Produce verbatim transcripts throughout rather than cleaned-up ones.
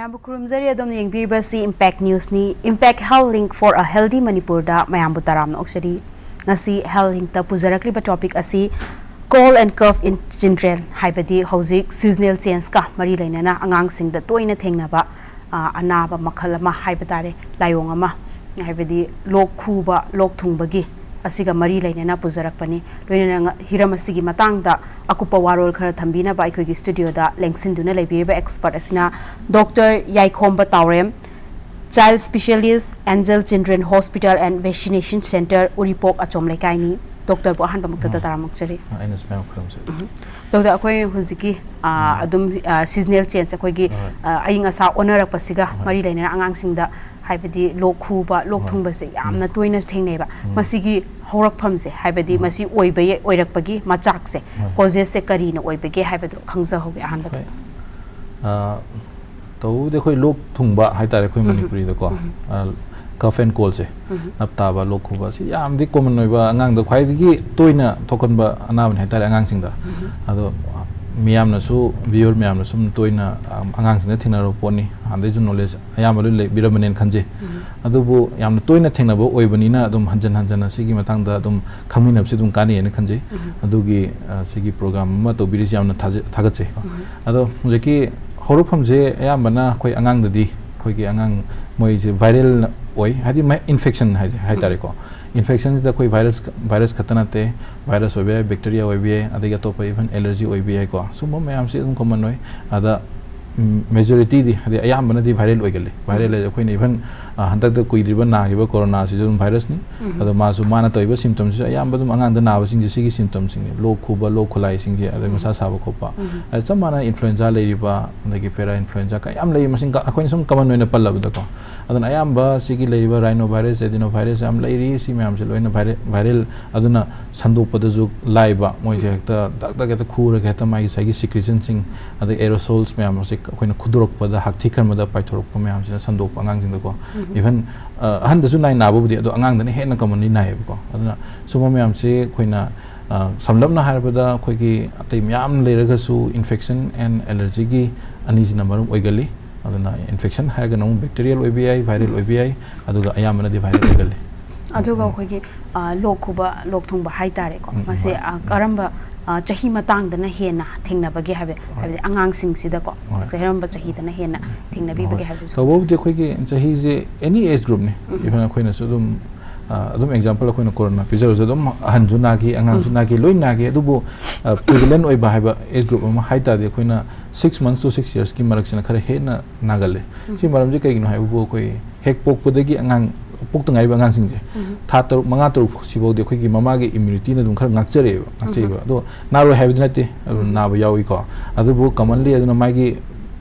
ꯃꯌꯥꯝꯕꯨ ꯈꯨꯔꯨꯝꯖꯔꯤ꯫ ꯑꯗꯣꯝꯅ ꯌꯦꯡꯕꯤꯔꯤꯕꯁꯤ Impact Newsꯅꯤ꯫ Impact Health Link for a Healthy Manipurꯗ ꯃꯌꯥꯝꯕꯨ ꯇꯔꯥꯝꯅ ꯑꯣꯛꯆꯔꯤ꯫ ꯉꯁꯤ Health Linkꯇ ꯄꯨꯖꯔꯛꯂꯤꯕ topic ꯑꯁꯤ cold and cough in children, ꯍꯥꯏꯕꯗꯤ ꯍꯧꯖꯤꯛ seasonal changeꯀ ꯃꯔꯤ ꯂꯩꯅꯅ ꯑꯉꯥꯡꯁꯤꯡꯗ ꯇꯣꯏꯅ ꯊꯦꯡꯅꯕ, ꯑ, ꯑꯅꯥꯕ ꯃꯈꯜ ꯑꯃ ꯍꯥꯏꯕ ꯇꯥꯔꯦ, ꯂꯥꯏꯑꯣꯡ ꯑꯃ, ꯍꯥꯏꯕꯗꯤ ꯂꯣꯛ ꯈꯨꯕ, ꯂꯣꯛ ꯊꯨꯡꯕꯒꯤ, ꯑꯁꯤꯒ ꯃꯔꯤ ꯂꯩꯅꯅ ꯄꯨꯖꯔꯛꯄꯅꯤ꯫ ꯂꯣꯏꯅꯅ ꯉ-, ꯍꯤꯔꯝ ꯑꯁꯤꯒꯤ ꯃꯇꯥꯡꯗ ꯑꯀꯨꯞꯄ ꯋꯥꯔꯣꯜ ꯈꯔ ꯊꯝꯕꯤꯅꯕ ꯑꯩꯈꯣꯏꯒꯤ studioꯗ ꯂꯦꯡꯁꯤꯟꯗꯨꯅ ꯂꯩꯕꯤꯔꯤꯕ expert ꯑꯁꯤꯅ Doctor ꯌꯥꯏꯈꯣꯝꯕ Taorem, Child Specialist, Angel Children Hospital and Vaccination Centre, ꯎꯔꯤꯄꯣꯛ ꯑꯆꯣꯝ ꯂꯩꯀꯥꯏꯅꯤ꯫ Doctorꯕꯨ ꯑꯍꯥꯟꯕꯃꯛꯇꯗ ꯑꯥ꯫ ꯇꯔꯥꯝꯅ ꯑꯣꯛꯆꯔꯤ꯫ ꯑꯥ, ꯑꯩꯅꯁꯨ ꯃꯌꯥꯝ ꯈꯨꯔꯨꯝꯖꯔꯤ꯫ ꯎꯝ꯫ Doctor, ꯑꯩꯈꯣꯏ ꯍꯧꯖꯤꯛꯀꯤ, ꯑꯥ, ꯎꯝ꯫ ꯑꯗꯨꯝ, ꯑꯥ, seasonal change, ꯑꯩꯈꯣꯏꯒꯤ, ꯍꯣꯏ꯫ ꯑꯥ, ꯑꯏꯪ ꯑꯁꯥ ꯑꯣꯟꯅꯔꯛꯄꯁꯤꯒ ꯍꯣꯏ꯫ ꯃꯔꯤ ꯂꯩꯅꯅ ꯑꯉꯥꯡꯁꯤꯡꯗ, ꯍꯥꯏꯕꯗꯤ ꯂꯣꯛ ꯈꯨꯕ, ꯂꯣꯛ ꯍꯣꯏ꯫ ꯊꯨꯡꯕꯁꯦ ꯌꯥꯝꯅ ꯎꯝ꯫ ꯇꯣꯏꯅ ꯊꯦꯡꯅꯩꯕ꯫ ꯎꯝ꯫ ꯃꯁꯤꯒꯤ ꯍꯧꯔꯛꯐꯝꯁꯦ, ꯍꯥꯏꯕꯗꯤ ꯎꯝ꯫ ꯃꯁꯤ ꯑꯣꯏꯕ ꯌꯥ-, ꯑꯣꯏꯔꯛꯄꯒꯤ ꯃꯆꯥꯛꯁꯦ, ꯍꯣꯏ꯫ Causes ꯁꯦ ꯀꯔꯤꯅ ꯑꯣꯏꯕꯒꯦ ꯍꯥꯏꯕꯗꯣ ꯈꯪꯖꯍꯧꯒꯦ ꯑꯍꯥꯟꯕꯗ꯫ ꯍꯣꯏ꯫ ꯑꯥ, ꯇꯧꯕꯕꯨꯗꯤ ꯑꯩꯈꯣꯏ ꯂꯣꯛ ꯊꯨꯡꯕ ꯍꯥꯏꯇꯥꯔꯦ ꯑꯩꯈꯣꯏ ꯎꯝ꯫ ꯃꯅꯤꯄꯨꯔꯤꯗꯀꯣ꯫ ꯎꯝ꯫ ꯑꯥ, cough and cold ꯁꯦ, ꯎꯝ꯫ ꯅꯞ ꯇꯥꯕ, ꯂꯣꯛ ꯈꯨꯕ, ꯁꯤ ꯌꯥꯝꯗꯤ common ꯑꯣꯏꯕ, ꯑꯉꯥꯡꯗ ꯈ꯭ꯋꯥꯏꯗꯒꯤ ꯇꯣꯏꯅ ꯊꯣꯛꯀꯟꯕ ꯑꯅꯥꯕꯅꯤ ꯍꯥꯏꯇꯥꯔꯦ ꯑꯉꯥꯡꯁꯤꯡꯗ꯫ ꯎꯝ꯫ ꯑꯗꯣ ꯃꯤꯌꯥꯝꯅꯁꯨ, viewer ꯃꯌꯥꯝꯅꯁꯨ ꯑꯗꯨꯝ ꯇꯣꯏꯅ, ꯑꯥ, ꯑꯉꯥꯡꯁꯤꯡꯗ ꯊꯦꯡꯅꯔꯕ ꯄꯣꯠꯅꯤ, ꯍꯥꯟꯅꯗꯩꯁꯨ knowledge ꯑꯌꯥꯝꯕ ꯂꯣꯏ ꯂꯩꯕꯤꯔꯝꯕꯅꯦꯅ ꯈꯟꯖꯩ꯫ ꯎꯝ꯫ ꯑꯗꯨꯕꯨ ꯌꯥꯝꯅ ꯇꯣꯏꯅ ꯊꯦꯡꯅꯕ ꯑꯣꯏꯕꯅꯤꯅ ꯑꯗꯨꯝ ꯍꯟꯖꯟ ꯍꯟꯖꯟꯅ ꯁꯤꯒꯤ ꯃꯇꯥꯡꯗ ꯑꯗꯨꯝ ꯈꯪꯃꯤꯟꯅꯕꯁꯤ ꯑꯗꯨꯝ ꯀꯥꯟꯅꯩꯌꯦꯅ ꯈꯟꯖꯩ꯫ ꯎꯝ꯫ ꯑꯗꯨꯒꯤ, ꯑ, ꯁꯤꯒꯤ program ꯑꯃ ꯇꯧꯕꯤꯔꯤꯁꯤ ꯌꯥꯝꯅ ꯊꯥꯖ-, ꯊꯥꯒꯠꯆꯩꯀꯣ꯫ ꯎꯝ꯫ ꯑꯗꯣ ꯍꯧꯖꯤꯛꯀꯤ ꯍꯧꯔꯛꯐꯝꯁꯦ ꯑꯌꯥꯝꯕꯅ ꯑꯩꯈꯣꯏ ꯑꯉꯥꯡꯗꯗꯤ, ꯑꯩꯈꯣꯏꯒꯤ ꯑꯉꯥꯡ ꯃꯣꯏꯁꯦ viral ꯑꯣꯏ, ꯍꯥꯏꯗꯤ ꯃꯥꯏ infection ꯍꯥꯏ-, ꯍꯥꯏꯇꯥꯔꯦꯀꯣ꯫ Infection ꯁꯤꯗ ꯑꯩꯈꯣꯏ virus, virus ꯈꯛꯇ ꯅꯠꯇꯦ, virus ꯑꯣꯏꯕ ꯌꯥꯏ, bacteria ꯑꯣꯏꯕ ꯌꯥꯏ, ꯑꯗꯒꯤ ꯑꯇꯣꯞꯄ even allergy ꯑꯣꯏꯕ ꯌꯥꯏꯀꯣ꯫ ꯁꯨꯝꯕ ꯃꯌꯥꯝꯁꯤ ꯑꯗꯨꯝ common ꯑꯣꯏ꯫ ꯑꯗ ꯎꯝ, majority ꯗꯤ, ꯍꯥꯏꯗꯤ ꯑꯌꯥꯝꯕꯅꯗꯤ viral ꯑꯣꯏꯒꯜꯂꯤ꯫ Viral ꯎꯝ꯫ ꯍꯥꯏꯁꯦ ꯑꯩꯈꯣꯏꯅ even, ꯑ, ꯍꯟꯗꯛꯇ ꯀꯨꯏꯗ꯭ꯔꯤꯕ ꯅꯥꯈꯤꯕ ꯀꯣꯔꯣꯅꯥꯁꯤꯁꯨ ꯑꯗꯨꯝ virus ꯅꯤ꯫ ꯎꯝ꯫ ꯑꯗꯣ ꯃꯥꯁꯨ, ꯃꯥꯅ ꯇꯧꯔꯤꯕ symptom ꯁꯤꯁꯨ ꯑꯌꯥꯝꯕ ꯑꯗꯨꯝ ꯑꯉꯥꯡꯗ ꯅꯥꯕꯁꯤꯡꯁꯦ ꯁꯤꯒꯤ symptom ꯁꯤꯡꯅꯤ꯫ ꯂꯣꯛ ꯈꯨꯕ, ꯂꯣꯛ ꯈꯨꯂꯥꯏꯁꯤꯡꯁꯦ, ꯑꯗꯩ ꯎꯝ꯫ ꯃꯁꯥ ꯁꯥꯕ ꯈꯣꯠꯄ꯫ ꯎꯝ꯫ ꯑꯗ ꯆꯞ ꯃꯥꯟꯅꯅ influenza ꯂꯩꯔꯤꯕ, ꯑꯗꯒꯤ para influenza ꯀꯌꯥꯝ ꯂꯩꯔꯤ꯫ ꯃꯁꯤꯡ ꯀ-, ꯑꯩꯈꯣꯏꯅ ꯁꯨꯝ common ꯑꯣꯏꯅ ꯄꯜꯂꯕꯗꯀꯣ꯫ ꯑꯗꯨꯅ ꯑꯌꯥꯝꯕ ꯁꯤꯒꯤ ꯂꯩꯔꯤꯕ rhinovirus, adenovirus ꯌꯥꯝ ꯂꯩꯔꯤ꯫ ꯁꯤ ꯃꯌꯥꯝꯁꯦ ꯂꯣꯏꯅ vira-, viral꯫ ꯑꯗꯨꯅ ꯁꯟꯗꯣꯛꯄꯗꯁꯨ ꯂꯥꯏꯕ, ꯃꯣꯏꯁꯦ ꯎꯝ꯫ ꯍꯦꯛꯇ ꯗꯛ ꯗꯛ ꯍꯦꯛꯇ ꯈꯨꯔꯒ ꯍꯦꯛꯇ ꯃꯥꯒꯤ ꯉꯁꯥꯏꯒꯤ secretion ꯁꯤꯡ, ꯑꯗꯩ aerosols ꯃꯌꯥꯝ ꯑꯁꯦ ꯑꯩꯈꯣꯏꯅ ꯈꯨꯗꯣꯔꯛꯄꯗ, ꯍꯥꯛꯊꯤ ꯈꯟꯕꯗ ꯄꯥꯏꯊꯣꯔꯛꯄ ꯃꯌꯥꯝꯁꯤꯅ ꯁꯟꯗꯣꯛꯄ ꯑꯉꯥꯡꯁꯤꯡꯗꯀꯣ꯫ ꯎꯝ꯫ Even, ꯑ, ꯑꯍꯟꯗꯁꯨ ꯅꯥꯏ ꯅꯥꯕꯕꯨꯗꯤ, ꯑꯗꯣ ꯑꯉꯥꯡꯗꯅ ꯍꯦꯟꯅ commonly ꯅꯥꯏꯌꯦꯕꯀꯣ꯫ ꯑꯗꯨꯅ ꯁꯨꯝꯕ ꯃꯌꯥꯝꯁꯦ ꯑꯩꯈꯣꯏꯅ, ꯑ, ꯁꯝꯂꯞꯅ ꯍꯥꯏꯔꯕꯗ ꯑꯩꯈꯣꯏꯒꯤ ꯑꯇꯩ ꯃꯌꯥꯝ ꯂꯩꯔꯒꯁꯨ infection and allergy ꯒꯤ ꯑꯅꯤꯁꯤꯅ ꯃꯔꯝ ꯑꯣꯏꯒꯜꯂꯤ꯫ ꯑꯗꯨꯅ ꯏꯟꯐꯦꯛꯁꯟ ꯍꯥꯏꯔꯒꯅ ꯑꯃꯨꯛ ꯕꯦꯛꯇꯤꯔꯤꯌꯦꯜ ꯑꯣꯏꯕ ꯌꯥꯏ, ꯚꯥꯏꯔꯦꯜ ꯑꯣꯏꯕ ꯌꯥꯏ, ꯑꯗꯨꯒ ꯑꯌꯥꯝꯕꯅꯗꯤ ꯚꯥꯏꯔꯦꯜ ꯑꯣꯏꯒꯜꯂꯤ꯫ ꯑꯗꯨꯒ ꯎꯝ꯫ ꯑꯩꯈꯣꯏꯒꯤ ꯑ, ꯂꯣꯛ ꯈꯨꯕ, ꯂꯣꯛ ꯊꯨꯡꯕ ꯍꯥꯏꯇꯥꯔꯦꯀꯣ, ꯎꯝ, ꯃꯁꯦ ꯍꯣꯏ꯫ ꯑ, ꯀꯔꯝꯕ ꯑ, ꯆꯍꯤ ꯃꯇꯥꯡꯗꯅ ꯍꯦꯟꯅ ꯊꯦꯡꯅꯕꯒꯦ ꯍꯥꯏꯕ, ꯍꯣꯏ꯫ ꯍꯥꯏꯕꯗꯤ ꯑꯉꯥꯡꯁꯤꯡꯁꯤꯗꯀꯣ, ꯍꯣꯏ꯫ ꯀꯔꯝꯕ ꯆꯍꯤꯗꯅ ꯍꯦꯟꯅ ꯊꯦꯡꯅꯕꯤꯕꯒꯦ ꯍꯣꯏ꯫ ꯍꯥꯏꯕꯁꯨ? ꯇꯧꯕꯕꯨꯗꯤ ꯑꯩꯈꯣꯏꯒꯤ ꯆꯍꯤꯁꯦ ꯑꯦꯅꯤ ꯑꯦꯖ ꯒ꯭ꯔꯨꯞꯅꯤ꯫ ꯎꯝ꯫ ꯏꯚꯟ ꯑꯩꯈꯣꯏꯅꯁꯨ ꯑꯗꯨꯝ, ꯑ, ꯑꯗꯨꯝ ꯑꯦꯛꯖꯥꯝꯄꯜ ꯑꯩꯈꯣꯏꯅ ꯀꯣꯔꯣꯅꯥ ꯄꯤꯖꯔꯁꯨ ꯑꯗꯨꯝ ꯑꯍꯟꯁꯨ ꯅꯥꯈꯤ, ꯑꯉꯥꯡꯁꯨ ꯎꯝ꯫ ꯅꯥꯈꯤ, ꯂꯣꯏ ꯅꯥꯈꯤ꯫ ꯑꯗꯨꯕꯨ, ꯑ, ꯄ꯭ꯔꯤꯚꯤꯂꯦꯟ ꯑꯣꯏꯕ ꯍꯥꯏꯕ ꯑꯦꯖ ꯒ꯭ꯔꯨꯞ ꯑꯃ ꯍꯥꯏ ꯇꯥꯔꯗꯤ ꯑꯩꯈꯣꯏꯅ ꯁꯤꯛꯁ ꯃꯟꯁ ꯇꯨ ꯁꯤꯛꯁ ꯌꯔꯁꯀꯤ ꯃꯔꯛꯁꯤꯅ ꯈꯔ ꯍꯦꯟꯅ ꯅꯥꯒꯜꯂꯦ꯫ ꯎꯝ꯫ ꯁꯤ ꯃꯔꯝꯁꯦ ꯀꯩꯒꯤꯅꯣ ꯍꯥꯏꯕꯕꯨ ꯑꯩꯈꯣꯏ ꯍꯦꯛ ꯄꯣꯛꯄꯗꯒꯤ ꯑꯉꯥꯡ, ꯄꯣꯛꯇ ꯉꯥꯏꯔꯤꯕ ꯑꯉꯥꯡꯁꯤꯡꯁꯦ ꯎꯝ꯫ ꯊꯥ ꯇꯔꯨꯛ, ꯃꯉꯥ, ꯇꯔꯨꯛ ꯁꯤꯐꯥꯎꯗꯤ ꯑꯩꯈꯣꯏꯒꯤ ꯃꯃꯥꯒꯤ ꯏꯝꯌꯨꯅꯤꯇꯤꯅ ꯑꯗꯨꯝ ꯈꯔ ꯉꯥꯛꯆꯔꯛꯑꯦꯕ, ꯉꯥꯛꯆꯩꯑꯕ꯫ ꯎꯝ꯫ ꯑꯗꯣ ꯅꯥꯔꯣꯏ ꯍꯥꯏꯕꯗꯤ ꯅꯠꯇꯦ, ꯑꯗꯨꯝ ꯎꯝ꯫ ꯅꯥꯕ ꯌꯥꯎꯏꯀꯣ꯫ ꯑꯗꯨꯕꯨ commonly ꯑꯗꯨꯅ ꯃꯥꯒꯤ,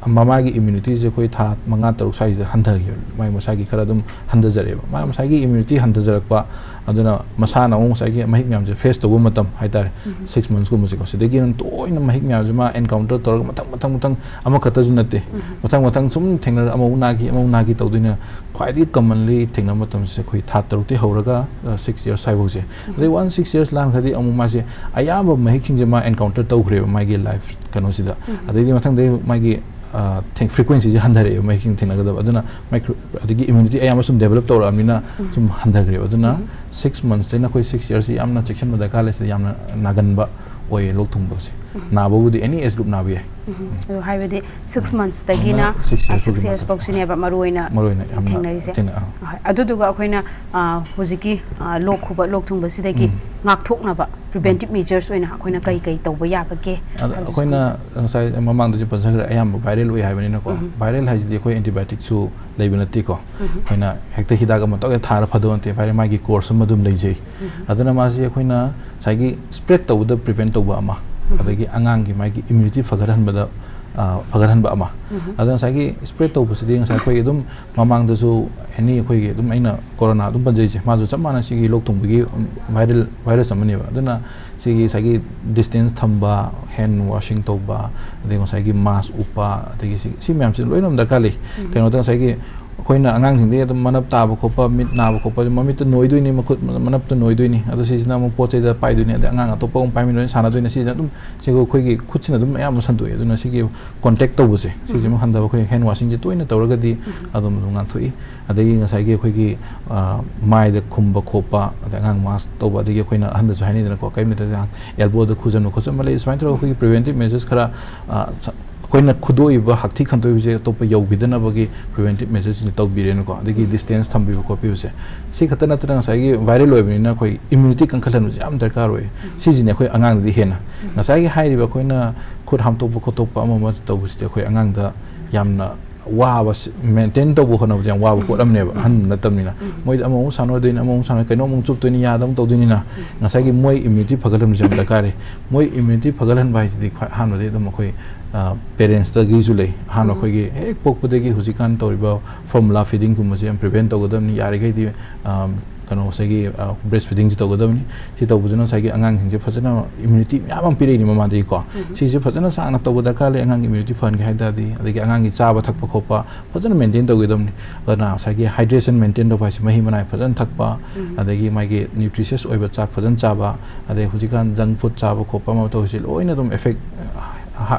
ꯃꯃꯥꯒꯤ ꯏꯝꯌꯨꯅꯤꯇꯤꯁꯦ ꯑꯩꯈꯣꯏ ꯊꯥ ꯃꯉꯥ, ꯇꯔꯨꯛ ꯁ꯭ꯋꯥꯏꯁꯤꯗ ꯍꯟꯊꯈꯤꯕ, ꯃꯥꯒꯤ ꯃꯁꯥꯒꯤ ꯈꯔ ꯑꯗꯨꯝ ꯍꯟꯊꯖꯔꯛꯑꯦꯕ꯫ ꯃꯥ ꯃꯁꯥꯒꯤ ꯏꯝꯌꯨꯅꯤꯇꯤ ꯍꯟꯊꯖꯔꯛꯄ, ꯑꯗꯨꯅ ꯃꯁꯥꯅ ꯑꯃꯨꯛ ꯉꯁꯥꯏꯒꯤ ꯃꯍꯤꯛ ꯃꯌꯥꯝꯁꯦ ꯐꯦꯁ ꯇꯧꯕ ꯃꯇꯝ ꯍꯥꯏꯇꯥꯔꯦ, ꯎꯝ꯫ ꯁꯤꯛꯁ ꯃꯟꯁꯀꯨꯝꯕꯁꯦꯀꯣ, ꯁꯤꯗꯒꯤ ꯑꯗꯨꯝ ꯇꯣꯏꯅ ꯃꯍꯤꯛ ꯃꯌꯥꯝꯁꯦ ꯃꯥ ꯑꯦꯟꯀꯥꯎꯟꯇꯔ ꯇꯧꯔꯒ ꯃꯊꯪ, ꯃꯊꯪ, ꯃꯊꯪ, ꯑꯃꯈꯛꯇꯁꯨ ꯅꯠꯇꯦ, ꯎꯝ꯫ ꯃꯊꯪ, ꯃꯊꯪ ꯁꯨꯝ ꯊꯦꯡꯅꯔꯒ ꯑꯃꯃꯨꯛ ꯅꯥꯈꯤ, ꯑꯃꯃꯨꯛ ꯅꯥꯈꯤ ꯇꯧꯗꯣꯏꯅ ꯈ꯭ꯋꯥꯏꯗꯒꯤ commonly ꯊꯦꯡꯅꯕ ꯃꯇꯝꯁꯦ ꯑꯩꯈꯣꯏ ꯊꯥ ꯇꯔꯨꯛꯇꯩ ꯍꯧꯔꯒ, ꯑ, ꯁꯤꯛꯁ ꯌꯔꯁ ꯍꯥꯏꯐꯥꯎꯁꯦ꯫ ꯎꯝ꯫ ꯑꯗꯩ ꯋꯥꯟꯁ ꯁꯤꯛꯁ ꯌꯔꯁ ꯂꯥꯟꯈ꯭ꯔꯗꯤ ꯑꯃꯨꯛ ꯃꯥꯁꯦ ꯑꯌꯥꯝꯕ ꯃꯍꯤꯛꯁꯤꯡꯁꯦ ꯃꯥ ꯑꯦꯟꯀꯥꯎꯟꯇꯔ ꯇꯧꯈ꯭ꯔꯦꯕ ꯃꯥꯒꯤ ꯂꯥꯏꯐ ꯀꯩꯅꯣꯁꯤꯗ꯫ ꯎꯝ꯫ ꯑꯗꯩꯗꯤ ꯃꯊꯪꯗꯩ ꯃꯥꯒꯤ, ꯑ, ꯊꯦꯡ-, ꯐ꯭ꯔꯤꯀ꯭ꯋꯦꯟꯁꯤꯁꯦ ꯍꯟꯊꯔꯛꯑꯦꯕ, ꯃꯍꯤꯛꯁꯤꯡ ꯊꯦꯡꯅꯒꯗꯕ꯫ ꯑꯗꯨꯅ ꯃꯥꯏ ꯈ꯭ꯔ-, ꯑꯗꯒꯤ ꯏꯝꯌꯨꯅꯤꯇꯤ ꯑꯌꯥꯝꯕ ꯁꯨꯝ ꯗꯦꯕꯂꯞ ꯇꯧꯔꯛꯑꯕꯅꯤꯅ ꯎꯝ꯫ ꯁꯨꯝ ꯍꯟꯊꯈ꯭ꯔꯦꯕ꯫ ꯑꯗꯨꯅ ꯎꯝ꯫ ꯁꯤꯛꯁ ꯃꯟꯁꯇꯩꯅ ꯑꯩꯈꯣꯏ ꯁꯤꯛꯁ ꯌꯔꯁꯁꯤ ꯌꯥꯝꯅ ꯆꯦꯛꯁꯤꯟꯕ ꯗꯔꯀꯥꯔ ꯂꯩ, ꯁꯤꯗ ꯌꯥꯝꯅ ꯅꯥꯒꯟꯕ ꯑꯣꯏꯌꯦ ꯂꯣꯛ ꯊꯨꯡꯕꯁꯦ꯫ ꯎꯝ꯫ ꯅꯥꯕꯕꯨꯗꯤ ꯑꯦꯅꯤ ꯑꯦꯖ ꯒ꯭ꯔꯨꯞ ꯅꯥꯕ ꯌꯥꯏ꯫ ꯎꯝ꯫ ꯑꯗꯨ ꯍꯥꯏꯕꯗꯤ ꯁꯤꯛꯁ ꯎꯝ꯫ ꯃꯟꯁꯇꯒꯤꯅ, ꯁꯤꯛꯁ ꯑ, ꯌꯔꯁ ꯁꯤꯛꯁ ꯐꯥꯎꯒꯤ ꯌꯔꯁ ꯃꯇꯝ꯫ ꯐꯥꯎꯁꯤꯅꯦꯕ ꯃꯔꯨ ꯑꯣꯏꯅ ꯃꯔꯨ ꯑꯣꯏꯅ ꯌꯥꯝꯅ ꯊꯦꯡꯅꯔꯤꯁꯦ꯫ ꯊꯦꯡꯅ-, ꯑꯥ꯫ ꯍꯣꯏ꯫ ꯑꯗꯨꯗꯨꯒ ꯑꯩꯈꯣꯏꯅ, ꯑ, ꯍꯧꯖꯤꯛꯀꯤ, ꯑ, ꯂꯣꯛ ꯈꯨꯕ, ꯂꯣꯛ ꯊꯨꯡꯕꯁꯤꯗꯒꯤ ꯎꯝ꯫ ꯉꯥꯛꯊꯣꯛꯅꯕ, ꯄ꯭ꯔꯤꯚꯦꯟꯇꯤꯞ ꯃꯦꯖꯔꯁ ꯑꯣꯏꯅ ꯑꯩꯈꯣꯏꯅ ꯀꯩ ꯀꯩ ꯇꯧꯕ ꯌꯥꯕꯒꯦ ꯑꯗ ꯍꯥꯏꯕꯁꯤ ꯑꯩꯈꯣꯏꯅ ꯈꯪꯖ- ꯉꯁꯥꯏ ꯃꯃꯥꯡꯗꯁꯨ ꯄꯟꯖꯈ꯭ꯔꯦ, ꯑꯌꯥꯝꯕ ꯚꯥꯏꯔꯦꯜ ꯑꯣꯏ ꯍꯥꯏꯕꯅꯤꯅꯀꯣ꯫ ꯎꯝ꯫ ꯚꯥꯏꯔꯦꯜ ꯍꯥꯏꯁꯤꯗꯤ ꯑꯩꯈꯣꯏ ꯑꯦꯟꯇꯤꯕꯥꯏꯑꯣꯇꯤꯛꯁꯨ ꯂꯩꯕ ꯅꯠꯇꯦꯀꯣ꯫ ꯎꯝ꯫ ꯑꯩꯈꯣꯏꯅ ꯍꯦꯛꯇ ꯍꯤꯗꯥꯛ ꯑꯃ ꯇꯧꯔꯒ ꯊꯥꯔ ꯐꯗꯧ ꯅꯠꯇꯦ, ꯚꯥꯏꯔꯦꯜ ꯃꯥꯒꯤ ꯀꯣꯔꯁ ꯑꯃ ꯑꯗꯨꯝ ꯂꯩꯖꯩ꯫ ꯎꯝ꯫ ꯑꯗꯨꯅ ꯃꯥꯁꯤ ꯑꯩꯈꯣꯏꯅ ꯉꯁꯥꯏꯒꯤ ꯁ꯭ꯄ꯭ꯔꯦꯗ ꯇꯧꯕꯗ ꯄ꯭ꯔꯤꯚꯦꯟ ꯇꯧꯕ ꯑꯃ, ꯎꯝ꯫ ꯑꯗꯒꯤ ꯑꯉꯥꯡꯒꯤ ꯃꯥꯒꯤ ꯏꯝꯌꯨꯅꯤꯇꯤ ꯐꯒꯠꯍꯟꯕꯗ, ꯑ, ꯐꯒꯠꯍꯟꯕ ꯑꯃ꯫ ꯎꯝ꯫ ꯑꯗꯨꯅ ꯉꯁꯥꯏꯒꯤ ꯁ꯭ꯄ꯭ꯔꯦꯗ ꯇꯧꯕꯁꯤꯗꯤ ꯉꯁꯥꯏ ꯑꯩꯈꯣꯏ ꯑꯗꯨꯝ ꯃꯃꯥꯡꯗꯁꯨ ꯑꯦꯅꯤ ꯑꯩꯈꯣꯏꯒꯤ ꯑꯗꯨꯝ ꯑꯩꯅ ꯀꯣꯔꯣꯅꯥ ꯑꯗꯨꯝ ꯄꯟꯖꯩꯁꯦ, ꯃꯥꯁꯨ ꯆꯞ ꯃꯥꯟꯅ ꯁꯤꯒꯤ ꯂꯣꯛ ꯊꯨꯡꯕꯒꯤ, ꯎꯝ, ꯚꯥꯏꯔꯦꯜ, ꯚꯥꯏꯔꯁ ꯑꯃꯅꯦꯕ꯫ ꯑꯗꯨꯅ ꯁꯤꯒꯤ ꯉꯁꯥꯏꯒꯤ ꯗꯤꯁꯇꯦꯟꯁ ꯊꯝꯕ, ꯍꯦꯟ ꯋꯥꯁꯤꯡ ꯇꯧꯕ, ꯑꯗꯩ ꯉꯁꯥꯏꯒꯤ ꯃꯥꯁ ꯎꯞꯄ, ꯑꯗꯒꯤ ꯁꯤ, ꯁꯤ ꯃꯌꯥꯝꯁꯤ ꯂꯣꯏꯅ ꯑꯗꯨꯝ ꯗꯔꯀꯥꯔ ꯂꯩ꯫ ꯎꯝ꯫ ꯀꯩꯅꯣꯗ ꯉꯁꯥꯏꯒꯤ ꯑꯩꯈꯣꯏꯅ ꯑꯉꯥꯡꯁꯤꯡꯗꯒꯤ ꯑꯗꯨꯝ ꯃꯅꯞ ꯇꯥꯕ ꯈꯣꯠꯄ, ꯃꯤꯠ ꯅꯥꯕ ꯈꯣꯠꯄ, ꯃꯃꯤꯠꯇ ꯅꯣꯏꯗꯣꯏꯅꯤ, ꯃꯈꯨꯠ ꯃꯅꯞꯇ ꯅꯣꯏꯗꯣꯏꯅꯤ, ꯑꯗꯣ ꯁꯤꯁꯤꯅ ꯑꯃꯨꯛ ꯄꯣꯠ ꯆꯩꯗ ꯄꯥꯏꯗꯣꯏꯅꯤ, ꯑꯗꯩ ꯑꯉꯥꯡ ꯑꯇꯣꯞꯄ ꯑꯃꯨꯛ ꯄꯥꯏꯃꯤꯟꯅꯗꯣꯏꯅꯤ, ꯁꯥꯟꯅꯗꯣꯏꯅꯤ, ꯁꯤꯁꯤꯅ ꯑꯗꯨꯝ, ꯁꯤꯒ ꯑꯩꯈꯣꯏꯒꯤ ꯈꯨꯠꯁꯤꯅ ꯑꯗꯨꯝ ꯑꯌꯥꯝꯕ ꯁꯟꯗꯣꯛꯑꯦ꯫ ꯑꯗꯨꯅ ꯁꯤꯒꯤ ꯀꯣꯟꯇꯦꯛ ꯇꯧꯕꯁꯦ, ꯁꯤꯁꯤꯃ ꯍꯟꯊꯕ, ꯑꯩꯈꯣꯏ ꯍꯦꯟ ꯋꯥꯁꯤꯡꯁꯦ ꯇꯣꯏꯅ ꯇꯧꯔꯒꯗꯤ ꯑꯗꯨꯝ ꯑꯗꯨꯝ ꯉꯥꯛꯊꯣꯛꯏ꯫ ꯑꯗꯒꯤ ꯉꯁꯥꯏꯒꯤ ꯑꯩꯈꯣꯏꯒꯤ, ꯑ, ꯃꯥꯏꯗ ꯈꯨꯝꯕ ꯈꯣꯠꯄ, ꯑꯗꯩ ꯑꯉꯥꯡ ꯃꯥꯁ ꯇꯧꯕ, ꯑꯗꯒꯤ ꯑꯩꯈꯣꯏꯅ ꯑꯍꯟꯗꯁꯨ ꯍꯥꯏꯅꯩꯗꯅꯀꯣ, ꯀꯔꯤꯝ ꯅꯠꯇ꯭ꯔꯗꯤ ꯑꯦꯜꯕꯣꯗ ꯈꯨꯖꯟꯕ ꯈꯣꯠꯆꯟꯕ ꯂꯩ, ꯁꯨꯃꯥꯏꯅ ꯇꯧꯔꯒ ꯑꯩꯈꯣꯏꯒꯤ ꯄ꯭ꯔꯤꯚꯦꯟꯇꯤꯞ ꯃꯦꯖꯔꯁ ꯈꯔ, ꯑ, ꯁ-, ꯑꯩꯈꯣꯏꯅ ꯈꯨꯗꯣꯛꯏꯕ ꯍꯛꯊꯤ ꯈꯟꯗꯣꯛꯏꯕꯁꯦ ꯑꯇꯣꯞꯄ ꯌꯧꯈꯤꯗꯅꯕꯒꯤ ꯄ꯭ꯔꯤꯚꯦꯟꯇꯤꯞ ꯃꯦꯖꯔꯁꯤꯡꯁꯦ ꯇꯧꯕꯤꯔꯦꯅꯀꯣ, ꯑꯗꯒꯤ ꯗꯤꯁꯇꯦꯟꯁ ꯊꯝꯕꯤꯕ ꯈꯣꯠꯄꯤꯕꯁꯦ꯫ ꯁꯤ ꯈꯛꯇ ꯅꯠꯇꯅ ꯉꯁꯥꯏꯒꯤ ꯚꯥꯏꯔꯦꯜ ꯑꯣꯏꯕꯅꯤꯅ ꯑꯩꯈꯣꯏ ꯏꯝꯌꯨꯅꯤꯇꯤ ꯀꯟꯈꯠꯍꯟꯕꯁꯦ ꯌꯥꯝ ꯗꯔꯀꯥꯔ ꯑꯣꯏ꯫ ꯁꯤꯁꯤꯅꯦ ꯑꯩꯈꯣꯏ ꯑꯉꯥꯡꯗꯗꯤ ꯍꯦꯟꯅ꯫ ꯉꯁꯥꯏꯒꯤ ꯍꯥꯏꯔꯤꯕ ꯑꯩꯈꯣꯏꯅ ꯈꯨꯠ ꯍꯥꯝꯇꯣꯛꯄ ꯈꯣꯠꯇꯣꯛꯄ ꯑꯃ ꯑꯃ ꯇꯧꯕꯁꯤꯗꯤ ꯑꯩꯈꯣꯏ ꯑꯉꯥꯡꯗ ꯌꯥꯝꯅ ꯋꯥꯕ, ꯃꯦꯟꯇꯦꯟ ꯇꯧꯕ ꯍꯣꯠꯅꯕꯗ ꯌꯥꯝ ꯋꯥꯕ ꯄꯣꯠ ꯑꯃꯅꯦꯕ, ꯑꯍꯟ ꯅꯠꯇꯕꯅꯤꯅ꯫ ꯃꯣꯏꯗꯤ ꯑꯃꯃꯨꯛ ꯁꯥꯟꯅꯗꯣꯏꯅꯤ, ꯑꯃꯃꯨꯛ ꯁꯥꯟꯅ, ꯀꯩꯅꯣꯃꯨꯛ ꯆꯨꯞꯇꯣꯏꯅꯤ, ꯌꯥꯗ ꯑꯃꯨꯛ ꯇꯧꯗꯣꯏꯅꯤꯅ꯫ ꯉꯁꯥꯏꯒꯤ ꯃꯣꯏ ꯏꯝꯌꯨꯅꯤꯇꯤ ꯐꯒꯠꯍꯟꯕꯁꯦ ꯌꯥꯝ ꯗꯔꯀꯥꯔ ꯂꯩ꯫ ꯃꯣꯏ ꯏꯝꯌꯨꯅꯤꯇꯤ ꯐꯒꯠꯍꯟꯕ ꯍꯥꯏꯁꯤꯗꯤ ꯈ꯭ꯋꯥꯏ ꯑꯍꯥꯟꯕꯗꯤ ꯑꯗꯨꯝ ꯑꯩꯈꯣꯏ, ꯑ, ꯄꯦꯔꯦꯟꯁꯇꯒꯤꯁꯨ ꯂꯩ꯫ ꯑꯍꯥꯟꯕ ꯑꯩꯈꯣꯏꯒꯤ ꯍꯦꯛ ꯄꯣꯛꯄꯗꯒꯤ ꯍꯧꯖꯤꯛꯀꯥꯟ ꯇꯧꯔꯤꯕ ꯐꯣꯔꯃꯨꯂꯥ ꯐꯤꯗꯤꯡꯒꯨꯝꯕꯁꯦ ꯌꯥꯝ ꯄ꯭ꯔꯤꯚꯦꯟ ꯇꯧꯒꯗꯕꯅꯤ, ꯌꯥꯔꯤꯈꯩꯗꯤ, ꯑ, ꯀꯩꯅꯣ, ꯉꯁꯥꯏꯒꯤ, ꯑ, ꯕ꯭ꯔꯦꯁ ꯐꯤꯗꯤꯡꯁꯦ ꯇꯧꯒꯗꯕꯅꯤ꯫ ꯁꯤ ꯇꯧꯕꯗꯨꯅ ꯉꯁꯥꯏꯒꯤ ꯑꯉꯥꯡꯁꯤꯡꯁꯦ ꯐꯖꯅ ꯏꯝꯌꯨꯅꯤꯇꯤ ꯃꯌꯥꯝ ꯑꯃ ꯄꯤꯔꯛꯏꯅꯤ ꯃꯃꯥꯗꯒꯤꯀꯣ꯫ ꯁꯤꯁꯦ ꯐꯖꯅ ꯁꯥꯡꯅ ꯇꯧꯕ ꯗꯔꯀꯥꯔ ꯂꯩ, ꯑꯉꯥꯡꯒꯤ ꯏꯝꯌꯨꯅꯤꯇꯤ ꯐꯍꯟꯒꯦ ꯍꯥꯏ ꯇꯥꯔꯗꯤ꯫ ꯑꯗꯒꯤ ꯑꯉꯥꯡꯒꯤ ꯆꯥꯕ ꯊꯛꯄ ꯈꯣꯠꯄ ꯐꯖꯅ ꯃꯦꯟꯇꯦꯟ ꯇꯧꯒꯗꯕꯅꯤ꯫ ꯑꯗꯨꯅ ꯉꯁꯥꯏꯒꯤ ꯍꯥꯏꯗ꯭ꯔꯦꯁꯟ ꯃꯦꯟꯇꯦꯟ ꯇꯧꯕ ꯍꯥꯏꯁꯦ, ꯃꯍꯤ ꯃꯅꯥꯏ ꯐꯖꯅ ꯊꯛꯄ, ꯑꯗꯒꯤ ꯃꯥꯒꯤ ꯅ꯭ꯌꯨꯇ꯭ꯔꯤꯁꯤꯌꯁ ꯑꯣꯏꯕ ꯆꯥꯛ ꯐꯖꯅ ꯆꯥꯕ, ꯑꯗꯩ ꯍꯧꯖꯤꯛꯀꯥꯟ ꯖꯪ ꯐꯨꯗ ꯆꯥꯕ ꯈꯣꯠꯄ ꯑꯃ ꯇꯧꯔꯤꯁꯦ ꯂꯣꯏꯅ ꯑꯗꯨꯝ ꯑꯦꯐꯦꯛ,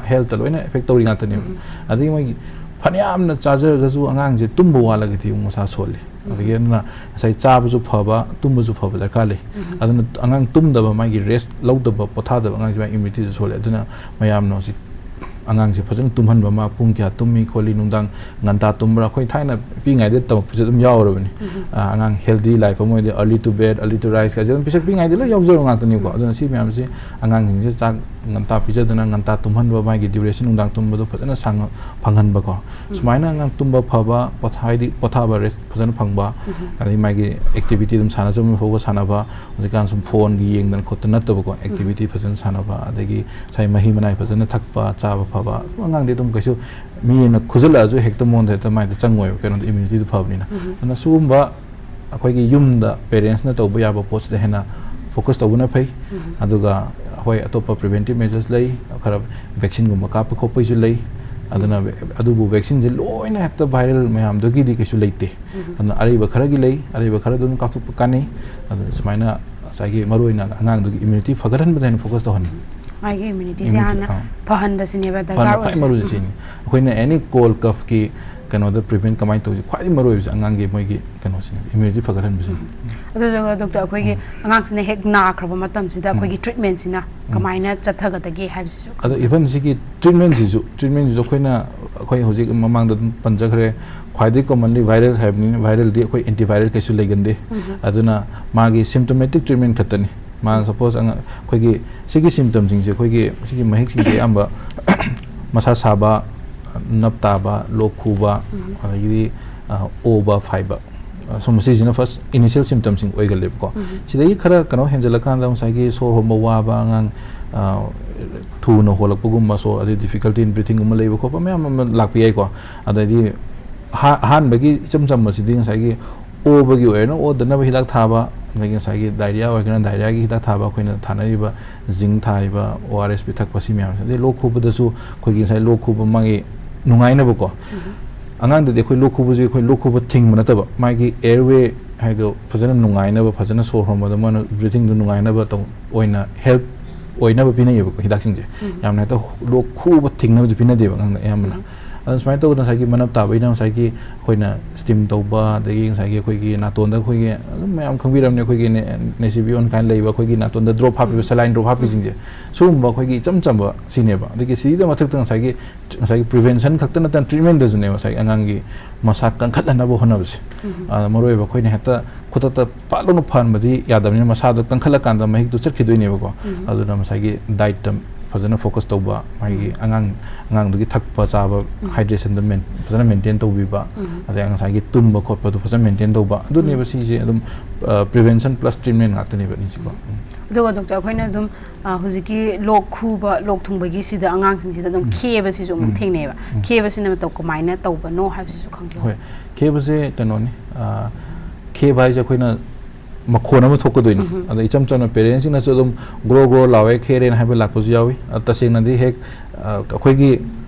ꯍꯦꯜꯠꯇ ꯂꯣꯏꯅ ꯑꯦꯐꯦꯛ ꯇꯧꯔꯤ ꯉꯥꯛꯇꯅꯦꯕ꯫ ꯑꯗꯒꯤ ꯃꯣꯏꯒꯤ ꯐꯅꯌꯥꯝꯅ ꯆꯥꯖꯔꯒꯁꯨ ꯑꯉꯥꯡꯁꯦ ꯇꯨꯝꯕ ꯋꯥꯠꯂꯒꯗꯤ ꯑꯃꯨꯛ ꯃꯁꯥ ꯁꯣꯜꯂꯤ꯫ ꯑꯗꯒꯤ ꯑꯗꯨꯅ ꯉꯁꯥꯏ ꯆꯥꯕꯁꯨ ꯐꯕ, ꯇꯨꯝꯕꯁꯨ ꯐꯕ ꯗꯔꯀꯥꯔ ꯂꯩ꯫ ꯑꯗꯨꯅ ꯑꯉꯥꯡ ꯇꯨꯝꯗꯕ, ꯃꯥꯒꯤ ꯔꯦꯁ ꯂꯧꯗꯕ, ꯄꯣꯊꯥꯗꯕ ꯑꯉꯥꯡꯁꯦ ꯃꯥꯒꯤ ꯏꯝꯌꯨꯅꯤꯇꯤꯁꯨ ꯁꯣꯜꯂꯦ꯫ ꯑꯗꯨꯅ ꯃꯌꯥꯝꯅ ꯍꯧꯖꯤꯛ ꯑꯉꯥꯡꯁꯦ ꯐꯖꯅ ꯇꯨꯝꯍꯟꯕ ꯑꯃ, ꯄꯨꯡ ꯀꯌꯥ ꯇꯨꯝꯃꯤ ꯈꯣꯠꯂꯤ, ꯅꯨꯡꯗꯥꯡ ꯉꯟꯇꯥ ꯇꯨꯝꯕ꯭ꯔꯥ, ꯑꯩꯈꯣꯏ ꯊꯥꯏꯅ ꯄꯤꯛꯏꯉꯩꯗ ꯇꯝꯃꯛꯄꯁꯦ ꯑꯗꯨꯝ ꯌꯥꯎꯔꯕꯅꯤ꯫ ꯑ, ꯑꯉꯥꯡ ꯍꯦꯜꯗꯤ ꯂꯥꯏꯐ ꯑꯃ ꯑꯣꯏꯗꯤ early to bed, early to rise ꯀꯥꯏꯁꯦ ꯑꯗꯨꯝ ꯄꯤꯁꯛ ꯄꯤꯛꯏꯉꯩꯗ ꯂꯣꯏ ꯌꯥꯎꯖꯕ ꯉꯥꯛꯇꯅꯤꯀꯣ꯫ ꯑꯗꯨꯅ ꯁꯤ ꯃꯌꯥꯝꯁꯦ ꯑꯉꯥꯡꯁꯤꯡꯁꯦ ꯆꯥꯛ ꯉꯟꯇꯥ ꯄꯤꯖꯗꯅ, ꯉꯟꯇꯥ ꯇꯨꯝꯍꯟꯕ, ꯃꯥꯒꯤ ꯗ꯭ꯌꯨꯔꯦꯁꯟ ꯅꯨꯡꯗꯥꯡ ꯇꯨꯝꯕꯗꯣ ꯐꯖꯅ ꯁꯥꯡꯅ ꯐꯪꯍꯟꯕꯀꯣ꯫ ꯁꯨꯃꯥꯏꯅ ꯑꯉꯥꯡ ꯇꯨꯝꯕ ꯐꯕ, ꯄꯣꯊꯥ-, ꯍꯥꯏꯗꯤ ꯄꯣꯊꯥꯕ, ꯔꯦꯁ ꯐꯖꯅ ꯐꯪꯕ, ꯑꯗꯩ ꯃꯥꯒꯤ ꯑꯦꯛꯇꯤꯚꯤꯇꯤ ꯑꯗꯨꯝ ꯁꯥꯟꯅꯖꯕ ꯐꯥꯎꯕ ꯁꯥꯟꯅꯕ, ꯍꯧꯖꯤꯛꯀꯥꯟ ꯁꯨꯝ ꯐꯣꯟꯒꯤ ꯌꯦꯡꯗꯅ ꯈꯣꯠꯇꯅ ꯅꯠꯇꯕꯀꯣ, ꯑꯦꯛꯇꯤꯚꯤꯇꯤ ꯐꯖꯅ ꯁꯥꯟꯅꯕ, ꯑꯗꯒꯤ ꯉꯁꯥꯏ ꯃꯍꯤ ꯃꯅꯥꯏ ꯐꯖꯅ ꯊꯛꯄ, ꯆꯥꯕ ꯐꯕ, ꯑꯗꯨꯝ ꯑꯉꯥꯡꯗꯤ ꯑꯗꯨꯝ ꯀꯩꯁꯨ ꯃꯤ ꯑꯃꯅ ꯈꯨꯖꯜꯂꯛꯑꯁꯨ ꯍꯦꯛꯇ ꯃꯉꯣꯟꯗ ꯍꯦꯛꯇ ꯃꯥꯏꯗ ꯆꯪꯉꯣꯏꯕ, ꯀꯩꯅꯣꯗ ꯏꯝꯌꯨꯅꯤꯇꯤꯗꯣ ꯐꯕꯅꯤꯅ꯫ ꯑꯗꯨꯅ ꯁꯤꯒꯨꯝꯕ ꯑꯩꯈꯣꯏꯒꯤ ꯌꯨꯝꯗ ꯄꯦꯔꯦꯟꯁꯅ ꯇꯧꯕ ꯌꯥꯕ ꯄꯣꯠꯁꯤꯗ ꯍꯦꯟꯅ ꯐꯣꯀꯁ ꯇꯧꯕꯅ ꯐꯩ꯫ ꯑꯗꯨꯒ ꯍꯣꯏ, ꯑꯇꯣꯞꯄ ꯄ꯭ꯔꯤꯚꯦꯟꯇꯤꯞ ꯃꯦꯖꯔꯁ ꯂꯩ, ꯈꯔ ꯚꯦꯛꯁꯤꯟꯒꯨꯝꯕ ꯀꯥꯞꯄ ꯈꯣꯠꯄꯒꯤꯁꯨ ꯂꯩ꯫ ꯑꯗꯨꯅ ꯑꯗꯨꯕꯨ ꯚꯦꯛꯁꯤꯟꯁꯦ ꯂꯣꯏꯅ ꯍꯦꯛꯇ ꯚꯥꯏꯔꯦꯜ ꯃꯌꯥꯝꯗꯨꯒꯤꯗꯤ ꯀꯩꯁꯨ ꯂꯩꯇꯦ꯫ ꯑꯗꯨꯅ ꯑꯔꯩꯕ ꯈꯔꯒꯤ ꯂꯩ, ꯑꯔꯩꯕ ꯈꯔ ꯑꯗꯨꯝ ꯀꯥꯞꯊꯣꯛꯄ ꯀꯥꯟꯅꯩ꯫ ꯑꯗꯨ ꯁꯨꯃꯥꯏꯅ ꯉꯁꯥꯏꯒꯤ ꯃꯔꯨꯑꯣꯏꯅ ꯑꯉꯥꯡꯗꯨꯒꯤ ꯏꯝꯌꯨꯅꯤꯇꯤ ꯐꯒꯠꯍꯟꯕꯗ ꯍꯦꯟꯅ ꯐꯣꯀꯁ ꯇꯧꯍꯟꯅꯤꯡꯉꯤ꯫ ꯃꯥꯒꯤ ꯏꯝꯌꯨꯅꯤꯇꯤꯁꯦ Immunity, ꯍꯥꯟꯅ ꯑꯥ꯫ ꯐꯍꯟꯕꯁꯤꯅꯦꯕ ꯗꯔꯀꯥꯔ ꯐꯍꯟꯕ ꯈ꯭ꯋꯥꯏ ꯑꯣꯏꯔꯤꯁꯦ꯫ ꯃꯔꯨ ꯑꯣꯏꯅ ꯁꯤꯅꯤ꯫ ꯑꯩꯈꯣꯏꯅ ꯑꯦꯅꯤ ꯀꯣꯜ ꯀꯐꯀꯤ ꯀꯩꯅꯣꯗ ꯄ꯭ꯔꯤꯚꯦꯟ ꯀꯃꯥꯏꯅ ꯇꯧꯁꯤ? ꯈ꯭ꯋꯥꯏꯗꯒꯤ ꯃꯔꯨ ꯑꯣꯏꯕꯁꯦ ꯑꯉꯥꯡꯒꯤ ꯃꯣꯏꯒꯤ ꯀꯩꯅꯣꯁꯤꯅꯦ, ꯏꯝꯌꯨꯅꯤꯇꯤ ꯐꯒꯠꯍꯟꯕꯁꯤꯅꯤ꯫ ꯑꯗꯨꯗꯨꯒ ꯗꯣꯛꯇꯔ, ꯑꯩꯈꯣꯏꯒꯤ ꯑꯉꯥꯡꯁꯤꯅ ꯍꯦꯛ ꯅꯥꯈ꯭ꯔꯕ ꯃꯇꯝꯁꯤꯗ ꯎꯝ꯫ ꯑꯩꯈꯣꯏꯒꯤ ꯇ꯭ꯔꯤꯠꯃꯦꯟꯁꯤꯅ ꯀꯃꯥꯏꯅ ꯆꯠꯊꯒꯗꯒꯦ ꯍꯥꯏꯕꯁꯤꯁꯨ ꯑꯗꯣ ꯈꯪꯖꯕ꯫ ꯏꯚꯟ ꯁꯤꯒꯤ ꯇ꯭ꯔꯤꯠꯃꯦꯟꯁꯤꯁꯨ, ꯇ꯭ꯔꯤꯠꯃꯦꯟꯁꯤꯁꯨ ꯑꯩꯈꯣꯏꯅ, ꯑꯩꯈꯣꯏ ꯍꯧꯖꯤꯛ ꯃꯃꯥꯡꯗ ꯑꯗꯨꯝ ꯄꯟꯖꯈ꯭ꯔꯦ, ꯈ꯭ꯋꯥꯏꯗꯒꯤ ꯀꯣꯃꯟꯂꯤ ꯚꯥꯏꯔꯦꯜ ꯍꯥꯏꯕꯅꯤꯅ, ꯚꯥꯏꯔꯦꯜꯗꯤ ꯑꯩꯈꯣꯏ ꯑꯦꯟꯇꯤꯚꯥꯏꯔꯦꯜ ꯀꯩꯁꯨ ꯂꯩꯒꯟꯗꯦ꯫ ꯑꯗꯨꯅ ꯃꯥꯒꯤ ꯁꯤꯝꯇꯣꯃꯦꯇꯤꯛ ꯇ꯭ꯔꯤꯠꯃꯦꯟ ꯈꯛꯇꯅꯤ꯫ ꯃꯥ ꯁꯄꯣꯁ ꯑꯩꯈꯣꯏꯒꯤ ꯁꯤꯒꯤ ꯁꯤꯝꯇꯝꯁꯤꯡꯁꯦ, ꯑꯩꯈꯣꯏꯒꯤ ꯁꯤꯒꯤ ꯃꯍꯤꯛꯁꯤꯡꯁꯦ ꯑꯌꯥꯝꯕ ꯃꯁꯥ ꯁꯥꯕ, ꯅꯞ ꯇꯥꯕ, ꯂꯣꯛ ꯈꯨꯕ, ꯑꯗꯒꯤꯗꯤ, ꯑ, ꯑꯣꯕ, ꯐꯥꯏꯕ, ꯑ, ꯁꯨꯝꯕ ꯁꯤꯁꯤꯅ ꯐꯥꯔꯁ ꯏꯅꯤꯁꯤꯌꯦꯜ ꯁꯤꯝꯇꯝꯁꯤꯡ ꯑꯣꯏꯒꯜꯂꯦꯕꯀꯣ꯫ ꯁꯤꯗꯒꯤ ꯈꯔ ꯀꯩꯅꯣ ꯍꯦꯟꯖꯜꯂꯛꯀꯥꯟꯗ ꯉꯁꯥꯏꯒꯤ ꯁꯣꯔ ꯍꯣꯟꯕ ꯋꯥꯕ, ꯑꯉꯥꯡ, ꯑ, ꯊꯨꯅ ꯍꯣꯜꯂꯛꯄꯒꯨꯝꯕ, ꯁꯣ ꯑꯗꯩ ꯗꯤꯐꯤꯀꯜꯇꯤ ꯏꯟ ꯕ꯭ꯔꯤꯊꯤꯡꯒꯨꯝꯕ ꯂꯩꯕ ꯈꯣꯠꯄ ꯃꯌꯥꯝ ꯑꯃ ꯂꯥꯛꯄ ꯌꯥꯏꯀꯣ꯫ ꯑꯗꯩꯗꯤ ꯑꯍꯥ-, ꯑꯍꯥꯟꯕꯒꯤ ꯏꯆꯝ ꯆꯝꯕꯁꯤꯗꯤ ꯉꯁꯥꯏꯒꯤ ꯑꯣꯕꯒꯤ ꯑꯣꯏꯔꯒꯅ ꯑꯣꯗꯅꯕ ꯍꯤꯗꯥꯛ ꯊꯥꯕ, ꯑꯗꯒꯤ ꯉꯁꯥꯏꯒꯤ ꯗꯥꯏꯔꯤꯌꯥ ꯑꯣꯏꯔꯒꯅ ꯗꯥꯏꯔꯤꯌꯥꯒꯤ ꯍꯤꯗꯥꯛ ꯊꯥꯕ, ꯑꯩꯈꯣꯏꯅ ꯊꯥꯅꯔꯤꯕ ꯖꯤꯡ ꯊꯥꯔꯤꯕ, ꯑꯣ ꯑꯥꯔ ꯑꯦꯁ ꯄꯤꯊꯛꯄ, ꯁꯤ ꯃꯌꯥꯝꯁꯦ꯫ ꯑꯗꯩ ꯂꯣꯛ ꯈꯨꯕꯗꯁꯨ ꯑꯩꯈꯣꯏꯒꯤ ꯉꯁꯥꯏ ꯂꯣꯛ ꯈꯨꯕ ꯃꯥꯒꯤ ꯅꯨꯡꯉꯥꯏꯅꯕꯀꯣ꯫ ꯑꯉꯥꯡꯗꯗꯤ ꯑꯩꯈꯣꯏ ꯂꯣꯛ ꯈꯨꯕꯁꯦ ꯑꯩꯈꯣꯏ ꯂꯣꯛ ꯈꯨꯕ ꯊꯤꯡꯕ ꯅꯠꯇꯕ, ꯃꯥꯒꯤ ꯑꯦꯌꯔꯋꯦ ꯍꯥꯏꯗꯣ ꯐꯖꯅ ꯅꯨꯡꯉꯥꯏꯅꯕ, ꯐꯖꯅ ꯁꯣꯔ ꯍꯣꯟꯕꯗ ꯃꯥꯅ ꯕ꯭ꯔꯤꯊꯤꯡꯗꯣ ꯅꯨꯡꯉꯥꯏꯅꯕ ꯇꯧ-, ꯑꯣꯏꯅ ꯍꯦꯜꯞ ꯑꯣꯏꯅꯕ ꯄꯤꯅꯩꯌꯦꯕꯀꯣ ꯍꯤꯗꯥꯛꯁꯤꯡꯁꯦ꯫ ꯌꯥꯝꯅ ꯍꯦꯛꯇ ꯂꯣꯛ ꯈꯨꯕ ꯊꯤꯡꯅꯕꯗꯤ ꯄꯤꯅꯗꯦꯕ ꯑꯉꯥꯡꯗ ꯑꯌꯥꯝꯕꯅ꯫ ꯑꯗꯨꯅ ꯁꯨꯃꯥꯏꯅ ꯇꯧꯗꯅ ꯉꯁꯥꯏꯒꯤ ꯃꯅꯞ ꯇꯥꯕꯒꯤꯅ ꯉꯁꯥꯏꯒꯤ ꯑꯩꯈꯣꯏꯅ ꯁ꯭ꯇꯤꯝ ꯇꯧꯕ, ꯑꯗꯒꯤ ꯉꯁꯥꯏꯒꯤ ꯑꯩꯈꯣꯏꯒꯤ ꯅꯥꯇꯣꯟꯗ ꯑꯩꯈꯣꯏꯒꯤ ꯑꯗꯨꯝ ꯃꯌꯥꯝ ꯈꯪꯕꯤꯔꯝꯅꯤ, ꯑꯩꯈꯣꯏꯒꯤ ꯅꯦ-, ꯅꯦꯁꯤꯕꯤꯌꯣꯟ ꯀꯥꯏꯅ ꯂꯩꯕ ꯑꯩꯈꯣꯏꯒꯤ ꯅꯥꯇꯣꯟꯗ ꯗ꯭ꯔꯣꯞ ꯍꯥꯞꯄꯤꯕ, ꯁꯦꯂꯥꯏꯟ ꯗ꯭ꯔꯣꯞ ꯍꯥꯞꯄꯤꯁꯤꯡꯁꯦ, ꯁꯤꯒꯨꯝꯕ ꯑꯩꯈꯣꯏꯒꯤ ꯏꯆꯝ ꯆꯝꯕ ꯁꯤꯅꯦꯕ꯫ ꯑꯗꯒꯤ ꯁꯤꯒꯤꯗ ꯃꯊꯛꯇ ꯉꯁꯥꯏꯒꯤ, ꯉꯁꯥꯏꯒꯤ ꯄ꯭ꯔꯤꯚꯦꯟꯁꯟ ꯈꯛꯇ ꯅꯠꯇꯅ ꯇ꯭ꯔꯤꯠꯃꯦꯟꯗꯁꯨꯅꯦ ꯉꯁꯥꯏꯒꯤ ꯑꯉꯥꯡꯒꯤ ꯃꯁꯥ ꯀꯟꯈꯠꯍꯟꯅꯕ ꯍꯣꯠꯅꯕꯁꯦ꯫ ꯑ, ꯃꯔꯨꯑꯣꯏꯕ ꯑꯩꯈꯣꯏꯅ ꯍꯦꯛꯇ ꯈꯨꯗꯛꯇ ꯄꯥꯛ ꯂꯥꯎꯅ ꯐꯍꯟꯕꯗꯤ ꯌꯥꯗꯕꯅꯤꯅ ꯃꯁꯥꯗꯣ ꯀꯟꯈꯠꯂꯀꯥꯟꯗ ꯃꯍꯤꯛꯇꯣ ꯆꯠꯈꯤꯗꯣꯏꯅꯦꯕꯀꯣ꯫ ꯑꯗꯨꯅ ꯉꯁꯥꯏꯒꯤ ꯗꯥꯏꯠꯇ ꯐꯖꯅ ꯐꯣꯀꯁ ꯇꯧꯕ, ꯃꯥꯒꯤ ꯑꯉꯥꯡ, ꯑꯉꯥꯡꯗꯨꯒꯤ ꯊꯛꯄ ꯆꯥꯕ, ꯍꯥꯏꯗ꯭ꯔꯦꯁꯟꯗꯣ ꯃꯦꯟ-, ꯐꯖꯅ ꯃꯦꯟꯇꯦꯟ ꯇꯧꯕꯤꯕ, ꯑꯗꯩ ꯉꯁꯥꯏꯒꯤ ꯇꯨꯝꯕ ꯈꯣꯠꯄꯗꯣ ꯐꯖꯅ ꯃꯦꯟꯇꯦꯟ ꯇꯧꯕ, ꯑꯗꯨꯅꯦꯕ ꯁꯤꯁꯦ ꯑꯗꯨꯝ, ꯑ, ꯄ꯭ꯔꯤꯚꯦꯟꯁꯟ ꯄ꯭ꯂꯁ ꯇ꯭ꯔꯤꯠꯃꯦꯟ ꯉꯥꯛꯇꯅꯦꯕ ꯑꯅꯤꯁꯤꯀꯣ꯫ ꯎꯝ꯫ ꯑꯗꯨꯒ ꯗꯣꯛꯇꯔ, ꯑꯩꯈꯣꯏꯅ ꯑꯗꯨꯝ, ꯑ, ꯍꯧꯖꯤꯛꯀꯤ ꯂꯣꯛ ꯈꯨꯕ, ꯂꯣꯛ ꯊꯨꯡꯕꯒꯤꯁꯤꯗ ꯑꯉꯥꯡꯁꯤꯡꯁꯤꯗ ꯑꯗꯨꯝ ꯈꯦꯕꯁꯤꯁꯨ ꯑꯃꯨꯛ ꯊꯦꯡꯅꯩꯑꯕ꯫ ꯈꯦꯕꯁꯤꯅ ꯃꯇꯧ ꯀꯃꯥꯏꯅ ꯇꯧꯕꯅꯣ ꯍꯥꯏꯕꯁꯤꯁꯨ ꯈꯪꯖꯧ꯫ ꯍꯣꯏ, ꯈꯦꯕꯁꯦ ꯀꯩꯅꯣꯅꯤ, ꯑ, ꯈꯦꯕ ꯍꯥꯏꯁꯦ ꯑꯩꯈꯣꯏꯅ ꯃꯈꯣꯟ ꯑꯃ ꯊꯣꯛꯀꯗꯣꯏꯅꯤ꯫ ꯑꯗ ꯏꯆꯝ ꯆꯝꯅ ꯄꯦꯔꯦꯟꯁꯁꯤꯡꯅꯁꯨ ꯑꯗꯨꯝ "ꯒ꯭ꯔꯣ ꯒ꯭ꯔꯣ ꯂꯥꯎꯋꯦ, ꯈꯦꯔꯦꯅ" ꯍꯥꯏꯕ ꯂꯥꯛꯄꯁꯨ ꯌꯥꯎꯏ꯫ ꯑ, ꯇꯁꯦꯡꯅꯗꯤ ꯍꯦꯛ, ꯑ, ꯑꯩꯈꯣꯏꯒꯤ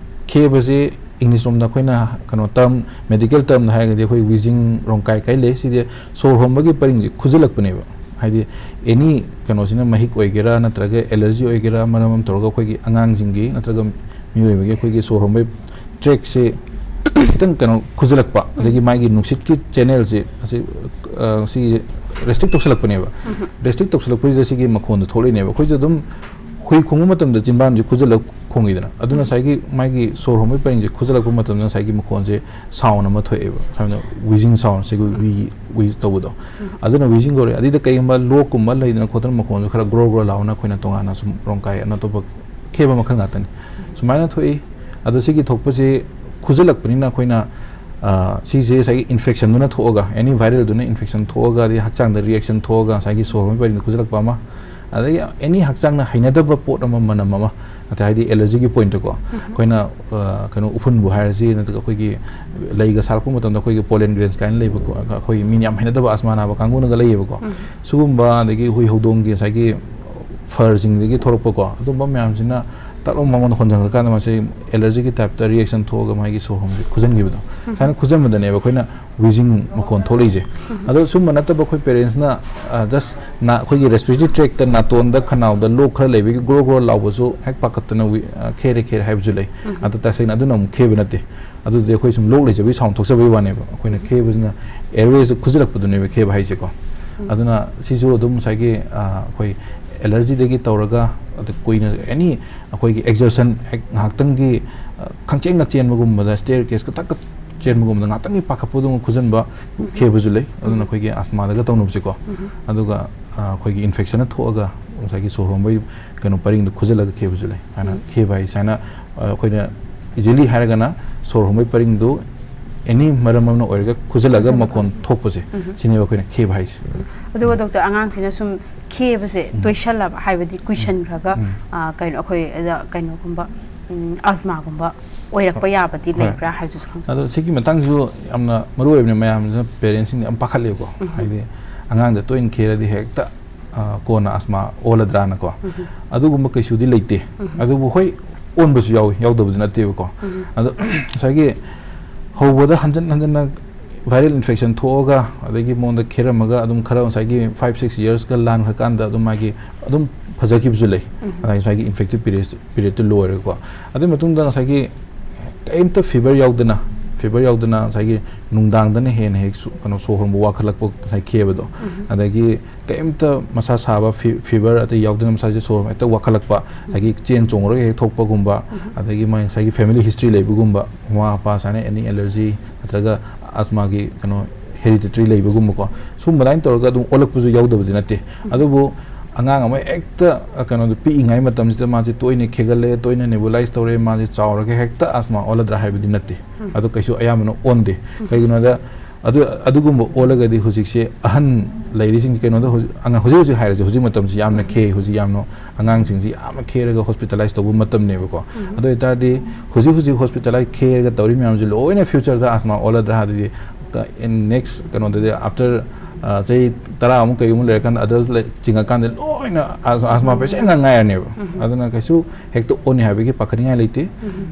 ꯈꯦꯕꯁꯦ ꯏꯪꯂꯤꯁ ꯂꯣꯝꯗ ꯑꯩꯈꯣꯏꯅ ꯀꯩꯅꯣ ꯇꯔꯝ, ꯃꯦꯗꯤꯀꯦꯜ ꯇꯔꯝꯗ ꯍꯥꯏꯔꯒꯗꯤ ꯑꯩꯈꯣꯏ ꯋꯤꯖꯤꯡ, ꯔꯣꯡꯀꯥꯏ ꯀꯥꯏ ꯂꯩ꯫ ꯁꯤꯁꯦ ꯁꯣꯔ ꯍꯣꯟꯕꯒꯤ ꯄꯔꯤꯡꯁꯦ ꯈꯨꯖꯤꯜꯂꯛꯄꯅꯦꯕ꯫ ꯍꯥꯏꯗꯤ ꯑꯦꯅꯤ ꯀꯩꯅꯣꯁꯤꯅ, ꯃꯍꯤꯛ ꯑꯣꯏꯒꯦꯔꯥ ꯅꯠꯇ꯭ꯔꯒ ꯑꯦꯂꯔꯖꯤ ꯑꯣꯏꯒꯦꯔꯥ, ꯃꯔꯝ ꯑꯃ ꯇꯧꯔꯒ ꯑꯩꯈꯣꯏꯒꯤ ꯑꯉꯥꯡꯁꯤꯡꯒꯤ ꯅꯠꯇ꯭ꯔꯒ ꯃꯤꯑꯣꯏꯕꯒꯤ ꯑꯩꯈꯣꯏꯒꯤ ꯁꯣꯔ ꯍꯣꯟꯕꯒꯤ ꯇ꯭ꯔꯦꯛꯁꯦ ꯈꯤꯇꯪ ꯀꯩꯅꯣ ꯈꯨꯖꯤꯜꯂꯛꯄ, ꯑꯗꯒꯤ ꯃꯥꯒꯤ ꯅꯨꯡꯁꯤꯠꯀꯤ ꯆꯦꯅꯦꯜꯁꯦ ꯑꯁꯤ, ꯑ, ꯁꯤ ꯔꯦꯁꯇ꯭ꯔꯤꯛ ꯇꯧꯁꯜꯂꯛꯄꯅꯦꯕ꯫ ꯔꯦꯁꯇ꯭ꯔꯤꯛ ꯇꯧꯁꯜꯂꯛꯄꯁꯤꯗ ꯁꯤꯒꯤ ꯃꯈꯣꯟꯗꯣ ꯊꯣꯛꯂꯛꯏꯅꯦꯕ꯫ ꯑꯩꯈꯣꯏꯁꯨ ꯑꯗꯨꯝ ꯍꯨꯏ ꯈꯣꯡꯕ ꯃꯇꯝꯗ ꯆꯤꯟꯕꯥꯟꯁꯦ ꯈꯨꯖꯤꯜꯂꯒ ꯈꯣꯡꯉꯤꯗꯅ, ꯑꯗꯨꯅ ꯉꯁꯥꯏꯒꯤ ꯃꯥꯒꯤ ꯁꯣꯔ ꯍꯣꯟꯕꯒꯤ ꯄꯔꯤꯡꯁꯦ ꯈꯨꯖꯤꯜꯂꯛꯄ ꯃꯇꯝꯗ ꯉꯁꯥꯏꯒꯤ ꯃꯈꯣꯟꯁꯦ, ꯁꯥꯎꯟ ꯑꯃ ꯊꯣꯛꯑꯦꯕ, ꯁꯝꯅ ꯋꯤꯖꯤꯡ ꯁꯥꯎꯟ, ꯁꯤꯒꯤ ꯎꯏ ꯎꯏ ꯇꯧꯕꯗꯣ, ꯑꯗꯨꯅ ꯋꯤꯖꯤꯡ ꯀꯧꯔꯦ꯫ ꯑꯗꯨꯗ ꯀꯩꯒꯨꯝꯕ ꯂꯣꯛꯀꯨꯝꯕ ꯂꯩꯗꯅ ꯈꯣꯠꯇꯅ ꯃꯈꯣꯟꯁꯨ ꯈꯔ ꯒ꯭ꯔꯣ ꯒ꯭ꯔꯣ ꯂꯥꯎꯅ ꯑꯩꯈꯣꯏꯅ ꯇꯣꯉꯥꯟꯅ ꯁꯨꯝ ꯔꯣꯡꯀꯥꯏ ꯑꯅ ꯑꯇꯣꯞꯄ ꯈꯦꯕ ꯃꯈꯜ ꯉꯥꯛꯇꯅꯤ꯫ ꯁꯨꯃꯥꯏꯅ ꯊꯣꯛꯏ꯫ ꯑꯗꯣ ꯁꯤꯒꯤ ꯊꯣꯛꯄꯁꯦ ꯈꯨꯖꯤꯜꯂꯛꯄꯅꯤꯅ ꯑꯩꯈꯣꯏꯅ, ꯑ, ꯁꯤꯁꯦ ꯉꯁꯥꯏꯒꯤ ꯏꯟꯐꯦꯛꯁꯟꯗꯨꯅ ꯊꯣꯛꯑꯒ, ꯑꯦꯅꯤ ꯚꯥꯏꯔꯦꯜꯗꯨꯅ ꯏꯟꯐꯦꯛꯁꯟ ꯊꯣꯛꯑꯒ, ꯑꯗꯩ ꯍꯛꯆꯥꯡꯗ ꯔꯤꯌꯦꯛꯁꯟ ꯊꯣꯛꯑꯒ ꯉꯁꯥꯏꯒꯤ ꯁꯣꯔ ꯍꯣꯟꯕꯒꯤ ꯄꯔꯤꯡꯗ ꯈꯨꯖꯤꯜꯂꯛꯄ ꯑꯃ, ꯑꯗꯒꯤ ꯑꯦꯅꯤ ꯍꯛꯆꯥꯡꯅ ꯍꯩꯅꯗꯕ ꯄꯣꯠ ꯑꯃ, ꯃꯅꯝ ꯑꯃ, ꯅꯠꯇ꯭ꯔ ꯍꯥꯏꯗꯤ ꯑꯦꯂꯔꯖꯤꯒꯤ ꯄꯣꯏꯟꯠꯇꯀꯣ, ꯑꯩꯈꯣꯏꯅ, ꯑ, ꯀꯩꯅꯣ ꯎꯐꯨꯟꯕꯨ ꯍꯥꯏꯔꯁꯤ, ꯅꯠꯇ꯭ꯔꯒ ꯑꯩꯈꯣꯏꯒꯤ ꯂꯩꯒ ꯁꯥꯔꯛꯄ ꯃꯇꯝꯗ ꯑꯩꯈꯣꯏꯒꯤ ꯄꯣꯂꯦꯟ ꯒ꯭ꯔꯦꯟꯁ ꯀꯥꯏꯅ ꯂꯩꯕꯀꯣ, ꯑꯩꯈꯣꯏꯒꯤ ꯃꯤ ꯌꯥꯝ ꯍꯩꯅꯗꯕ ꯑꯁꯃꯥ ꯅꯥꯕ ꯀꯥꯡꯕꯨꯅꯒ ꯂꯩꯌꯦꯕꯀꯣ꯫ ꯁꯤꯒꯨꯝꯕ, ꯑꯗꯒꯤ ꯍꯨꯏ ꯍꯧꯗꯣꯡꯒꯤ ꯉꯁꯥꯏꯒꯤ ꯐꯔꯁꯤꯡꯗꯒꯤ ꯊꯣꯛꯂꯛꯄꯀꯣ, ꯑꯗꯨꯝꯕ ꯃꯌꯥꯝꯁꯤꯅ ꯇꯛ ꯂꯥꯎꯅ ꯃꯉꯣꯟꯗ ꯍꯣꯟꯖꯜꯂꯀꯥꯟꯗ ꯃꯁꯤ ꯑꯦꯂꯔꯖꯤꯒꯤ ꯇꯥꯏꯞꯇ ꯔꯤꯌꯦꯛꯁꯟ ꯊꯣꯛꯑꯒ ꯃꯥꯒꯤ ꯁꯣꯔ ꯍꯣꯟꯕꯁꯦ ꯈꯨꯖꯟꯈꯤꯕꯗꯣ꯫ ꯁꯨꯃꯥꯏꯅ ꯈꯨꯖꯟꯕꯗꯅꯦꯕ ꯑꯩꯈꯣꯏꯅ ꯋꯤꯖꯤꯡ ꯃꯈꯣꯟ ꯊꯣꯛꯂꯛꯏꯁꯦ꯫ ꯑꯗꯣ ꯁꯨꯝꯕ ꯅꯠꯇꯕ ꯑꯩꯈꯣꯏ ꯄꯦꯔꯦꯟꯁꯅ, ꯑ, ꯖꯁ ꯅꯥ-, ꯑꯩꯈꯣꯏꯒꯤ ꯔꯦꯁꯄꯤꯔꯦꯇꯔꯤ ꯇ꯭ꯔꯦꯛꯇ, ꯅꯥꯇꯣꯟꯗ, ꯈꯅꯥꯎꯗ ꯂꯣꯛ ꯈꯔ ꯂꯩꯕꯒꯤ ꯒ꯭ꯔꯣ ꯒ꯭ꯔꯣ ꯂꯥꯎꯕꯁꯨ ꯍꯦꯛ ꯄꯥꯈꯠꯇꯅ ꯋꯤ-, ꯑ, ꯈꯦꯔꯦ ꯈꯦꯔꯦ ꯍꯥꯏꯕꯁꯨ ꯂꯩ꯫ ꯑꯗꯣ ꯇꯁꯦꯡꯅ ꯑꯗꯨꯅ ꯑꯃꯨꯛ ꯈꯦꯕ ꯅꯠꯇꯦ꯫ ꯑꯗꯨꯗꯤ ꯑꯩꯈꯣꯏ ꯁꯨꯝ ꯂꯣꯛ ꯂꯩꯖꯕꯒꯤ ꯁꯥꯎꯟ ꯊꯣꯛꯆꯕꯒꯤ ꯋꯥꯅꯦꯕ꯫ ꯑꯩꯈꯣꯏꯅ ꯈꯦꯕꯁꯤꯅ ꯑꯦꯌꯔꯋꯦꯁꯇ ꯈꯨꯖꯤꯜꯂꯛꯄꯗꯨꯅꯦꯕ ꯈꯦꯕ ꯍꯥꯏꯁꯦꯀꯣ꯫ ꯑꯗꯨꯅ ꯁꯤꯁꯨ ꯑꯗꯨꯝ ꯉꯁꯥꯏꯒꯤ, ꯑ, ꯑꯩꯈꯣꯏ ꯑꯦꯂꯔꯖꯤꯗꯒꯤ ꯇꯧꯔꯒ, ꯑꯗ ꯀꯨꯏꯅ ꯑꯦꯅꯤ ꯑꯩꯈꯣꯏꯒꯤ ꯑꯦꯛꯖꯔꯁꯟ ꯍꯦꯛ ꯉꯥꯏꯍꯥꯛꯇꯪꯒꯤ, ꯑ, ꯈꯪꯆꯦꯡꯅ ꯆꯦꯟꯕꯒꯨꯝꯕꯗ, ꯁ꯭ꯇꯦꯌꯔ ꯀꯦꯁꯀ ꯇꯛꯀ ꯆꯦꯟꯕꯒꯨꯝꯕꯗ ꯉꯥꯛꯇꯪꯒꯤ ꯄꯥꯈꯠꯄꯗꯧꯅ ꯈꯨꯖꯟꯕ ꯈꯦꯕꯁꯨ ꯂꯩ꯫ ꯑꯗꯨꯅ ꯑꯩꯈꯣꯏꯒꯤ ꯑꯁꯃꯥꯗꯒ ꯇꯧꯅꯕꯁꯦꯀꯣ꯫ ꯑꯗꯨꯒ, ꯑ, ꯑꯩꯈꯣꯏꯒꯤ ꯏꯟꯐꯦꯛꯁꯟꯅ ꯊꯣꯛꯑꯒ ꯉꯁꯥꯏꯒꯤ ꯁꯣꯔ ꯍꯣꯟꯕꯒꯤ ꯀꯩꯅꯣ ꯄꯔꯤꯡꯗ ꯈꯨꯖꯜꯂꯒ ꯈꯦꯕꯁꯨ ꯂꯩ꯫ ꯍꯥꯏꯅ ꯈꯦꯕ ꯍꯥꯏꯁꯦ ꯍꯥꯏꯅ, ꯑ, ꯑꯩꯈꯣꯏꯅ ꯏꯖꯤꯂꯤ ꯍꯥꯏꯔꯒꯅ ꯁꯣꯔ ꯍꯣꯟꯕꯒꯤ ꯄꯔꯤꯡꯗꯨ ꯑꯦꯅꯤ ꯃꯔꯝ ꯑꯃꯅ ꯑꯣꯏꯔꯒ ꯈꯨꯖꯜꯂꯒ ꯈꯨꯖꯜꯂꯒ꯫ ꯃꯈꯣꯟ ꯊꯣꯛꯄꯁꯦ, ꯁꯤꯅꯦꯕ ꯑꯩꯈꯣꯏꯅ ꯈꯦꯕ ꯍꯥꯏꯁꯦ꯫ ꯑꯗꯨꯒ ꯗꯣꯛꯇꯔ, ꯑꯉꯥꯡꯁꯤꯅ ꯁꯨꯝ ꯈꯦꯕꯁꯦ ꯇꯣꯏꯁꯜꯂꯕ, ꯍꯥꯏꯕꯗꯤ ꯀꯨꯏꯁꯟꯈ꯭ꯔꯒ, ꯑ, ꯀꯩꯅꯣ ꯑꯩꯈꯣꯏ, ꯑ, ꯀꯩꯅꯣꯒꯨꯝꯕ, ꯎꯝ, ꯑꯁꯃꯥꯒꯨꯝꯕ ꯑꯣꯏꯔꯛꯄ ꯌꯥꯕꯗꯤ ꯍꯣꯏ꯫ ꯂꯩꯕ꯭ꯔꯥ ꯍꯥꯏꯕꯗꯨꯁꯨ ꯈꯪꯖꯩ꯫ ꯑꯗꯣ ꯁꯤꯒꯤ ꯃꯇꯥꯡꯁꯤꯁꯨ ꯌꯥꯝꯅ ꯃꯔꯨ ꯑꯣꯏꯕꯅꯤ꯫ ꯃꯌꯥꯝꯁꯤꯅ, ꯄꯦꯔꯦꯟꯁꯁꯤꯡꯅ ꯌꯥꯝ ꯄꯥꯈꯠꯂꯦꯕꯀꯣ꯫ ꯍꯥꯏꯗꯤ ꯑꯉꯥꯡꯗ ꯇꯣꯏꯅ ꯈꯦꯔꯗꯤ ꯍꯦꯛꯇ, ꯑ, ꯀꯣꯟꯅ ꯑꯁꯃꯥ ꯑꯣꯜꯂꯗ꯭ꯔꯥꯅꯀꯣ꯫ ꯑꯗꯨꯒꯨꯝꯕ ꯀꯩꯁꯨꯗꯤ ꯂꯩꯇꯦ꯫ ꯑꯗꯨꯕꯨ ꯍꯣꯏ, ꯑꯣꯟꯕꯁꯨ ꯌꯥꯎꯏ, ꯌꯥꯎꯗꯕꯗꯤ ꯅꯠꯇꯦꯕꯀꯣ꯫ ꯑꯗꯣ ꯉꯁꯥꯏꯒꯤ ꯍꯧꯕꯗ ꯍꯟꯖꯤꯟ ꯍꯟꯖꯤꯟꯅ viral infection ꯊꯣꯛꯑꯒ, ꯑꯗꯒꯤ ꯃꯉꯣꯟꯗ ꯈꯦꯔꯝꯃꯒ, ꯑꯗꯨꯝ ꯈꯔ ꯉꯁꯥꯏꯒꯤ five six yearsꯀ ꯂꯥꯟꯈ꯭ꯔꯀꯥꯟꯗ ꯑꯗꯨꯝ ꯃꯥꯒꯤ ꯑꯗꯨꯝ ꯐꯖꯈꯤꯕꯁꯨ ꯂꯩ꯫ ꯑꯗꯒꯤ ꯉꯁꯥꯏꯒꯤ infective period, periodꯇꯨ ꯂꯣꯏꯔꯒꯀꯣ꯫ ꯑꯗꯨꯒꯤ ꯃꯇꯨꯡꯗ ꯉꯁꯥꯏꯒꯤ ꯀꯔꯤꯝꯇ fever ꯌꯥꯎꯗꯅ, fever ꯌꯥꯎꯗꯅ ꯉꯁꯥꯏꯒꯤ ꯅꯨꯡꯗꯥꯡꯗꯅ ꯍꯦꯟꯅ ꯍꯦꯛ ꯁꯨ-, ꯀꯩꯅꯣ, ꯁꯣꯔ ꯍꯣꯟꯕ ꯋꯥꯈꯠꯂꯛꯄ ꯉꯁꯥꯏ ꯈꯦꯕꯗꯣ, ꯑꯗꯒꯤ ꯀꯔꯤꯝꯇ ꯃꯁꯥ ꯁꯥꯕ, fe-, fever ꯑꯇꯩ ꯌꯥꯎꯗꯅ ꯃꯁꯥꯁꯦ ꯁꯣꯔ ꯍꯦꯛꯇ ꯋꯥꯈꯠꯂꯛꯄ, ꯑꯗꯒꯤ ꯆꯦꯟ ꯆꯣꯡꯉꯨꯔꯒ ꯍꯦꯛ ꯊꯣꯛꯄꯒꯨꯝꯕ, ꯑꯗꯒꯤ ꯃꯥꯒꯤ ꯉꯁꯥꯏꯒꯤ family history ꯂꯩꯕꯒꯨꯝꯕ, ꯃꯃꯥ ꯃꯄꯥ ꯁꯨꯃꯥꯏꯅ any allergy ꯅꯠꯇ꯭ꯔꯒ asthmaꯒꯤ ꯀꯩꯅꯣ hereditary ꯂꯩꯕꯒꯨꯝꯕꯀꯣ, ꯁꯨꯝꯕ ꯑꯗꯨꯃꯥꯏꯅ ꯇꯧꯔꯒ ꯑꯗꯨꯝ ꯑꯣꯜꯂꯛꯄꯁꯨ ꯌꯥꯎꯗꯕꯗꯤ ꯅꯠꯇꯦ꯫ ꯑꯗꯨꯕꯨ ꯑꯉꯥꯡ ꯑꯃ ꯍꯦꯛꯇ, ꯑ, ꯀꯩꯅꯣꯗꯣ ꯄꯤꯛꯏꯉꯩ ꯃꯇꯝꯁꯤꯗ ꯃꯥꯁꯦ ꯇꯣꯏꯅ ꯈꯦꯒꯠꯂꯦ, ꯇꯣꯏꯅ nebulize ꯇꯧꯔꯦ, ꯃꯥꯁꯦ ꯆꯥꯎꯔꯒ ꯍꯦꯛꯇ asthma ꯑꯣꯜꯂꯗ꯭ꯔꯥ ꯍꯥꯏꯕꯗꯤ ꯅꯠꯇꯦ꯫ ꯑꯗꯣ ꯀꯩꯁꯨ ꯑꯌꯥꯝꯕꯅ ꯑꯣꯟꯗꯦ꯫ ꯀꯩꯒꯤꯅꯣꯗ ꯑꯗꯨ, ꯑꯗꯨꯒꯨꯝꯕ ꯑꯣꯜꯂꯒꯗꯤ ꯍꯧꯖꯤꯛꯁꯦ ꯑꯍꯟ ꯂꯩꯔꯤꯁꯤꯡꯁꯦ, ꯀꯩꯅꯣꯗ ꯍꯧꯖꯤꯛ, ꯑꯉꯥꯡ, ꯍꯧꯖꯤꯛ ꯍꯧꯖꯤꯛ ꯍꯥꯏꯔꯁꯦ, ꯍꯧꯖꯤꯛ ꯃꯇꯝꯁꯤ ꯌꯥꯝꯅ ꯈꯦ, ꯍꯧꯖꯤꯛ ꯌꯥꯝꯅ ꯑꯉꯥꯡꯁꯤꯡꯁꯤ ꯌꯥꯝꯅ ꯈꯦꯔꯒ hospitalize ꯇꯧꯕ ꯃꯇꯝꯅꯦꯕꯀꯣ꯫ ꯑꯗꯨ ꯑꯣꯏꯇꯥꯔꯗꯤ ꯍꯧꯖꯤꯛ ꯍꯧꯖꯤꯛ hospitalize ꯈꯦꯔꯒ ꯇꯧꯔꯤ ꯃꯌꯥꯝꯁꯤ ꯂꯣꯏꯅ futureꯗ asthma ꯑꯣꯜꯂꯗ꯭ꯔꯥ? ꯑꯗꯨꯗꯤ ꯀ-, in next ꯀꯩꯅꯣꯗꯗꯤ after, ꯑ, ꯆꯍꯤ ꯇꯔꯥꯃꯨꯛ ꯀꯩꯃꯨꯛ ꯂꯩꯔꯀꯥꯟꯗ adults ꯂꯩ-, ꯆꯤꯡꯉꯀꯥꯟꯗ ꯂꯣꯏꯅ ꯑꯁ-, asthma patientꯅ ꯉꯥꯏꯔꯅꯦꯕ꯫ ꯑꯗꯨꯅ ꯀꯩꯁꯨ ꯍꯦꯛꯇ ꯑꯣꯟꯅꯤ ꯍꯥꯏꯕꯒꯤ ꯄꯥꯈꯠꯅꯤꯡꯉꯥꯏ ꯂꯩꯇꯦ꯫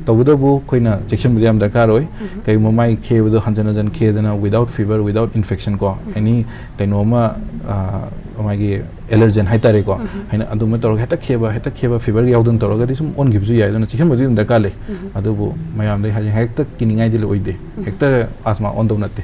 ꯇꯧꯕꯇꯕꯨ ꯑꯩꯈꯣꯏꯅ ꯆꯦꯛꯁꯤꯟꯕꯗꯤ ꯌꯥꯝ ꯗꯔꯀꯥꯔ ꯑꯣꯏ꯫ ꯀꯩꯒꯨꯝꯕ ꯃꯥꯒꯤ ꯈꯦꯕꯗꯣ ꯍꯟꯖꯤꯟ ꯍꯟꯖꯤꯟ ꯈꯦꯗꯅ without fever, without infection ꯀꯣ, any ꯀꯩꯅꯣ ꯑꯃ, ꯑ, ꯃꯥꯒꯤ allergen ꯍꯥꯏꯇꯥꯔꯦꯀꯣ, ꯍꯥꯏꯅ ꯑꯗꯨꯃꯥꯏꯅ ꯇꯧꯔꯒ ꯍꯦꯛꯇ ꯈꯦꯕ, ꯍꯦꯛꯇ ꯈꯦꯕ, fever ꯌꯥꯎꯗꯅ ꯇꯧꯔꯒꯗꯤ ꯁꯨꯝ ꯑꯣꯟꯈꯤꯕꯁꯨ ꯌꯥꯏ꯫ ꯑꯗꯨꯅ ꯆꯦꯛꯁꯤꯟꯕꯗꯤ ꯑꯗꯨꯝ ꯗꯔꯀꯥꯔ ꯂꯩ꯫ ꯑꯗꯨꯕꯨ ꯃꯌꯥꯝꯗ ꯍꯥꯏ-, ꯍꯦꯛꯇ ꯀꯤꯅꯤꯡꯉꯥꯏꯗꯤ ꯑꯣꯏꯗꯦ꯫ ꯍꯦꯛꯇ asthma ꯑꯣꯟꯗꯧ ꯅꯠꯇꯦ꯫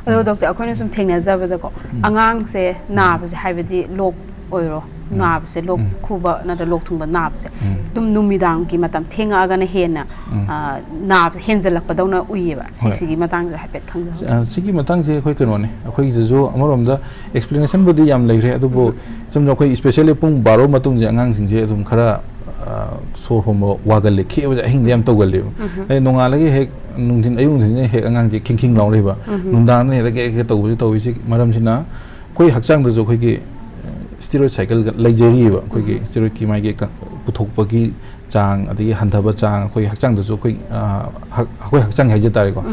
ꯑꯗꯣ doctor, ꯑꯩꯈꯣꯏꯅ ꯁꯨꯝ ꯊꯦꯡꯅꯖꯕꯗꯀꯣ, ꯑꯉꯥꯡꯁꯦ ꯅꯥꯕꯁꯦ, ꯍꯥꯏꯕꯗꯤ ꯂꯣꯛ ꯑꯣꯏꯔꯣ, ꯅꯥꯕꯁꯦ, ꯂꯣꯛ ꯈꯨꯕ ꯅꯠꯇ꯭ꯔ ꯂꯣꯛ ꯊꯨꯡꯕ ꯅꯥꯕꯁꯦ, ꯑꯗꯨꯝ ꯅꯨꯃꯤꯗꯥꯡꯒꯤ ꯃꯇꯝ ꯊꯦꯡꯉꯛꯑꯒꯅ ꯍꯦꯟꯅ, ꯑ, ꯅꯥꯕꯁꯦ ꯍꯦꯟꯖꯜꯂꯛꯄꯗꯧꯅ ꯎꯏꯌꯦꯕ꯫ ꯁꯤꯁꯤꯒꯤ ꯃꯇꯥꯡꯗ ꯍꯥꯏꯐꯦꯠ ꯈꯪꯖꯍꯧꯒꯦ꯫ ꯑ, ꯁꯤꯒꯤ ꯃꯇꯥꯡꯁꯦ ꯑꯩꯈꯣꯏ ꯀꯩꯅꯣꯅꯦ, ꯑꯩꯈꯣꯏꯒꯤꯁꯤꯁꯨ ꯑꯃꯔꯣꯝꯗ explanationꯕꯨꯗꯤ ꯌꯥꯝ ꯂꯩꯈ꯭ꯔꯦ, ꯑꯗꯨꯕꯨ ꯁꯨꯝ ꯑꯩꯈꯣꯏ especially ꯄꯨꯡ ꯕꯥꯔꯣ ꯃꯇꯨꯡꯁꯦ ꯑꯉꯥꯡꯁꯤꯡꯁꯦ ꯑꯗꯨꯝ ꯈꯔ, ꯑ, ꯁꯣꯔ ꯍꯣꯟꯕ ꯋꯥꯒꯜꯂꯦ, ꯈꯦꯕꯁꯦ ꯑꯍꯤꯡꯗ ꯌꯥꯝ ꯇꯧꯒꯜꯂꯦꯕ꯫ ꯑꯗꯩ ꯅꯣꯡꯉꯥꯜꯂꯒ ꯍꯦꯛ ꯅꯨꯡꯊꯤꯟ, ꯑꯌꯨꯛ ꯅꯨꯡꯊꯤꯟꯁꯤꯅ ꯍꯦꯛ ꯑꯉꯥꯡꯁꯦ ꯈꯤꯡ ꯈꯤꯡ ꯂꯥꯎ ꯂꯩꯕ, ꯅꯨꯡꯗꯥꯡꯗꯅ ꯍꯦꯛꯇ ꯒꯦꯔꯦ ꯒꯦꯔꯦ ꯇꯧꯕꯁꯦ ꯇꯧꯔꯤꯁꯦ ꯃꯔꯝꯁꯤꯅ ꯑꯩꯈꯣꯏ ꯍꯛꯆꯥꯡꯗꯁꯨ ꯑꯩꯈꯣꯏꯒꯤ, ꯑ, steroid cycle ꯂꯩꯖꯔꯤꯑꯕ꯫ ꯑꯩꯈꯣꯏꯒꯤ steroidꯀꯤ ꯃꯥꯒꯤ ꯀ-, ꯄꯨꯊꯣꯛꯄꯒꯤ ꯆꯥꯡ, ꯑꯗꯒꯤ ꯍꯟꯊꯕ ꯆꯥꯡ, ꯑꯩꯈꯣꯏ ꯍꯛꯆꯥꯡꯗꯁꯨ ꯑꯩꯈꯣꯏ, ꯑ, ꯍꯛ-, ꯑꯩꯈꯣꯏ ꯍꯛꯆꯥꯡꯒꯤ ꯍꯥꯏꯖ ꯇꯥꯔꯦꯀꯣ꯫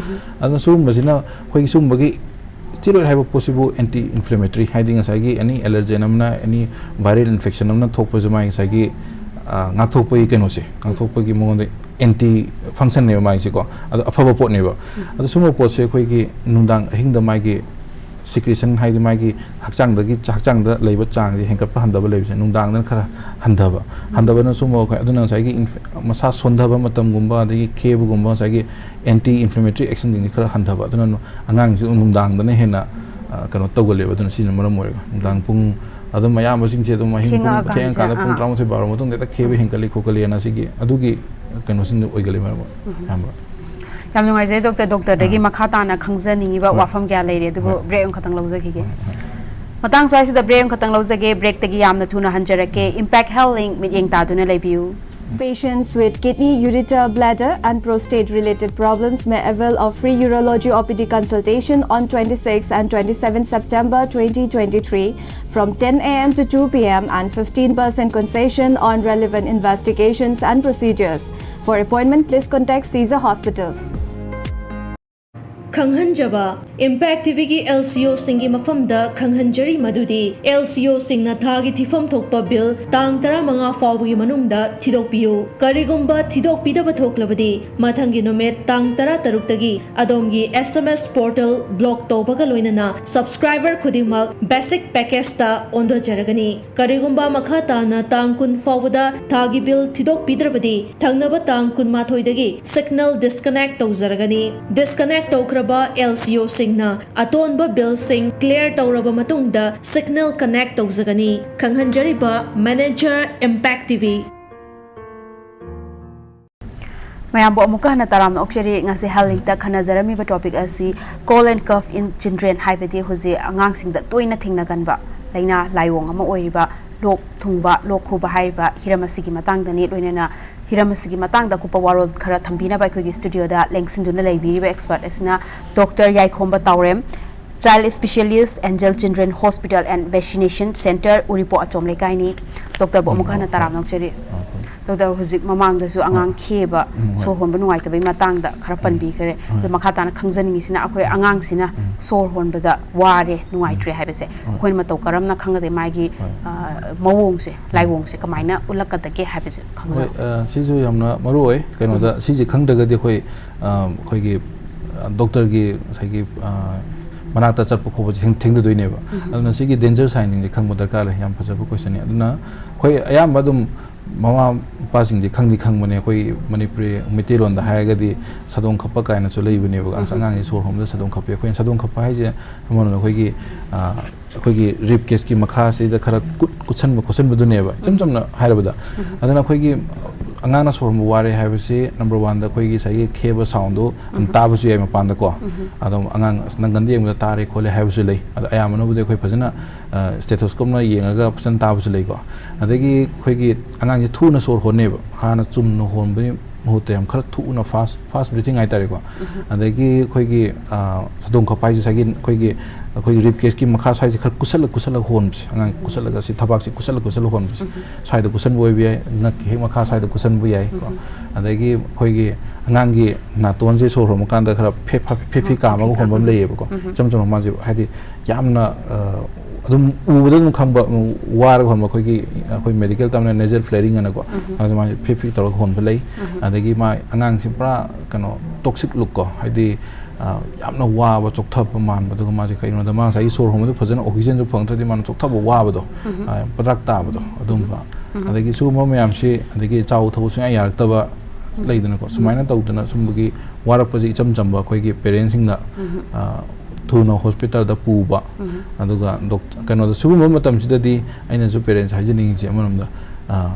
ꯑꯗꯨꯅ ꯁꯤꯒꯨꯝꯕꯁꯤꯅ ꯑꯩꯈꯣꯏꯒꯤ ꯁꯤꯒꯨꯝꯕꯒꯤ steroid ꯍꯥꯏꯕ ꯄꯣꯠꯁꯤꯕꯨ anti inflammatory, ꯍꯥꯏꯗꯤ ꯉꯁꯥꯏꯒꯤ any allergen ꯑꯃꯅ, any viral infection ꯑꯃꯅ ꯊꯣꯛꯄꯁꯦ ꯃꯥꯒꯤ ꯉꯁꯥꯏꯒꯤ ꯑ, ꯉꯥꯛꯊꯣꯛꯄꯒꯤ ꯀꯩꯅꯣꯁꯦ, ꯉꯥꯛꯊꯣꯛꯄꯒꯤ ꯃꯉꯣꯟꯗ ꯑꯦꯟꯇꯤ ꯐꯪꯁꯟꯅꯦꯕ ꯃꯥꯏꯁꯦꯀꯣ꯫ ꯑꯗꯣ ꯑꯐꯕ ꯄꯣꯠꯅꯦꯕ꯫ ꯑꯗꯣ ꯁꯨꯝꯕ ꯄꯣꯠꯁꯦ ꯑꯩꯈꯣꯏꯒꯤ ꯅꯨꯡꯗꯥꯡ ꯑꯍꯤꯡꯗ ꯃꯥꯒꯤ ꯁꯤꯀ꯭ꯔꯦꯁꯟ, ꯍꯥꯏꯗꯤ ꯃꯥꯒꯤ ꯍꯛꯆꯥꯡꯗꯒꯤ, ꯍꯛꯆꯥꯡꯗ ꯂꯩꯕ ꯆꯥꯡꯁꯦ ꯍꯦꯟꯒꯠꯄ ꯍꯟꯊꯕ ꯂꯩꯕꯁꯦ ꯅꯨꯡꯗꯥꯡꯗꯅ ꯈꯔ ꯍꯟꯊꯕ꯫ ꯍꯟꯊꯕꯅ ꯁꯨꯝꯕ ꯑꯩꯈꯣꯏ, ꯑꯗꯨꯅ ꯉꯁꯥꯏꯒꯤ ꯏꯟꯐ-, ꯃꯁꯥ ꯁꯣꯟꯊꯕ ꯃꯇꯝꯒꯨꯝꯕ, ꯑꯗꯒꯤ ꯈꯦꯕꯒꯨꯝꯕ, ꯉꯁꯥꯏꯒꯤ ꯑꯦꯟꯇꯤ ꯏꯟꯐ꯭ꯂꯦꯃꯦꯇꯔꯤ ꯑꯦꯛꯁꯟꯁꯤꯡꯁꯦ ꯈꯔ ꯍꯟꯊꯕ꯫ ꯑꯗꯨꯅ ꯅꯨ-, ꯑꯉꯥꯡꯁꯤꯡꯁꯨ ꯅꯨꯡꯗꯥꯡꯗꯅ ꯍꯦꯟꯅ, ꯑ, ꯀꯩꯅꯣ ꯇꯧꯒꯜꯂꯦꯕ꯫ ꯑꯗꯨꯅ ꯁꯤꯅ ꯃꯔꯝ ꯑꯣꯏꯔꯒ ꯅꯨꯡꯗꯥꯡ ꯄꯨꯡ, ꯑꯗꯨꯝ ꯑꯌꯥꯝꯕꯁꯤꯡꯁꯦ ꯑꯗꯨꯝ ꯑꯍꯤꯡ ꯄꯨꯡ, ꯊꯦꯡꯉꯛꯑꯀꯥꯟꯁꯦ, ꯊꯦꯡꯉꯀꯥꯟꯗ ꯄꯨꯡ ꯑꯥ꯫ ꯇꯔꯥꯃꯥꯊꯣꯏ ꯕꯥꯔꯣ ꯃꯇꯨꯡꯗ ꯍꯦꯛꯇ ꯈꯦꯕ ꯍꯦꯟꯒꯠꯂꯤ ꯈꯣꯠꯀꯠꯂꯤꯅ ꯁꯤꯒꯤ, ꯑꯗꯨꯒꯤ ꯀꯩꯅꯣꯁꯤꯡꯗꯣ ꯑꯣꯏꯒꯜꯂꯤ ꯃꯔꯝ ꯑꯣꯏ-, ꯑꯌꯥꯝꯕ꯫ ꯌꯥꯝ ꯅꯨꯡꯉꯥꯏꯖꯩ ꯗꯣꯛꯇꯔ꯫ ꯗꯣꯛꯇꯔꯗꯒꯤ ꯎꯝ꯫ ꯃꯈꯥ ꯇꯥꯅ ꯈꯪꯖꯅꯤꯡꯉꯤꯕ ꯍꯣꯏ꯫ ꯋꯥꯐꯝ ꯀꯌꯥ ꯂꯩꯔꯤ, ꯑꯗꯨꯕꯨ ꯍꯣꯏ꯫ ꯕ꯭ꯔꯦꯛ ꯑꯃꯈꯛꯇꯪ ꯂꯧꯖꯈꯤꯒꯦ꯫ ꯍꯣꯏ, ꯍꯣꯏ꯫ ꯃꯇꯥꯡ ꯁ꯭ꯋꯥꯏꯁꯤꯗ ꯕ꯭ꯔꯦꯛ ꯑꯃꯈꯛꯇꯪ ꯂꯧꯖꯒꯦ꯫ ꯕ꯭ꯔꯦꯛꯇꯒꯤ ꯌꯥꯝꯅ ꯊꯨꯅ ꯍꯟꯖꯔꯛꯀꯦ꯫ ꯎꯝ꯫ ꯏꯝꯄꯦꯛ ꯍꯦꯜꯊ ꯂꯤꯡ ꯃꯤꯠꯌꯦꯡ ꯇꯥꯗꯨꯅ ꯂꯩꯕꯤꯌꯨ꯫ Patients with kidney, ureter, bladder, and prostate related problems may avail of free urology O P D consultation on twenty-six and twenty-seven September twenty twenty-three from ten A M to two P M and fifteen percent concession on relevant investigations and procedures. For appointment, please contact Caesar Hospitals. ꯈꯪꯍꯟꯖꯕ, impact ꯇꯤꯚꯤꯒꯤ L C ꯑꯣꯁꯤꯡꯒꯤ ꯃꯐꯝꯗ ꯈꯪꯍꯟꯖꯔꯤ ꯃꯗꯨꯗꯤ, L C ꯑꯣꯁꯤꯡꯅ ꯊꯥꯒꯤ ꯊꯤꯐꯝ ꯊꯣꯛꯄ bill ꯇꯥꯡ ꯇꯔꯥꯃꯉꯥ ꯐꯥꯎꯕꯒꯤ ꯃꯅꯨꯡꯗ ꯊꯤꯗꯣꯛꯄꯤꯌꯨ꯫ ꯀꯔꯤꯒꯨꯝꯕ ꯊꯤꯗꯣꯛꯄꯤꯗꯕ ꯊꯣꯛꯂꯕꯗꯤ, ꯃꯊꯪꯒꯤ ꯅꯨꯃꯤꯠ ꯇꯥꯡ ꯇꯔꯥꯇꯔꯨꯛꯇꯒꯤ ꯑꯗꯣꯝꯒꯤ ꯑꯦꯁ ꯑꯦꯝ ꯑꯦꯁ ꯄꯣꯔꯇꯦꯜ ꯕ꯭ꯂꯣꯛ ꯇꯧꯕꯒ ꯂꯣꯏꯅꯅ ꯁꯕꯁꯀ꯭ꯔꯥꯏꯕꯔ ꯈꯨꯗꯤꯡꯃꯛ ꯕꯦꯁꯤꯛ ꯄꯦꯀꯦꯖꯇ ꯑꯣꯟꯊꯖꯔꯒꯅꯤ꯫ ꯀꯔꯤꯒꯨꯝꯕ ꯃꯈꯥ ꯇꯥꯅ ꯇꯥꯡ ꯀꯨꯟ ꯐꯥꯎꯕꯗ ꯊꯥꯒꯤ ꯕꯤꯜ ꯊꯤꯗꯣꯛꯄꯤꯗ꯭ꯔꯕꯗꯤ, ꯊꯪꯅꯕ ꯇꯥꯡ ꯀꯨꯟꯃꯥꯊꯣꯏꯗꯒꯤ ꯁꯤꯒꯅꯦꯜ ꯗꯤꯁꯀꯅꯦꯛ ꯇꯧꯖꯔꯒꯅꯤ꯫ ꯗꯤꯁꯀꯅꯦꯛ ꯇꯧꯈ꯭ꯔꯕ ꯑꯦꯜ ꯁꯤ ꯑꯣꯁꯤꯡꯅ ꯑꯇꯣꯟꯕ ꯕꯤꯜꯁꯤꯡ ꯀ꯭ꯂꯤꯌꯥꯔ ꯇꯧꯔꯕ ꯃꯇꯨꯡꯗ ꯁꯤꯒꯅꯦꯜ ꯀꯅꯦꯛ ꯇꯧꯖꯒꯅꯤ꯫ ꯈꯪꯍꯟꯖꯔꯤꯕ ꯃꯦꯅꯦꯖꯔ, ꯏꯝꯄꯦꯛ ꯇꯤꯚꯤ꯫ ꯃꯌꯥꯝꯕꯨ ꯑꯃꯨꯛꯀ ꯍꯟꯅ ꯇꯔꯥꯝꯅ ꯑꯣꯛꯆꯔꯤ꯫ ꯉꯁꯤ ꯍꯦꯜꯊ ꯂꯤꯡꯇ ꯈꯟꯅꯖꯔꯝꯃꯤꯕ ꯇꯣꯄꯤꯛ ꯑꯁꯤ cold and cough in children, ꯍꯥꯏꯕꯗꯤ ꯍꯧꯖꯤꯛ ꯑꯉꯥꯡꯁꯤꯡꯗ ꯇꯣꯏꯅ ꯊꯦꯡꯅꯒꯟꯕ ꯂꯥꯏꯅꯥ ꯂꯥꯏꯑꯣꯡ ꯑꯃ ꯑꯣꯏꯔꯤꯕ ꯂꯣꯛ ꯊꯨꯡꯕ, ꯂꯣꯛ ꯈꯨꯕ ꯍꯥꯏꯔꯤꯕ ꯍꯤꯔꯝ ꯑꯁꯤꯒꯤ ꯃꯇꯥꯡꯗꯅꯤ꯫ ꯂꯣꯏꯅꯅ ꯍꯤꯔꯝ ꯑꯁꯤꯒꯤ ꯃꯇꯥꯡꯗ ꯑꯀꯨꯞꯄ ꯋꯥꯔꯣꯜ ꯈꯔ ꯊꯝꯕꯤꯅꯕ ꯑꯩꯈꯣꯏꯒꯤ ꯁ꯭ꯇꯨꯗꯤꯑꯣꯗ ꯂꯦꯡꯁꯤꯟꯗꯨꯅ ꯂꯩꯕꯤꯔꯤꯕ ꯑꯦꯛꯁꯄꯔꯠ ꯑꯁꯤꯅ doctor Yaikhomba Taorem, Child Specialist, Angel Children Hospital and Vaccination Center, ꯎꯔꯤꯄꯣꯛ ꯑꯆꯣꯝ ꯂꯩꯀꯥꯏꯅꯤ꯫ ꯗꯣꯛꯇꯔꯕꯨ ꯑꯃꯨꯛ ꯍꯟꯅ ꯇꯔꯥꯝꯅ ꯑꯣꯛꯆꯔꯤ꯫ ꯗꯣꯛꯇꯔ, ꯍꯧꯖꯤꯛ ꯃꯃꯥꯡꯗꯁꯨ ꯑꯉꯥꯡ ꯈꯦꯕ, ꯎꯝ, ꯍꯣꯏ꯫ ꯁꯣꯔ ꯍꯣꯟꯕ ꯅꯨꯡꯉꯥꯏꯇꯕꯒꯤ ꯃꯇꯥꯡꯗ ꯈꯔ ꯎꯝ, ꯄꯟꯕꯤꯈ꯭ꯔꯦ꯫ ꯍꯣꯏ꯫ ꯑꯗꯣ ꯃꯈꯥ ꯇꯥꯅ ꯈꯪꯖꯅꯤꯡꯉꯤꯁꯤꯅ, ꯑꯩꯈꯣꯏ ꯎꯝ꯫ ꯑꯉꯥꯡꯁꯤꯅ ꯎꯝ꯫ ꯁꯣꯔ ꯍꯣꯟꯕꯗ ꯋꯥꯔꯦ, ꯅꯨꯡꯉꯥꯏꯇ꯭ꯔꯦ ꯎꯝ꯫ ꯍꯥꯏꯕꯁꯦ ꯍꯣꯏ꯫ ꯑꯩꯈꯣꯏꯅ ꯃꯇꯧ ꯀꯔꯝꯅ ꯈꯪꯒꯗꯒꯦ, ꯃꯥꯒꯤ, ꯍꯣꯏ꯫ ꯑ, ꯃꯑꯣꯡꯁꯦ, ꯎꯝ꯫ ꯂꯥꯏꯑꯣꯡꯁꯦ ꯀꯃꯥꯏꯅ ꯎꯠꯂꯛꯀꯗꯒꯦ ꯍꯥꯏꯕꯁꯦ ꯍꯣꯏ, ꯈꯪꯖꯕ꯫ ꯑ, ꯁꯤꯁꯨ ꯌꯥꯝꯅ ꯃꯔꯨ ꯑꯣꯏ꯫ ꯀꯩꯅꯣꯗ, ꯎꯝ꯫ ꯁꯤꯁꯦ ꯈꯪꯗ꯭ꯔꯒꯗꯤ ꯑꯩꯈꯣꯏ, ꯑ, ꯑꯩꯈꯣꯏꯒꯤ, ꯑ, ꯗꯣꯛꯇꯔꯒꯤ ꯉꯁꯥꯏꯒꯤ, ꯑ, ꯃꯅꯥꯛꯇ ꯆꯠꯄ ꯈꯣꯠꯄꯁꯦ ꯊꯦꯡ-, ꯊꯦꯡꯊꯗꯣꯏꯅꯦꯕ꯫ ꯎꯝ꯫ ꯑꯗꯨꯅ ꯁꯤꯒꯤ danger signꯁꯤꯡꯁꯦ ꯈꯪꯕ ꯗꯔꯀꯥꯔ ꯂꯩ꯫ ꯌꯥꯝ ꯐꯖꯕ questionꯅꯤ꯫ ꯑꯗꯨꯅ ꯑꯩꯈꯣꯏ ꯑꯌꯥꯝꯕ ꯑꯗꯨꯝ ꯃꯃꯥ ꯃꯄꯥꯁꯤꯡꯗꯤ ꯈꯪꯗꯤ ꯈꯪꯕꯅꯦ, ꯑꯩꯈꯣꯏ ꯃꯅꯤꯄꯨꯔꯤ ꯃꯩꯇꯩꯂꯣꯟꯗ ꯍꯥꯏꯔꯒꯗꯤ ꯁꯥꯗꯣꯡ ꯈꯞꯄ ꯀꯥꯏꯅꯁꯨ ꯂꯩꯕꯅꯦꯕ꯫ ꯑꯉꯥꯡ-, ꯎꯝ꯫ ꯑꯉꯥꯡꯁꯦ ꯁꯣꯔ ꯍꯣꯟꯕꯗ ꯁꯥꯗꯣꯡ ꯈꯞꯄꯤ꯫ ꯑꯩꯈꯣꯏꯅ ꯁꯥꯗꯣꯡ ꯈꯞꯄ ꯍꯥꯏꯁꯦ ꯑꯃꯔꯣꯝꯗ ꯑꯩꯈꯣꯏꯒꯤ, ꯑ, ꯑꯩꯈꯣꯏꯒꯤ rib cageꯀꯤ ꯃꯈꯥꯁꯤꯗ ꯈꯔ ꯀꯨꯠ-, ꯀꯨꯠꯁꯟꯕ ꯈꯣꯠꯆꯟꯕꯗꯨꯅꯦꯕ, ꯏꯆꯝ ꯎꯝ꯫ ꯆꯝꯅ ꯍꯥꯏꯔꯕꯗ꯫ ꯎꯝ꯫ ꯑꯗꯨꯅ ꯑꯩꯈꯣꯏꯒꯤ ꯑꯉꯥꯡꯅ ꯁꯣꯔ ꯍꯣꯟꯕ ꯋꯥꯔꯦ ꯍꯥꯏꯕꯁꯤ, number oneꯗ ꯑꯩꯈꯣꯏꯒꯤ ꯉꯁꯥꯏꯒꯤ ꯈꯦꯕ soundꯗꯣ ꯑꯗꯨꯝ ꯎꯝ꯫ ꯇꯥꯕꯁꯨ ꯌꯥꯏ ꯃꯄꯥꯟꯗꯀꯣ꯫ ꯎꯝ꯫ ꯑꯗꯨꯝ ꯑꯉꯥꯡ ꯑꯁ ꯅꯪꯒꯟꯗ ꯌꯦꯡꯕꯗ ꯇꯥꯔꯦ ꯈꯣꯠꯂꯦ ꯍꯥꯏꯕꯁꯨ ꯂꯩ꯫ ꯑꯗꯣ ꯑꯌꯥꯝꯕꯅꯕꯨꯗꯤ ꯑꯩꯈꯣꯏ ꯐꯖꯅ, ꯑ, stethoscopeꯅ ꯌꯦꯡꯉꯒ ꯐꯖꯅ ꯇꯥꯕꯁꯨ ꯂꯩꯀꯣ꯫ ꯑꯗꯒꯤ ꯑꯩꯈꯣꯏꯒꯤ ꯑꯉꯥꯡꯁꯦ ꯊꯨꯅ ꯁꯣꯔ ꯍꯣꯟꯅꯦꯕ, ꯍꯥꯟꯅ ꯆꯨꯝꯅ ꯍꯣꯟꯕꯒꯤ ꯃꯍꯨꯠꯇ ꯌꯥꯝ ꯈꯔ ꯊꯨꯅ fast, fast breathing ꯍꯥꯏꯇꯥꯔꯦꯀꯣ꯫ ꯎꯝ꯫ ꯑꯗꯒꯤ ꯑꯩꯈꯣꯏꯒꯤ, ꯑ, ꯁꯥꯗꯣꯡ ꯈꯞꯄ ꯍꯥꯏꯁꯦ ꯉꯁꯥꯏꯒꯤ ꯑꯩꯈꯣꯏꯒꯤ, ꯑꯩꯈꯣꯏꯒꯤ rib cageꯀꯤ ꯃꯈꯥ ꯁ꯭ꯋꯥꯏꯁꯦ ꯈꯔ ꯀꯨꯠꯁꯜꯂ ꯀꯨꯠꯁꯜꯂꯒ ꯍꯣꯟꯕꯁꯦ, ꯑꯉꯥꯡ ꯀꯨꯠꯁꯜꯂꯒ ꯁꯤ ꯊꯕꯥꯛꯁꯦ ꯀꯨꯠꯁꯜꯂ ꯀꯨꯠꯁꯜꯂ ꯍꯣꯟꯕꯁꯦ, ꯎꯝ꯫ ꯁ꯭ꯋꯥꯏꯗ ꯀꯨꯠꯁꯟꯕ ꯑꯣꯏꯕ ꯌꯥꯏ, ꯉꯛꯀꯤ ꯍꯦꯛ ꯃꯈꯥ ꯁ꯭ꯋꯥꯏꯗ ꯀꯨꯠꯁꯟꯕ ꯌꯥꯏꯀꯣ꯫ ꯎꯝ꯫ ꯑꯗꯒꯤ ꯑꯩꯈꯣꯏꯒꯤ ꯑꯉꯥꯡꯒꯤ ꯅꯥꯇꯣꯟꯁꯦ ꯁꯣꯔ ꯍꯣꯟꯕ ꯀꯥꯟꯗ ꯈꯔ ꯐꯦ-, ꯐꯦ-, ꯐꯦ-, ꯐꯦ ꯎꯝ, ꯀꯥꯝꯃꯒ ꯐꯦ-, ꯍꯣꯟꯕ ꯑꯃ ꯎꯝ꯫ ꯂꯩꯌꯦꯕꯀꯣ꯫ ꯎꯝ꯫ ꯏꯆꯝ ꯆꯝꯅ ꯃꯥꯁꯦ ꯍꯥꯏꯗꯤ ꯌꯥꯝꯅ, ꯑ, ꯑꯗꯨꯝ ꯎꯕꯗ ꯑꯗꯨꯝ ꯈꯪꯕ, ꯎꯝ, ꯋꯥꯔꯒ ꯍꯣꯟꯕ ꯑꯩꯈꯣꯏꯒꯤ, ꯑꯩꯈꯣꯏ medical termꯗ nasal flaring ꯍꯥꯏꯅꯀꯣ꯫ ꯎꯝ꯫ ꯑꯗꯨ ꯃꯥꯁꯦ ꯐꯤꯛ ꯐꯤꯛ ꯇꯧꯔꯒ ꯍꯣꯟꯕ ꯂꯩ꯫ ꯎꯝ꯫ ꯑꯗꯒꯤ ꯃꯥ ꯑꯉꯥꯡꯁꯤ ꯄꯨꯔꯥ ꯀꯩꯅꯣ toxic look ꯀꯣ, ꯍꯥꯏꯗꯤ, ꯑ, ꯌꯥꯝꯅ ꯋꯥꯕ, ꯆꯣꯛꯊꯕ ꯃꯥꯟꯕ, ꯑꯗꯨꯒ ꯃꯥꯁꯦ ꯀꯩꯒꯤꯅꯣꯗ ꯃꯥ ꯉꯁꯥꯏꯒꯤ ꯁꯣꯔ ꯍꯣꯟꯕꯗ ꯐꯖꯅ oxygenꯁꯨ ꯐꯪꯗ꯭ꯔꯗꯤ ꯃꯥꯅ ꯆꯣꯛꯊꯕ ꯋꯥꯕꯗꯣ, ꯎꯝ꯫ ꯑ, ꯄꯗ꯭ꯔꯥꯛ ꯇꯥꯕꯗꯣ ꯑꯗꯨꯝꯕ꯫ ꯎꯝ꯫ ꯑꯗꯒꯤ ꯁꯤꯒꯨꯝꯕ ꯃꯌꯥꯝꯁꯤ, ꯑꯗꯒꯤ ꯆꯥꯎ ꯊꯛꯎ ꯁꯨꯡꯌꯥ ꯌꯥꯔꯛꯇꯕ ꯎꯝ꯫ ꯂꯩꯗꯅꯀꯣ, ꯁꯨꯃꯥꯏꯅ ꯇꯧꯗꯅ ꯁꯨꯝꯕꯒꯤ ꯋꯥꯔꯛꯄꯁꯦ ꯏꯆꯝ ꯆꯝꯕ ꯑꯩꯈꯣꯏꯒꯤ parentsꯁꯤꯡꯅ, ꯎꯝ꯫ ꯑ, ꯊꯨꯅ hospitalꯗ ꯄꯨꯕ, ꯎꯝ꯫ ꯑꯗꯨꯒ ꯗꯣꯛ-, ꯀꯩꯅꯣꯗ ꯁꯤꯒꯨꯝꯕ ꯃꯇꯝꯁꯤꯗꯗꯤ ꯑꯩꯅꯁꯨ parents ꯍꯥꯏꯖꯅꯤꯡꯉꯤꯁꯦ ꯑꯃꯔꯣꯝꯗ, ꯑ,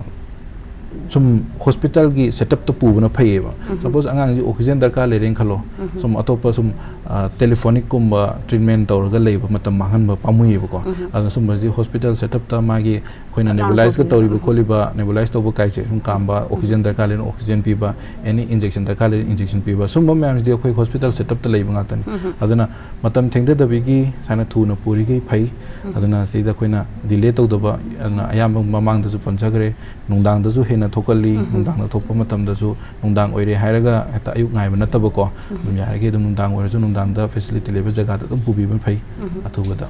ꯁꯨꯝ hospitalꯒꯤ setupꯇ ꯄꯨꯕꯅ ꯐꯩꯌꯦꯕ꯫ ꯎꯝ꯫ Suppose ꯑꯉꯥꯡꯁꯤ oxygen ꯗꯔꯀꯥꯔ ꯂꯩꯔꯦꯅ ꯈꯜꯂꯣ, ꯎꯝ꯫ ꯁꯨꯝ ꯑꯇꯣꯞꯄ ꯁꯨꯝ, ꯑ, telephonicꯀꯨꯝꯕ treatment ꯇꯧꯔꯒ ꯂꯩꯕ ꯃꯇꯝ ꯃꯥꯡꯍꯟꯕ ꯄꯥꯝꯃꯨꯏꯌꯦꯕꯀꯣ꯫ ꯎꯝ꯫ ꯑꯗꯨꯅ ꯁꯨꯝꯕꯁꯤ hospital setupꯇ ꯃꯥꯒꯤ ꯑꯩꯈꯣꯏꯅ ꯈꯗꯥꯡ nebulizeꯀ ꯇꯧꯕꯤꯕ꯫ ꯇꯧꯔꯤꯕ ꯎꯝ꯫ ꯈꯣꯠꯂꯤꯕ, nebulize ꯇꯧꯕ ꯀꯥꯏꯁꯦ ꯁꯨꯝ ꯀꯥꯝꯕ, ꯎꯝ꯫ Oxygen ꯗꯔꯀꯥꯔ ꯂꯩꯔꯦ oxygen ꯄꯤꯕ, any injection ꯗꯔꯀꯥꯔ ꯂꯩꯔꯦ injection ꯄꯤꯕ, ꯁꯨꯝꯕ ꯃꯌꯥꯝꯁꯤꯗꯤ ꯑꯩꯈꯣꯏ hospital setupꯇ ꯂꯩꯕ ꯉꯥꯛꯇꯅꯤ꯫ ꯎꯝ꯫ ꯑꯗꯨꯅ ꯃꯇꯝ ꯊꯦꯡꯊꯗꯕꯤꯒꯤ ꯁꯨꯃꯥꯏꯅ ꯊꯨꯅ ꯄꯨꯔꯤꯈꯩ ꯐꯩ꯫ ꯎꯝ꯫ ꯑꯗꯨꯅ ꯁꯤꯗ ꯑꯩꯈꯣꯏꯅ delay ꯇꯧꯗꯕ, ꯑꯗꯨꯅ ꯑꯌꯥꯝꯕ ꯃꯃꯥꯡꯗꯁꯨ ꯄꯟꯖꯈ꯭ꯔꯦ, ꯅꯨꯡꯗꯥꯡꯗꯁꯨ ꯍꯦꯟꯅ ꯊꯣꯛꯀꯜꯂꯤ꯫ ꯅꯨꯡꯗꯥꯡꯗ ꯊꯣꯛꯄ ꯃꯇꯝꯗꯁꯨ ꯅꯨꯡꯗꯥꯡ ꯑꯣꯏꯔꯦ ꯍꯥꯏꯔꯒ ꯍꯦꯛꯇ ꯑꯌꯨꯛ ꯉꯥꯏꯕ ꯅꯠꯇꯕꯀꯣ, ꯑꯗꯨꯝ ꯌꯥꯔꯤꯈꯩ ꯑꯗꯨꯝ ꯅꯨꯡꯗꯥꯡ ꯑꯣꯏꯔꯁꯨ ꯅꯨꯡꯗꯥꯡꯗ ꯐꯦꯁꯤꯂꯤꯇꯤ ꯂꯩꯕ ꯖꯒꯥꯗ ꯑꯗꯨꯝ ꯄꯨꯕꯤꯕꯅ ꯐꯩ꯫ ꯑꯊꯨꯕꯗ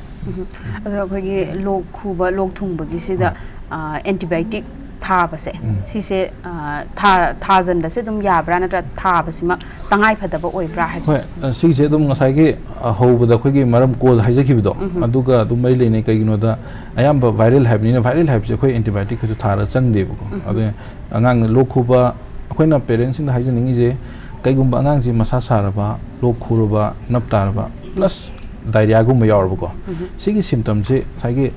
ꯑꯗꯣ ꯑꯩꯈꯣꯏꯒꯤ ꯂꯣꯛ ꯈꯨꯕ, ꯂꯣꯛ ꯊꯨꯡꯕꯒꯤꯁꯤꯗ ꯑꯦꯟꯇꯤꯕꯥꯌꯣꯇꯤꯛ ꯊꯥꯕꯁꯦ, ꯁꯤꯁꯦ ꯊꯥꯖꯟꯕꯁꯦ ꯑꯗꯨꯝ ꯌꯥꯕ꯭ꯔꯥ, ꯅꯠꯇ꯭ꯔꯒ ꯊꯥꯕꯁꯤꯃꯛ ꯇꯉꯥꯏ ꯐꯗꯕ ꯑꯣꯏꯕ꯭ꯔꯥ ꯍꯥꯏꯕ? ꯍꯣꯏ꯫ ꯁꯤꯒꯤꯁꯦ ꯑꯗꯨꯝ ꯉꯁꯥꯏꯒꯤ ꯍꯧꯕꯗ ꯑꯩꯈꯣꯏꯒꯤ ꯃꯔꯝ ꯀꯣꯖ ꯍꯥꯏꯖꯈꯤꯕꯗꯣ, ꯑꯗꯨꯒ ꯑꯗꯨꯝ ꯃꯔꯤ ꯂꯩꯅꯩ꯫ ꯀꯩꯒꯤꯅꯣꯗ ꯑꯌꯥꯝꯕ ꯚꯥꯏꯔꯦꯜ ꯍꯥꯏꯕꯅꯤꯅ, ꯚꯥꯏꯔꯦꯜ ꯍꯥꯏꯕꯁꯦ ꯑꯩꯈꯣꯏ ꯑꯦꯟꯇꯤꯕꯥꯌꯣꯇꯤꯛ ꯀꯩꯁꯨ ꯊꯥꯔꯒ ꯆꯪꯗꯦꯕꯀꯣ꯫ ꯑꯗꯨꯅ ꯑꯉꯥꯡ ꯂꯣꯛ ꯈꯨꯕ, ꯑꯩꯈꯣꯏꯅ ꯄꯦꯔꯦꯟꯁꯁꯤꯡꯗ ꯍꯥꯏꯖꯅꯤꯡꯉꯤꯁꯦ, ꯀꯩꯒꯨꯝꯕ ꯑꯉꯥꯡꯁꯤ ꯃꯁꯥ ꯁꯥꯔꯕ, ꯂꯣꯛ ꯈꯨꯔꯕ, ꯅꯞ ꯇꯥꯔꯕ, ꯄ꯭ꯂꯁ ꯗꯥꯏꯔꯤꯌꯥꯒꯨꯝꯕ ꯌꯥꯎꯔꯕꯀꯣ, ꯁꯤꯒꯤ ꯁꯤꯝꯇꯝꯁꯦ ꯉꯁꯥꯏꯒꯤ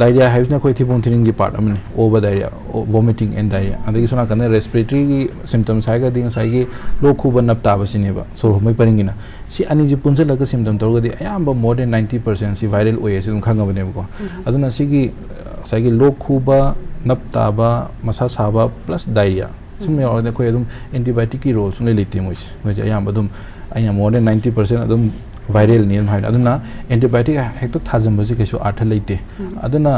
ꯗꯥꯏꯔꯤꯌꯥ ꯍꯥꯏꯕꯁꯤꯅ ꯑꯩꯈꯣꯏ ꯊꯤꯕꯣꯡ ꯊꯤꯔꯤꯡꯒꯤ ꯄꯥꯔꯠ ꯑꯃꯅꯤ, ꯑꯣꯕ ꯗꯥꯏꯔꯤꯌꯥ, vomiting and diarrhea꯫ ꯑꯗꯒꯤ ꯁꯣꯝ ꯅꯥꯀꯟꯗ ꯔꯦꯁꯄꯤꯔꯦꯇꯔꯤꯒꯤ ꯁꯤꯝꯇꯝꯁ ꯍꯥꯏꯔꯒꯗꯤ ꯉꯁꯥꯏꯒꯤ ꯂꯣꯛ ꯈꯨꯕ ꯅꯞ ꯇꯥꯕꯁꯤꯅꯦꯕ, ꯁꯣꯔ ꯍꯣꯟꯕꯒꯤ ꯄꯔꯤꯡꯒꯤꯅ꯫ ꯁꯤ ꯑꯅꯤꯁꯤ ꯄꯨꯟꯁꯤꯜꯂꯒ ꯁꯤꯝꯇꯝ ꯇꯧꯔꯒꯗꯤ ꯑꯌꯥꯝꯕ more than ninety percent ꯁꯤ ꯚꯥꯏꯔꯦꯜ ꯑꯣꯏ ꯍꯥꯏꯁꯤ ꯑꯗꯨꯝ ꯈꯪꯉꯕꯅꯦꯕꯀꯣ꯫ ꯑꯗꯨꯅ ꯁꯤꯒꯤ ꯉꯁꯥꯏꯒꯤ ꯂꯣꯛ ꯈꯨꯕ, ꯅꯞ ꯇꯥꯕ, ꯃꯁꯥ ꯁꯥꯕ ꯄ꯭ꯂꯁ ꯗꯥꯏꯔꯤꯌꯥ, ꯁꯨꯝ ꯌꯥꯎꯔꯗꯤ ꯑꯩꯈꯣꯏ ꯑꯗꯨꯝ ꯑꯦꯟꯇꯤꯕꯥꯌꯣꯇꯤꯛꯀꯤ ꯔꯣꯜ ꯁꯨꯡꯂꯩ ꯂꯩꯇꯦ ꯃꯣꯏꯁꯦ꯫ ꯃꯣꯏꯁꯦ ꯑꯌꯥꯝꯕ ꯑꯗꯨꯝ, ꯑꯩꯅ more than ninety percent ꯑꯗꯨꯝ ꯚꯥꯏꯔꯦꯜꯅꯤ ꯑꯗꯨꯝ ꯍꯥꯏꯅ꯫ ꯑꯗꯨꯅ ꯑꯦꯟꯇꯤꯕꯥꯌꯣꯇꯤꯛ ꯍꯦꯛꯇ ꯊꯥꯖꯤꯟꯕꯁꯦ ꯀꯩꯁꯨ ꯑꯥꯔꯊ ꯂꯩꯇꯦ꯫ ꯑꯗꯨꯅ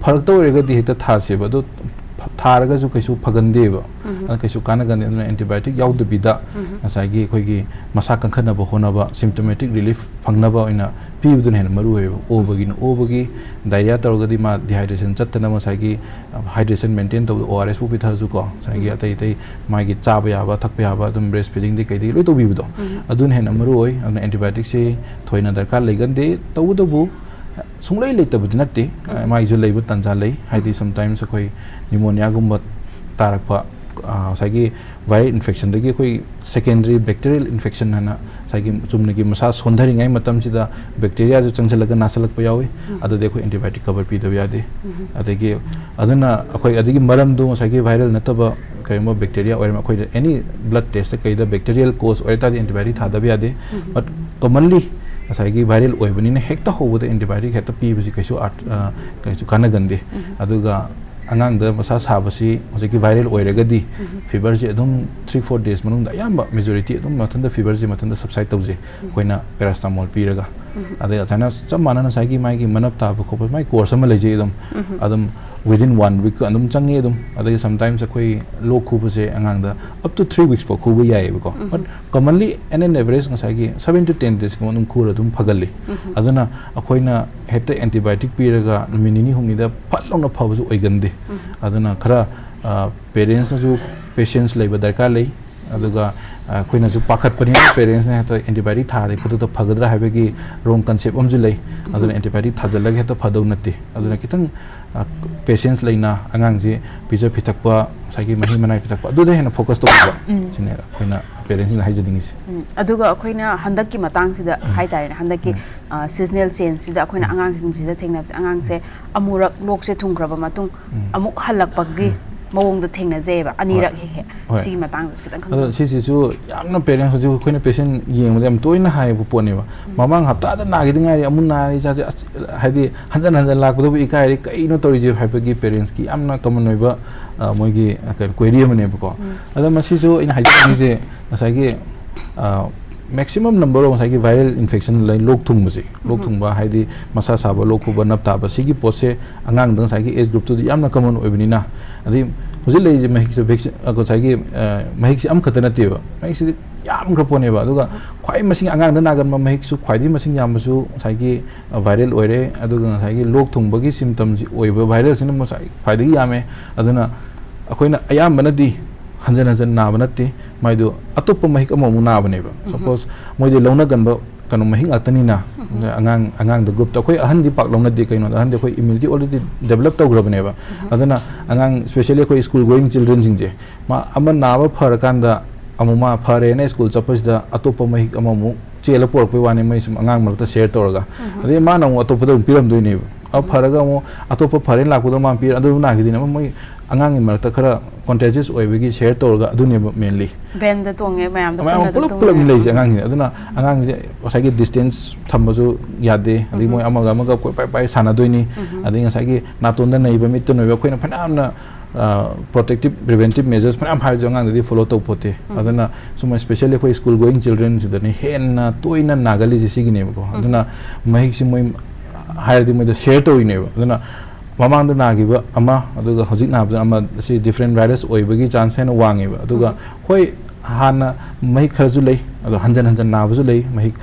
ꯐꯔꯛꯇ ꯑꯣꯏꯔꯒꯗꯤ ꯍꯦꯛꯇ ꯊꯥꯁꯦꯕ, ꯑꯗꯣ ꯊꯥꯔꯒꯁꯨ ꯀꯩꯁꯨ ꯐꯒꯟꯗꯦꯕ꯫ ꯑꯗꯨꯅ ꯀꯩꯁꯨ ꯀꯥꯟꯅꯒꯟꯗꯦ꯫ ꯑꯗꯨꯅ ꯑꯦꯟꯇꯤꯕꯥꯌꯣꯇꯤꯛ ꯌꯥꯎꯗꯕꯤꯗ ꯉꯁꯥꯏꯒꯤ ꯑꯩꯈꯣꯏꯒꯤ ꯃꯁꯥ ꯀꯟꯈꯠꯅꯕ ꯍꯣꯠꯅꯕ, ꯁꯤꯝꯇꯣꯃꯦꯇꯤꯛ ꯔꯤꯂꯤꯐ ꯐꯪꯅꯕ ꯑꯣꯏꯅ ꯄꯤꯕꯗꯨꯅ ꯍꯦꯟꯅ ꯃꯔꯨ ꯑꯣꯏꯌꯦꯕ꯫ ꯑꯣꯕꯒꯤꯅ ꯑꯣꯕꯒꯤ, ꯗꯥꯏꯔꯤꯌꯥ ꯇꯧꯔꯒꯗꯤ ꯃꯥ ꯗꯤꯍꯥꯏꯗ꯭ꯔꯦꯁꯟ ꯆꯠꯇꯅꯕ ꯉꯁꯥꯏꯒꯤ ꯍꯥꯏꯗ꯭ꯔꯦꯁꯟ ꯃꯦꯟꯇꯦꯟ ꯇꯧꯕꯗ ꯑꯣ ꯑꯥꯔ ꯑꯦꯁꯄꯨ ꯄꯤꯊꯛꯑꯁꯨꯀꯣ, ꯉꯁꯥꯏꯒꯤ ꯑꯇꯩ ꯑꯇꯩ ꯃꯥꯒꯤ ꯆꯥꯕ ꯌꯥꯕ, ꯊꯛꯄ ꯌꯥꯕ, ꯑꯗꯨꯝ ꯕ꯭ꯔꯦꯁ ꯐꯤꯗꯤꯡꯗꯒꯤ ꯀꯩꯗꯒꯤ ꯂꯣꯏ ꯇꯧꯕꯤꯕꯗꯣ, ꯑꯗꯨꯅ ꯍꯦꯟꯅ ꯃꯔꯨ ꯑꯣꯏ꯫ ꯑꯗꯨꯅ ꯑꯦꯟꯇꯤꯕꯥꯌꯣꯇꯤꯛꯁꯤ ꯊꯣꯏꯅ ꯗꯔꯀꯥꯔ ꯂꯩꯒꯟꯗꯦ꯫ ꯇꯧꯕꯇꯕꯨ ꯁꯨꯡꯂꯩ ꯂꯩꯇꯕꯗꯤ ꯅꯠꯇꯦ, ꯃꯥꯒꯤꯁꯨ ꯂꯩꯕ ꯇꯥꯟꯖꯥ ꯂꯩ꯫ ꯍꯥꯏꯗꯤ ꯁꯝꯇꯥꯏꯝꯁ ꯑꯩꯈꯣꯏ ꯅꯤꯃꯣꯅꯤꯌꯥꯒꯨꯝꯕ ꯇꯥꯔꯛꯄ, ꯉꯁꯥꯏꯒꯤ ꯚꯥꯏꯔꯦꯜ ꯏꯟꯐꯦꯛꯁꯟꯗꯒꯤ ꯑꯩꯈꯣꯏ ꯁꯦꯀꯦꯟꯗꯔꯤ ꯕꯦꯛꯇꯤꯔꯤꯌꯦꯜ ꯏꯟꯐꯦꯛꯁꯟ ꯍꯥꯏꯅ ꯉꯁꯥꯏꯒꯤ ꯆꯨꯝꯅꯒꯤ ꯃꯁꯥ ꯁꯣꯟꯊꯔꯤꯉꯩ ꯃꯇꯝꯁꯤꯗ ꯕꯦꯛꯇꯤꯔꯤꯌꯥꯁꯨ ꯆꯪꯁꯤꯜꯂꯒ ꯅꯥꯁꯤꯜꯂꯛꯄ ꯌꯥꯎꯏ꯫ ꯑꯗꯨꯗꯤ ꯑꯩꯈꯣꯏ ꯑꯦꯟꯇꯤꯕꯥꯌꯣꯇꯤꯛ ꯀꯕꯔ ꯄꯤꯗꯕ ꯌꯥꯗꯦ꯫ ꯑꯗꯒꯤ ꯑꯗꯨꯅ ꯑꯩꯈꯣꯏ ꯑꯗꯨꯒꯤ ꯃꯔꯝꯗꯣ ꯉꯁꯥꯏꯒꯤ ꯚꯥꯏꯔꯦꯜ ꯅꯠꯇꯕ ꯀꯔꯤꯒꯨꯝꯕ ꯕꯦꯛꯇꯤꯔꯤꯌꯥ ꯑꯣꯏꯔꯝ, ꯑꯩꯈꯣꯏꯗ ꯑꯦꯅꯤ ꯕ꯭ꯂꯗ ꯇꯦꯁꯇ ꯀꯩꯗ ꯕꯦꯛꯇꯤꯔꯤꯌꯦꯜ ꯀꯣꯖ ꯑꯣꯏꯔ ꯇꯥꯔꯗꯤ ꯑꯦꯟꯇꯤꯕꯥꯌꯣꯇꯤꯛ ꯊꯥꯗꯕ ꯌꯥꯗꯦ꯫ ꯕꯠ ꯀꯣꯃꯟꯂꯤ ꯉꯁꯥꯏꯒꯤ ꯚꯥꯏꯔꯦꯜ ꯑꯣꯏꯕꯅꯤꯅ ꯍꯦꯛꯇ ꯍꯧꯕꯗ ꯑꯦꯟꯇꯤꯕꯥꯌꯣꯇꯤꯛ ꯍꯦꯛꯇ ꯄꯤꯕꯁꯤ ꯀꯩꯁꯨ ꯑꯥꯔꯠ, ꯑ, ꯀꯩꯁꯨ ꯀꯥꯟꯅꯒꯟꯗꯦ꯫ ꯑꯗꯨꯒ ꯑꯉꯥꯡꯗ ꯃꯁꯥ ꯁꯥꯕꯁꯤ ꯍꯧꯖꯤꯛꯀꯤ ꯚꯥꯏꯔꯦꯜ ꯑꯣꯏꯔꯒꯗꯤ ꯐꯤꯚꯔꯁꯤ ꯑꯗꯨꯝ three four days ꯃꯅꯨꯡꯗ ꯑꯌꯥꯝꯕ ꯃꯦꯖꯣꯔꯤꯇꯤ ꯑꯗꯨꯝ ꯃꯊꯟꯇ ꯐꯤꯚꯔꯁꯤ ꯃꯊꯟꯇ ꯁꯕꯁꯥꯏꯠ ꯇꯧꯖꯩ, ꯑꯩꯈꯣꯏꯅ ꯄꯦꯔꯥꯁꯤꯇꯥꯃꯣꯜ ꯄꯤꯔꯒ꯫ ꯑꯗꯩ ꯑꯗꯨꯃꯥꯏꯅ ꯆꯞ ꯃꯥꯟꯅꯅ ꯉꯁꯥꯏꯒꯤ ꯃꯥꯒꯤ ꯃꯅꯞ ꯇꯥꯕ ꯈꯣꯠꯄ ꯃꯥꯒꯤ ꯀꯣꯔꯁ ꯑꯃ ꯂꯩꯖꯩ ꯑꯗꯨꯝ꯫ ꯑꯗꯨꯝ within one week ꯑꯗꯨꯝ ꯆꯪꯉꯤ ꯑꯗꯨꯝ꯫ ꯑꯗꯒꯤ sometimes ꯑꯩꯈꯣꯏ ꯂꯣꯛ ꯈꯨꯕꯁꯦ ꯑꯉꯥꯡꯗ up to three weeks ꯐꯥꯎ ꯈꯨꯕ ꯌꯥꯏꯑꯕꯀꯣ꯫ But commonly and an average ꯉꯁꯥꯏꯒꯤ seven to ten days ꯀꯨꯝꯕ ꯑꯗꯨꯝ ꯈꯨꯔ ꯑꯗꯨꯝ ꯐꯒꯜꯂꯤ꯫ ꯑꯗꯨꯅ ꯑꯩꯈꯣꯏꯅ ꯍꯦꯛꯇ antibiotic ꯄꯤꯔꯒ ꯅꯨꯃꯤꯠ ꯅꯤꯅꯤ ꯍꯨꯝꯅꯤꯗ ꯐꯠ ꯂꯥꯎꯅ ꯐꯕꯁꯨ ꯑꯣꯏꯒꯟꯗꯦ꯫ ꯑꯗꯨꯅ ꯈꯔ ꯄꯦꯔꯦꯟꯁꯅꯁꯨ patience ꯂꯩꯕ ꯗꯔꯀꯥꯔ ꯂꯩ꯫ ꯑꯗꯨꯒ ꯑꯩꯈꯣꯏꯅꯁꯨ ꯄꯥꯈꯠꯄꯅꯤꯅ ꯄꯦꯔꯦꯟꯁꯅ ꯍꯦꯛꯇ antibiotic ꯊꯥꯔꯦ ꯈꯨꯗꯛꯇ ꯐꯒꯗ꯭ꯔꯥ ꯍꯥꯏꯕꯒꯤ wrong concept ꯑꯃꯁꯨ ꯂꯩ꯫ ꯑꯗꯨꯅ antibiotic ꯊꯥꯖꯤꯜꯂꯒ ꯍꯦꯛꯇ ꯐꯗꯧ ꯅꯠꯇꯦ꯫ ꯑꯗꯨꯅ ꯈꯤꯇꯪ patience ꯂꯩꯅ ꯑꯉꯥꯡꯁꯦ ꯄꯤꯖ ꯄꯤꯊꯛꯄ, ꯉꯁꯥꯏꯒꯤ ꯃꯍꯤ ꯃꯅꯥꯏ ꯄꯤꯊꯛꯄ, ꯑꯗꯨꯗ ꯍꯦꯟꯅ focus ꯇꯧꯕꯤꯕ꯫ ꯁꯤꯅꯦ ꯑꯩꯈꯣꯏꯅ ꯄꯦꯔꯦꯟꯁꯁꯤꯡꯗ ꯍꯥꯏꯖꯅꯤꯡꯉꯤꯁꯦ꯫ ꯎꯝ, ꯑꯗꯨꯒ ꯑꯩꯈꯣꯏꯅ ꯍꯟꯗꯛꯀꯤ ꯃꯇꯥꯡꯁꯤꯗ ꯍꯥꯏꯇꯥꯔꯦꯅꯦ, ꯍꯟꯗꯛꯀꯤ seasonal changeꯁꯤꯗ ꯑꯩꯈꯣꯏꯅ ꯑꯉꯥꯡꯁꯤꯡꯁꯤꯗ ꯊꯦꯡꯅꯕꯁꯦ, ꯑꯉꯥꯡꯁꯦ ꯑꯃꯨꯔꯛ ꯂꯣꯛꯁꯦ ꯊꯨꯡꯈ꯭ꯔꯕ ꯃꯇꯨꯡ ꯑꯃꯨꯛ ꯍꯜꯂꯛꯄꯒꯤ ꯃꯑꯣꯡꯗ ꯊꯦꯡꯅꯖꯩꯑꯕ, ꯑꯅꯤꯔꯛ ꯍꯦꯛ ꯍꯦꯛ꯫ ꯍꯣꯏ꯫ ꯁꯤꯒꯤ ꯃꯇꯥꯡꯗꯁꯨ ꯈꯤꯇꯪ ꯑꯗꯣ ꯈꯪꯖꯧ꯫ ꯁꯤꯁꯤꯁꯨ ꯌꯥꯝꯅ ꯄꯦꯔꯦꯟꯁ ꯍꯧꯖꯤꯛ ꯑꯩꯈꯣꯏꯅ ꯄꯦꯁꯦꯟ ꯌꯦꯡꯕꯗ ꯌꯥꯝ ꯇꯣꯏꯅ ꯍꯥꯏꯕ ꯄꯣꯠꯅꯦꯕ꯫ ꯃꯃꯥꯡ ꯍꯞꯇꯥꯗ ꯅꯥꯈꯤꯗ ꯉꯥꯏꯔꯤ, ꯑꯃꯨꯛ ꯅꯥꯔꯦ, ꯏꯆꯥꯁꯦ ꯑꯁ, ꯍꯥꯏꯗꯤ ꯍꯟꯖꯟ ꯍꯟꯖꯟ ꯂꯥꯛꯄꯗꯕꯨ ꯏꯀꯥꯏꯔꯦ, ꯀꯩꯅꯣ ꯇꯧꯔꯤꯁꯦ ꯍꯥꯏꯕꯒꯤ ꯄꯦꯔꯦꯟꯁꯀꯤ ꯌꯥꯝꯅ ꯀꯃꯟ ꯑꯣꯏꯕ, ꯑ, ꯃꯣꯏꯒꯤ, ꯑ, ꯀꯩꯅꯣ, ꯀ꯭ꯋꯦꯔꯤ ꯑꯃꯅꯦꯕꯀꯣ꯫ ꯑꯗꯣ ꯃꯁꯤꯁꯨ ꯑꯩꯅ ꯍꯥꯏꯖꯅꯤꯡꯉꯤꯁꯦ ꯉꯁꯥꯏꯒꯤ, ꯑ, maximum number of ꯉꯁꯥꯏꯒꯤ viral infection ꯂꯩ, ꯂꯣꯛ ꯊꯨꯡꯕꯁꯦ, ꯂꯣꯛ ꯊꯨꯡꯕ ꯍꯥꯏꯗꯤ ꯃꯁꯥ ꯁꯥꯕ, ꯂꯣꯛ ꯈꯨꯕ, ꯅꯞ ꯇꯥꯕ, ꯁꯤꯒꯤ ꯄꯣꯠꯁꯦ ꯑꯉꯥꯡꯗ ꯉꯁꯥꯏꯒꯤ age groupꯇꯨꯗꯤ ꯌꯥꯝꯅ ꯀꯃꯟ ꯑꯣꯏꯕꯅꯤꯅ, ꯑꯗꯩ ꯍꯧꯖꯤꯛ ꯂꯩꯔꯤꯁꯦ ꯃꯍꯤꯛꯁꯦ vaccine, ꯑ, ꯉꯁꯥꯏꯒꯤ, ꯑ, ꯃꯍꯤꯛꯁꯦ ꯑꯃꯈꯛꯇ ꯅꯠꯇꯦꯕ, ꯃꯍꯤꯛꯁꯤꯗꯤ ꯌꯥꯝꯈ꯭ꯔ ꯄꯣꯠꯅꯦꯕ꯫ ꯑꯗꯨꯒ ꯈ꯭ꯋꯥꯏ ꯃꯁꯤꯡ ꯑꯉꯥꯡꯗ ꯅꯥꯒꯟꯕ ꯃꯍꯤꯛꯁꯨ ꯈ꯭ꯋꯥꯏꯗꯒꯤ ꯃꯁꯤꯡ ꯌꯥꯝꯕꯁꯨ ꯉꯁꯥꯏꯒꯤ, ꯑ, viral ꯑꯣꯏꯔꯦ꯫ ꯑꯗꯨꯒ ꯉꯁꯥꯏꯒꯤ ꯂꯣꯛ ꯊꯨꯡꯕꯒꯤ symptomꯁꯤ ꯑꯣꯏꯕ viralꯁꯤꯅ ꯉꯁꯥꯏ ꯈ꯭ꯋꯥꯏꯗꯒꯤ ꯌꯥꯝꯃꯦ꯫ ꯑꯗꯨꯅ ꯑꯩꯈꯣꯏꯅ ꯑꯌꯥꯝꯕꯅꯗꯤ ꯍꯟꯖꯟ ꯍꯟꯖꯟ ꯅꯥꯕ ꯅꯠꯇꯦ, ꯃꯥꯏꯗꯣ ꯑꯇꯣꯞꯄ ꯃꯍꯤꯛ ꯑꯃꯃꯨꯛ ꯅꯥꯕꯅꯦꯕ꯫ Suppose ꯃꯣꯏꯗꯤ ꯂꯧꯅꯒꯟꯕ ꯀꯩꯅꯣ ꯃꯍꯤꯛ ꯉꯥꯛꯇꯅꯤꯅ, ꯑꯉꯥꯡ, ꯑꯉꯥꯡꯗ groupꯇ ꯑꯩꯈꯣꯏ ꯑꯍꯟꯗꯤ ꯄꯥꯛ ꯂꯧꯅꯗꯦ꯫ ꯀꯩꯅꯣꯗ ꯑꯍꯟꯗꯤ ꯑꯩꯈꯣꯏ immunity already develop ꯇꯧꯈ꯭ꯔꯕꯅꯦꯕ꯫ ꯑꯗꯨꯅ ꯑꯉꯥꯡ, especially ꯑꯩꯈꯣꯏ school going childrenꯁꯤꯡꯁꯦ, ꯃꯥ ꯑꯃ ꯅꯥꯕ ꯐꯔꯀꯥꯟꯗ ꯑꯃꯨꯛ ꯃꯥ ꯐꯔꯦꯅ school ꯆꯠꯄꯁꯤꯗ ꯑꯇꯣꯞꯄ ꯃꯍꯤꯛ ꯑꯃꯃꯨꯛ ꯆꯦꯜꯂ ꯄꯣꯔꯛꯄꯩ ꯋꯥꯅꯤ, ꯃꯣꯏ ꯁꯨꯝ ꯑꯉꯥꯡ ꯃꯔꯛꯇ share ꯇꯧꯔꯒ꯫ ꯑꯗꯩ ꯃꯥꯅ ꯑꯃꯨꯛ ꯑꯇꯣꯞꯄꯗ ꯑꯃꯨꯛ ꯄꯤꯔꯝꯗꯣꯏꯅꯦꯕ꯫ ꯑ, ꯐꯔꯒ ꯑꯃꯨꯛ ꯑꯇꯣꯞꯄ ꯐꯔꯦꯅ ꯂꯥꯛꯄꯗ ꯃꯥ ꯄꯤꯔ-, ꯑꯗꯨ ꯅꯥꯈꯤꯗꯣꯏꯅꯦꯕ꯫ ꯃꯣꯏ ꯑꯉꯥꯡꯒꯤ ꯃꯔꯛꯇ ꯈꯔ contagious ꯑꯣꯏꯕꯒꯤ share ꯇꯧꯔꯒ ꯑꯗꯨꯅꯦꯕ mainly꯫ Vanꯗ ꯇꯣꯡꯉꯦ, ꯃꯌꯥꯝꯗꯣ ꯃꯌꯥꯝ ꯄꯨꯟꯅ ꯑꯗꯨꯝ ꯄꯨꯂꯞ ꯄꯨꯂꯞ ꯇꯣꯡꯉꯦ꯫ ꯂꯩꯁꯦ ꯑꯉꯥꯡꯁꯤꯡꯁꯦ꯫ ꯑꯗꯨꯅ ꯑꯉꯥꯡꯁꯦ ꯉꯁꯥꯏꯒꯤ distance ꯊꯝꯕꯁꯨ ꯌꯥꯗꯦ, ꯑꯗꯒꯤ ꯃꯣꯏ ꯑꯃꯒ ꯑꯃꯒ ꯀꯣꯏ ꯄꯥꯏ ꯄꯥꯏ ꯁꯥꯟꯅꯗꯣꯏꯅꯤ, ꯑꯗꯒꯤ ꯉꯁꯥꯏꯒꯤ ꯅꯥꯇꯣꯟꯗ ꯅꯩꯕ, ꯃꯤꯠꯇ ꯅꯩꯕ, ꯑꯩꯈꯣꯏꯅ ꯐꯅꯌꯥꯝꯅ ꯄ꯭ꯔꯣꯇꯦꯛꯇꯤꯞ ꯄ꯭ꯔꯤꯚꯦꯟꯇꯤꯞ ꯃꯦꯖꯔꯁ ꯐꯅꯌꯥꯝ ꯍꯥꯏꯔꯁꯨ ꯑꯉꯥꯡꯗꯗꯤ ꯐꯣꯂꯣ ꯇꯧꯕ ꯄꯣꯠꯇꯦ꯫ ꯑꯗꯨꯅ ꯁꯨꯝ especially ꯑꯩꯈꯣꯏ school going children ꯁꯤꯗꯅꯤ ꯍꯦꯟꯅ ꯇꯣꯏꯅ ꯅꯥꯒꯜꯂꯤꯁꯦ ꯁꯤꯒꯤꯅꯦꯕꯀꯣ꯫ ꯑꯗꯨꯅ ꯃꯍꯤꯛꯁꯤ ꯃꯣꯏ ꯍꯥꯏꯔꯗꯤ ꯃꯣꯏꯗ ꯁꯤꯌꯔ ꯇꯧꯔꯤꯅꯦꯕ꯫ ꯑꯗꯨꯅ ꯃꯃꯥꯡꯗ ꯅꯥꯈꯤꯕ ꯑꯃ ꯑꯗꯨꯒ ꯍꯧꯖꯤꯛ ꯅꯥꯕꯗ ꯑꯃ, ꯁꯤ ꯗꯤꯐ꯭ꯔꯦꯟ ꯚꯥꯏꯔꯁ ꯑꯣꯏꯕꯒꯤ ꯆꯥꯟꯁ ꯍꯦꯟꯅ ꯋꯥꯡꯉꯦꯕ꯫ ꯑꯗꯨꯒ ꯍꯣꯏ, ꯍꯥꯟꯅ ꯃꯍꯤꯛ ꯈꯔꯁꯨ ꯂꯩ, ꯑꯗꯣ ꯍꯟꯖꯟ ꯍꯟꯖꯟ ꯅꯥꯕꯁꯨ ꯂꯩ꯫ ꯃꯍꯤꯛ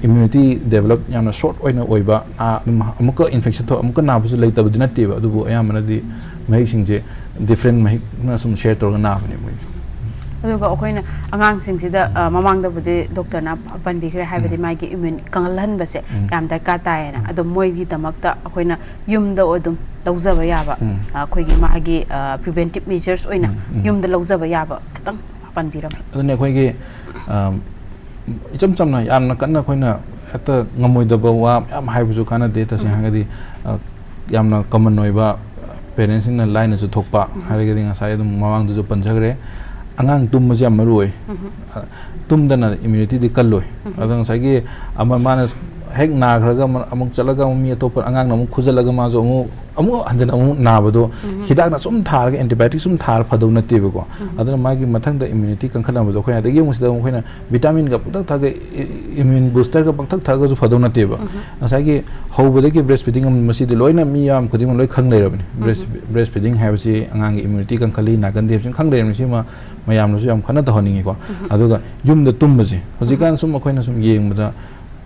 ꯏꯝꯌꯨꯅꯤꯇꯤ ꯗꯦꯕꯂꯞ ꯌꯥꯝꯅ ꯁꯣꯔꯠ ꯑꯣꯏꯅ ꯑꯣꯏꯕ, ꯑꯗꯨꯝ ꯑꯃꯨꯛꯀ ꯏꯟꯐꯦꯛꯁꯟ ꯊꯣꯛ ꯑꯃꯨꯛꯀ ꯅꯥꯕꯁꯨ ꯂꯩꯇꯕꯗꯤ ꯅꯠꯇꯦꯕ꯫ ꯑꯗꯨꯕꯨ ꯑꯌꯥꯝꯕꯅꯗꯤ ꯃꯍꯤꯛꯁꯤꯡꯁꯦ ꯗꯤꯐ꯭ꯔꯦꯟ ꯃꯍꯤꯛꯅ ꯁꯨꯝ ꯁꯤꯌꯔ ꯇꯧꯔꯒ ꯅꯥꯕꯅꯦ ꯃꯣꯏꯁꯨ꯫ ꯑꯗꯨꯒ ꯑꯩꯈꯣꯏꯅ ꯑꯉꯥꯡꯁꯤꯡꯁꯤꯗ ꯃꯃꯥꯡꯗꯕꯨꯗꯤ ꯗꯣꯛꯇꯔꯅ ꯄꯟꯕꯤꯈ꯭ꯔꯦ, ꯍꯥꯏꯕꯗꯤ ꯃꯥꯒꯤ ꯏꯝꯌꯨꯟ ꯀꯪꯍꯜꯍꯟꯕꯁꯦ ꯌꯥꯝ ꯗꯔꯀꯥꯔ ꯇꯥꯏꯌꯦꯅ꯫ ꯑꯗꯣ ꯃꯣꯏꯒꯤꯗꯃꯛꯇ ꯑꯩꯈꯣꯏꯅ ꯌꯨꯝꯗ ꯑꯗꯨꯝ ꯂꯧꯖꯕ ꯌꯥꯕ, ꯑꯩꯈꯣꯏꯒꯤ ꯃꯥꯒꯤ ꯄ꯭ꯔꯤꯚꯦꯟꯇꯤꯞ ꯃꯦꯖꯔꯁ ꯑꯣꯏꯅ ꯌꯨꯝꯗ ꯂꯧꯖꯕ ꯌꯥꯕ ꯈꯤꯇꯪ ꯄꯟꯕꯤꯔꯝꯃꯨ꯫ ꯑꯗꯨꯅ ꯑꯩꯈꯣꯏꯒꯤ ꯏꯆꯝ ꯆꯝꯅ ꯌꯥꯝꯅ ꯀꯟꯅ ꯑꯩꯈꯣꯏꯅ ꯍꯦꯛꯇ ꯉꯝꯃꯣꯏꯗꯕ ꯋꯥ ꯃꯌꯥꯝ ꯍꯥꯏꯕꯁꯨ ꯀꯥꯟꯅꯗꯦ꯫ ꯇꯁꯦꯡꯅ ꯍꯥꯏꯔꯒꯗꯤ ꯌꯥꯝꯅ ꯀꯃꯟ ꯑꯣꯏꯕ, ꯄꯦꯔꯦꯟꯁꯁꯤꯡꯅ ꯂꯥꯏꯅꯁꯨ ꯊꯣꯛꯄ ꯍꯥꯏꯔꯒꯗꯤ ꯉꯁꯥꯏ ꯑꯗꯨꯝ ꯃꯃꯥꯡꯗꯁꯨ ꯄꯟꯖꯈ꯭ꯔꯦ, ꯑꯉꯥꯡ ꯇꯨꯝꯕꯁꯤ ꯌꯥꯝ ꯃꯔꯨ ꯑꯣꯏ꯫ ꯇꯨꯝꯗꯅ ꯏꯝꯌꯨꯅꯤꯇꯤꯗꯤ ꯀꯜꯂꯣꯏ꯫ ꯑꯗꯣ ꯉꯁꯥꯏꯒꯤ ꯑꯃ ꯃꯥꯅ ꯍꯦꯛ ꯅꯥꯈ꯭ꯔꯒ ꯑꯃ-, ꯑꯃꯨꯛ ꯆꯠꯂꯒ ꯑꯃꯨꯛ ꯃꯤ ꯑꯇꯣꯞꯄ ꯑꯉꯥꯡꯅ ꯑꯃꯨꯛ ꯈꯨꯖꯜꯂꯒ ꯃꯥꯁꯨ ꯑꯃꯨꯛ ꯑꯃꯨꯛ ꯍꯟꯖꯟꯅ ꯑꯃꯨꯛ ꯅꯥꯕꯗꯣ ꯍꯤꯗꯥꯛꯅ ꯁꯨꯝ ꯊꯥꯔꯒ, ꯑꯦꯟꯇꯤꯕꯥꯏꯑꯣꯇꯤꯛ ꯁꯨꯝ ꯊꯥꯔ ꯐꯗꯧ ꯅꯠꯇꯦꯕꯀꯣ꯫ ꯑꯗꯨꯅ ꯃꯥꯒꯤ ꯃꯊꯪꯗ ꯏꯝꯌꯨꯅꯤꯇꯤ ꯀꯟꯈꯠꯅꯕꯗꯣ ꯑꯩꯈꯣꯏꯅ ꯑꯗꯒꯤ ꯑꯃꯨꯛ ꯁꯤꯗ ꯑꯃꯨꯛ ꯑꯩꯈꯣꯏꯅ ꯚꯤꯇꯥꯃꯤꯟꯒ ꯄꯪꯊꯛ ꯊꯛꯑꯒ, ꯏ-, ꯏ-, ꯏꯝꯌꯨꯟ ꯕꯨꯁꯇꯔꯒ ꯄꯪꯊꯛ ꯊꯛꯑꯒꯁꯨ ꯐꯗꯧ ꯅꯠꯇꯦꯕ꯫ ꯉꯁꯥꯏꯒꯤ ꯍꯧꯕꯗꯒꯤ ꯕ꯭ꯔꯦꯁ ꯐꯤꯗꯤꯡ ꯑꯃ, ꯃꯁꯤꯗꯤ ꯂꯣꯏꯅ ꯃꯤ ꯌꯥꯝ ꯈꯨꯗꯤꯡꯃꯛ ꯂꯣꯏ ꯈꯪ ꯂꯩꯔꯕꯅꯤ꯫ ꯕ꯭ꯔꯦꯁ, ꯕ꯭ꯔꯦꯁ ꯐꯤꯗꯤꯡ ꯍꯥꯏꯕꯁꯤ ꯑꯉꯥꯡꯒꯤ ꯏꯝꯌꯨꯅꯤꯇꯤ ꯀꯟꯈꯠꯂꯤ, ꯅꯥꯒꯟꯗꯦ ꯍꯥꯏꯕꯁꯤ ꯈꯪ ꯂꯩꯔꯕꯅꯤ꯫ ꯁꯤꯃ ꯃꯌꯥꯝꯅꯁꯨ ꯌꯥꯝ ꯀꯟꯅ ꯇꯧꯍꯟꯅꯤꯡꯉꯤꯀꯣ꯫ ꯑꯗꯨꯒ ꯌꯨꯝꯗ ꯇꯨꯝꯕꯁꯦ, ꯍꯧꯖꯤꯛꯀꯥꯟ ꯁꯨꯝ ꯑꯩꯈꯣꯏꯅ ꯁꯨꯝ ꯌꯦꯡꯕꯗ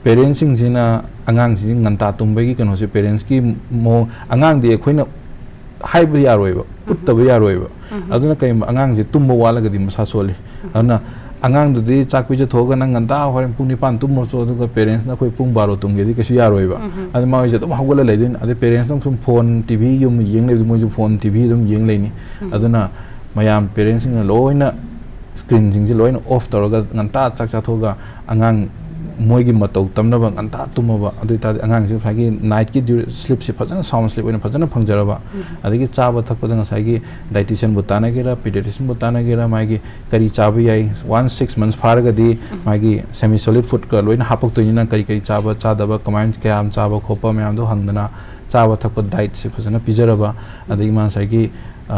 ꯄꯦꯔꯦꯟꯁꯁꯤꯡꯁꯤꯅ ꯑꯉꯥꯡꯁꯤꯡꯁꯤ ꯉꯟꯇꯥ ꯇꯨꯝꯕꯒꯤ ꯀꯩꯅꯣꯁꯦ, ꯄꯦꯔꯦꯟꯁꯀꯤ ꯃꯑꯣꯡ, ꯑꯉꯥꯡꯗꯤ ꯑꯩꯈꯣꯏꯅ ꯍꯥꯏꯕ ꯌꯥꯔꯣꯏꯕ, ꯎꯠꯇꯕ ꯌꯥꯔꯣꯏꯕ꯫ ꯑꯗꯨꯅ ꯀꯩꯒꯨꯝꯕ ꯑꯉꯥꯡꯁꯦ ꯇꯨꯝꯕ ꯋꯥꯠꯂꯒꯗꯤ ꯃꯁꯥ ꯁꯣꯜꯂꯤ꯫ ꯑꯗꯨꯅ ꯑꯉꯥꯡꯗꯨꯗꯤ ꯆꯥꯛ ꯄꯤꯖꯊꯣꯛꯑꯒ ꯅꯪ ꯉꯟꯇꯥ ꯍꯣꯔꯦꯟ ꯄꯨꯡ ꯅꯤꯄꯥꯟ ꯇꯨꯝꯃꯁꯨ, ꯑꯗꯨꯒ ꯄꯦꯔꯦꯟꯁꯅ ꯑꯩꯈꯣꯏ ꯄꯨꯡ ꯕꯥꯔꯣ ꯇꯨꯝꯒꯦꯗꯤ ꯀꯩꯁꯨ ꯌꯥꯔꯣꯏꯕ꯫ ꯑꯗꯨ ꯃꯥ ꯍꯣꯏꯁꯦ ꯑꯗꯨꯝ ꯍꯧꯒꯠꯂ ꯂꯩꯗꯣꯏꯅꯤ꯫ ꯑꯗꯩ ꯄꯦꯔꯦꯟꯁꯅ ꯁꯨꯝ ꯐꯣꯟ, ꯇꯤ ꯚꯤ ꯌꯨꯝ ꯌꯦꯡ ꯂꯩꯕꯗꯣ ꯃꯣꯏꯁꯨ ꯐꯣꯟ, ꯇꯤ ꯚꯤ ꯑꯗꯨꯝ ꯌꯦꯡ ꯂꯩꯅꯤ꯫ ꯑꯗꯨꯅ ꯃꯌꯥꯝ ꯄꯦꯔꯦꯟꯁꯁꯤꯡꯅ ꯂꯣꯏꯅ ꯁ꯭ꯀ꯭ꯔꯤꯟꯁꯤꯡꯁꯦ ꯂꯣꯏꯅ ꯑꯣꯐ ꯇꯧꯔꯒ ꯉꯟꯇꯥ ꯆꯥꯛ ꯆꯥꯊꯣꯛꯑꯒ ꯑꯉꯥꯡ ꯃꯣꯏꯒꯤ ꯃꯇꯧ ꯇꯝꯅꯕ ꯉꯟꯇꯥ ꯇꯨꯝꯃꯕ꯫ ꯑꯗꯨ ꯑꯣꯏꯇꯥꯔꯗꯤ ꯑꯉꯥꯡꯁꯦ ꯉꯁꯥꯏꯒꯤ ꯅꯥꯏꯠꯀꯤ ꯗ꯭ꯌꯨ-, ꯁ꯭ꯂꯤꯞꯁꯦ ꯐꯖꯅ, ꯁꯥꯎꯟ ꯁ꯭ꯂꯤꯞ ꯑꯣꯏꯅ ꯐꯖꯅ ꯐꯪꯖꯔꯕ꯫ ꯑꯗꯒꯤ ꯆꯥꯕ ꯊꯛꯄꯗ ꯉꯁꯥꯏꯒꯤ ꯗꯥꯏꯇꯤꯁꯤꯌꯟꯕꯨ ꯇꯥꯟꯅꯒꯦꯔꯥ, ꯄꯤꯗꯤꯌꯥꯇ꯭ꯔꯤꯁꯤꯌꯟꯕꯨ ꯇꯥꯟꯅꯒꯦꯔꯥ, ꯃꯥꯒꯤ ꯀꯔꯤ ꯆꯥꯕ ꯌꯥꯏ, ꯋꯥꯟꯁ ꯁꯤꯛꯁ ꯃꯟꯁ ꯐꯥꯔꯒꯗꯤ ꯃꯥꯒꯤ ꯁꯦꯃꯤ ꯁꯣꯂꯤꯗ ꯐꯨꯗꯀ ꯂꯣꯏꯅ ꯍꯥꯞꯄꯛꯇꯣꯏꯅꯤꯅ, ꯀꯔꯤ ꯀꯔꯤ ꯆꯥꯕ ꯆꯥꯗꯕ, ꯀꯃꯥꯏꯅ ꯀꯌꯥꯝ ꯆꯥꯕ ꯈꯣꯠꯄ ꯃꯌꯥꯝꯗꯣ ꯍꯪꯗꯅ, ꯆꯥꯕ ꯊꯛꯄ ꯗꯥꯏꯠꯁꯦ ꯐꯖꯅ ꯄꯤꯖꯔꯕ, ꯑꯗꯒꯤ ꯃꯥ ꯉꯁꯥꯏꯒꯤ ꯑ,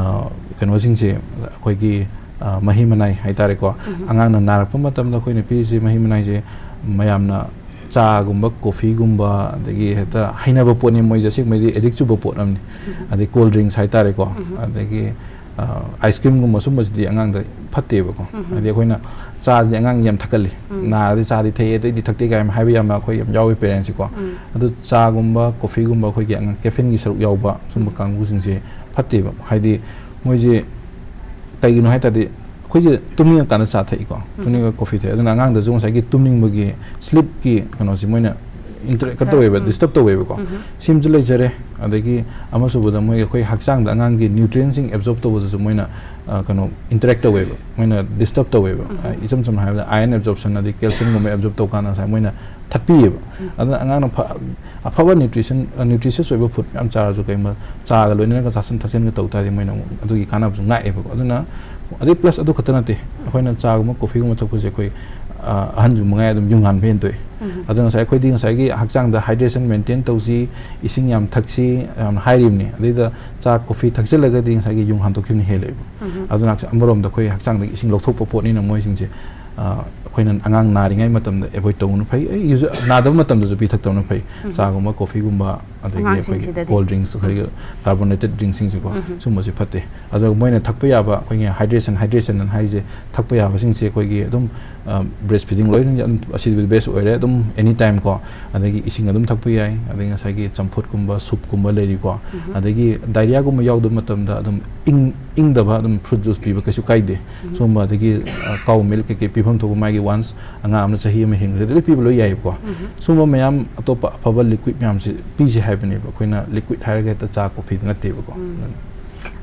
ꯀꯩꯅꯣꯁꯤꯡꯁꯦ, ꯑꯩꯈꯣꯏꯒꯤ, ꯑ, ꯃꯍꯤ ꯃꯅꯥꯏ ꯍꯥꯏꯇꯥꯔꯦꯀꯣ꯫ ꯎꯝ꯫ ꯑꯉꯥꯡꯅ ꯅꯥꯔꯛꯄ ꯃꯇꯝꯗ ꯑꯩꯈꯣꯏꯅ ꯄꯤꯔꯤꯁꯦ ꯃꯍꯤ ꯃꯅꯥꯏꯁꯦ ꯃꯌꯥꯝꯅ ꯆꯥꯒꯨꯝꯕ, ꯀꯣꯐꯤꯒꯨꯝꯕ, ꯑꯗꯒꯤ ꯍꯦꯛꯇ ꯍꯩꯅꯕ ꯄꯣꯠꯅꯤ, ꯃꯣꯏꯁꯦ ꯑꯁꯦꯡꯕꯩꯗꯤ addict ꯆꯨꯕ ꯄꯣꯠ ꯑꯃꯅꯤ꯫ ꯎꯝ꯫ ꯑꯗꯩ cold drinks ꯍꯥꯏꯇꯥꯔꯦꯀꯣ, ꯎꯝ꯫ ꯑꯗꯒꯤ, ꯑ, ice creamꯒꯨꯝꯕ ꯁꯨꯝꯕꯁꯤꯗꯤ ꯑꯉꯥꯡꯗ ꯐꯠꯇꯦꯕꯀꯣ꯫ ꯎꯝ꯫ ꯍꯥꯏꯗꯤ ꯑꯩꯈꯣꯏꯅ ꯆꯥꯁꯤꯗꯤ ꯑꯉꯥꯡ ꯌꯥꯝ ꯊꯛꯀꯜꯂꯤ꯫ ꯎꯝ꯫ ꯅꯥꯔꯗꯤ ꯆꯥꯗꯤ ꯊꯛꯑꯦ, ꯑꯗꯩꯗꯤ ꯊꯛꯇꯦ ꯀꯥꯏꯅ ꯍꯥꯏꯕ ꯌꯥꯝꯅ ꯑꯩꯈꯣꯏ ꯌꯥꯝ ꯌꯥꯎꯋꯤ parents ꯁꯦꯀꯣ꯫ ꯎꯝ꯫ ꯑꯗꯨ ꯆꯥꯒꯨꯝꯕ, ꯀꯣꯐꯤꯒꯨꯝꯕ ꯑꯩꯈꯣꯏꯒꯤ ꯑꯉꯥꯡ caffeine ꯒꯤ ꯁꯔꯨꯛ ꯌꯥꯎꯕ ꯁꯨꯝꯕ ꯎꯝ꯫ ꯀꯥꯡꯕꯨꯁꯤꯡꯁꯦ ꯐꯠꯇꯦꯕ꯫ ꯍꯥꯏꯗꯤ ꯃꯣꯏꯁꯦ ꯀꯩꯒꯤꯅꯣ ꯍꯥꯏ ꯇꯥꯔꯗꯤ ꯑꯩꯈꯣꯏꯁꯦ ꯇꯨꯝꯅꯤꯡꯉꯀꯥꯟꯗ ꯆꯥ ꯊꯛꯏꯀꯣ, ꯎꯝ꯫ ꯇꯨꯝꯅꯤꯡꯉꯒ ꯀꯣꯐꯤ ꯊꯛꯑꯦ꯫ ꯑꯗꯨꯅ ꯑꯉꯥꯡꯗꯁꯨ ꯉꯁꯥꯏꯒꯤ ꯇꯨꯝꯅꯤꯡꯕꯒꯤ, sleep ꯀꯤ ꯀꯩꯅꯣꯁꯦ ꯃꯣꯏꯅ inter-, ꯀꯩꯅꯣ ꯈꯔ, ꯇꯧꯋꯦꯕ, ꯎꯝ꯫ Disturb ꯇꯧꯋꯦꯕꯀꯣ꯫ ꯎꯝ꯫ ꯁꯤꯃꯁꯨ ꯂꯩꯖꯔꯦ꯫ ꯑꯗꯒꯤ ꯑꯃꯁꯨꯕꯗ ꯃꯣꯏꯒꯤ ꯑꯩꯈꯣꯏ ꯍꯛꯆꯥꯡꯗ ꯑꯉꯥꯡꯒꯤ nutrient ꯁꯤꯡ absorb ꯇꯧꯕꯗꯁꯨ ꯃꯣꯏꯅ, ꯑ, ꯀꯩꯅꯣ, interact ꯇꯧꯋꯦꯕ, ꯃꯣꯏꯅ disturb ꯇꯧꯋꯦꯕ꯫ ꯎꯝ꯫ ꯑ, ꯏꯆꯝ ꯆꯝꯅ ꯍꯥꯏꯔꯕꯗ iron absorption ꯑꯗꯩ calcium ꯒꯨꯝꯕ absorb ꯇꯧꯀꯥꯟꯗ ꯉꯁꯥꯏ ꯃꯣꯏꯅ ꯊꯛꯄꯤꯌꯦꯕ꯫ ꯎꯝ꯫ ꯑꯗꯨꯅ ꯑꯉꯥꯡꯅ ꯐ-, ꯑꯐꯕ nutrition, ꯑ, nutritious ꯑꯣꯏꯕ food ꯃꯌꯥꯝ ꯆꯥꯔꯁꯨ ꯀꯩꯒꯨꯝꯕ ꯆꯥꯒ ꯂꯣꯏꯅꯅ ꯆꯥꯁꯤꯟ ꯊꯛꯆꯤꯟꯒ ꯇꯧ ꯇꯥꯔꯗꯤ ꯃꯣꯏꯅ ꯑꯃꯨꯛ ꯑꯗꯨꯒꯤ ꯀꯥꯟꯅꯕꯁꯨ ꯉꯥꯛꯑꯦꯕꯀꯣ꯫ ꯑꯗꯨꯅ, ꯑꯗꯩ plus ꯑꯗꯨ ꯈꯛꯇ ꯅꯠꯇꯦ, ꯑꯩꯈꯣꯏꯅ ꯆꯥꯒꯨꯝꯕ ꯀꯣꯐꯤꯒꯨꯝꯕ ꯊꯛꯄꯁꯦ ꯑꯩꯈꯣꯏ, ꯑ, ꯑꯍꯟꯁꯨ ꯃꯉꯥꯏ ꯑꯗꯨꯝ ꯌꯨꯡ ꯍꯥꯟꯕ ꯍꯦꯟꯗꯣꯛꯑꯦ꯫ ꯎꯝ꯫ ꯑꯗꯨꯅ ꯉꯁꯥꯏ ꯑꯩꯈꯣꯏꯗꯤ ꯉꯁꯥꯏꯒꯤ ꯍꯛꯆꯥꯡꯗ hydration maintain ꯇꯧꯁꯤ, ꯏꯁꯤꯡ ꯌꯥꯝ ꯊꯛꯁꯤ ꯌꯥꯝ ꯍꯥꯏꯔꯤꯕꯅꯤ꯫ ꯑꯗꯩꯗ ꯆꯥ ꯀꯣꯐꯤ ꯊꯛꯆꯤꯜꯂꯒꯗꯤ ꯉꯁꯥꯏꯒꯤ ꯌꯨꯡ ꯍꯥꯟꯗꯣꯛꯈꯤꯕꯅ ꯍꯦꯜꯂꯦꯕ꯫ ꯎꯝ꯫ ꯑꯗꯨꯅ ꯍꯛꯆꯥꯡ-, ꯑꯃꯔꯣꯝꯗ ꯑꯩꯈꯣꯏ ꯍꯛꯆꯥꯡꯗꯒꯤ ꯏꯁꯤꯡ ꯂꯧꯊꯣꯛꯄ ꯄꯣꯠꯅꯤꯅ ꯃꯣꯏꯁꯤꯡꯁꯦ, ꯑ, ꯑꯩꯈꯣꯏꯅ ꯑꯉꯥꯡ ꯅꯥꯔꯤꯉꯩ ꯃꯇꯝꯗ avoid ꯇꯧꯕꯅ ꯐꯩ꯫ ꯑꯩ usual-, ꯅꯥꯗꯕ ꯃꯇꯝꯗꯁꯨ ꯄꯤꯊꯛꯇꯕꯅ ꯐꯩ꯫ ꯎꯝ꯫ ꯆꯥꯒꯨꯝꯕ, ꯀꯣꯐꯤꯒꯨꯝꯕ, ꯑꯗꯒꯤ ꯑꯩꯈꯣꯏꯒꯤ ꯑꯉꯥꯡꯁꯤꯡꯁꯤꯗꯗꯤ꯫ Cold drinks, ꯑꯩꯈꯣꯏꯒꯤ carbonated drink ꯁꯤꯡꯁꯦꯀꯣ, ꯎꯝ꯫ ꯁꯨꯝꯕꯁꯦ ꯐꯠꯇꯦ꯫ ꯑꯗꯨꯒ ꯃꯣꯏꯅ ꯊꯛꯄ ꯌꯥꯕ, ꯑꯩꯈꯣꯏꯒꯤ hydration, hydration ꯑꯅ ꯍꯥꯏꯁꯦ, ꯊꯛꯄ ꯌꯥꯕꯁꯤꯡꯁꯦ ꯑꯩꯈꯣꯏꯒꯤ ꯑꯗꯨꯝ, ꯑ, breastfeeding ꯂꯣꯏꯅ ꯑꯗꯨꯝ ꯑꯁꯤꯗꯤ best ꯑꯣꯏꯔꯦ, ꯑꯗꯨꯝ any time ꯀꯣ꯫ ꯑꯗꯒꯤ ꯏꯁꯤꯡ ꯑꯗꯨꯝ ꯊꯛꯄ ꯌꯥꯏ, ꯑꯗꯒꯤ ꯉꯁꯥꯏꯒꯤ ꯆꯝꯐꯨꯠꯀꯨꯝꯕ, soup ꯀꯨꯝꯕ ꯂꯩꯔꯤꯀꯣ꯫ ꯎꯝ꯫ ꯑꯗꯒꯤ diarrhea ꯒꯨꯝꯕ ꯌꯥꯎꯗꯕ ꯃꯇꯝꯗ ꯑꯗꯨꯝ ꯏꯪ-, ꯏꯪꯗꯕ ꯑꯗꯨꯝ fruit juice ꯄꯤꯕ ꯀꯩꯁꯨ ꯀꯥꯏꯗꯦ꯫ ꯎꯝ꯫ ꯁꯨꯝꯕ ꯑꯗꯒꯤ, ꯑ, cow milk ꯀꯩꯀꯩ ꯄꯤꯐꯝ ꯊꯣꯛꯄ ꯃꯥꯒꯤ once ꯑꯉꯥꯡ ꯑꯃꯅ ꯆꯍꯤ ꯑꯃ ꯍꯦꯟꯈ꯭ꯔꯗꯤ ꯂꯣꯏ ꯄꯤꯕ ꯂꯣꯏ ꯌꯥꯏꯕꯀꯣ꯫ ꯎꯝ꯫ ꯁꯨꯝꯕ ꯃꯌꯥꯝ ꯑꯇꯣꯞꯄ ꯑꯐꯕ liquid ꯃꯌꯥꯝꯁꯦ ꯄꯤꯁꯦ ꯍꯥꯏꯕꯅꯦꯕ꯫ ꯑꯩꯈꯣꯏꯅ liquid ꯍꯥꯏꯔꯒ ꯍꯦꯛꯇ ꯆꯥ ꯀꯣꯐꯤꯗꯤ ꯅꯠꯇꯦꯕꯀꯣ꯫ ꯎꯝ꯫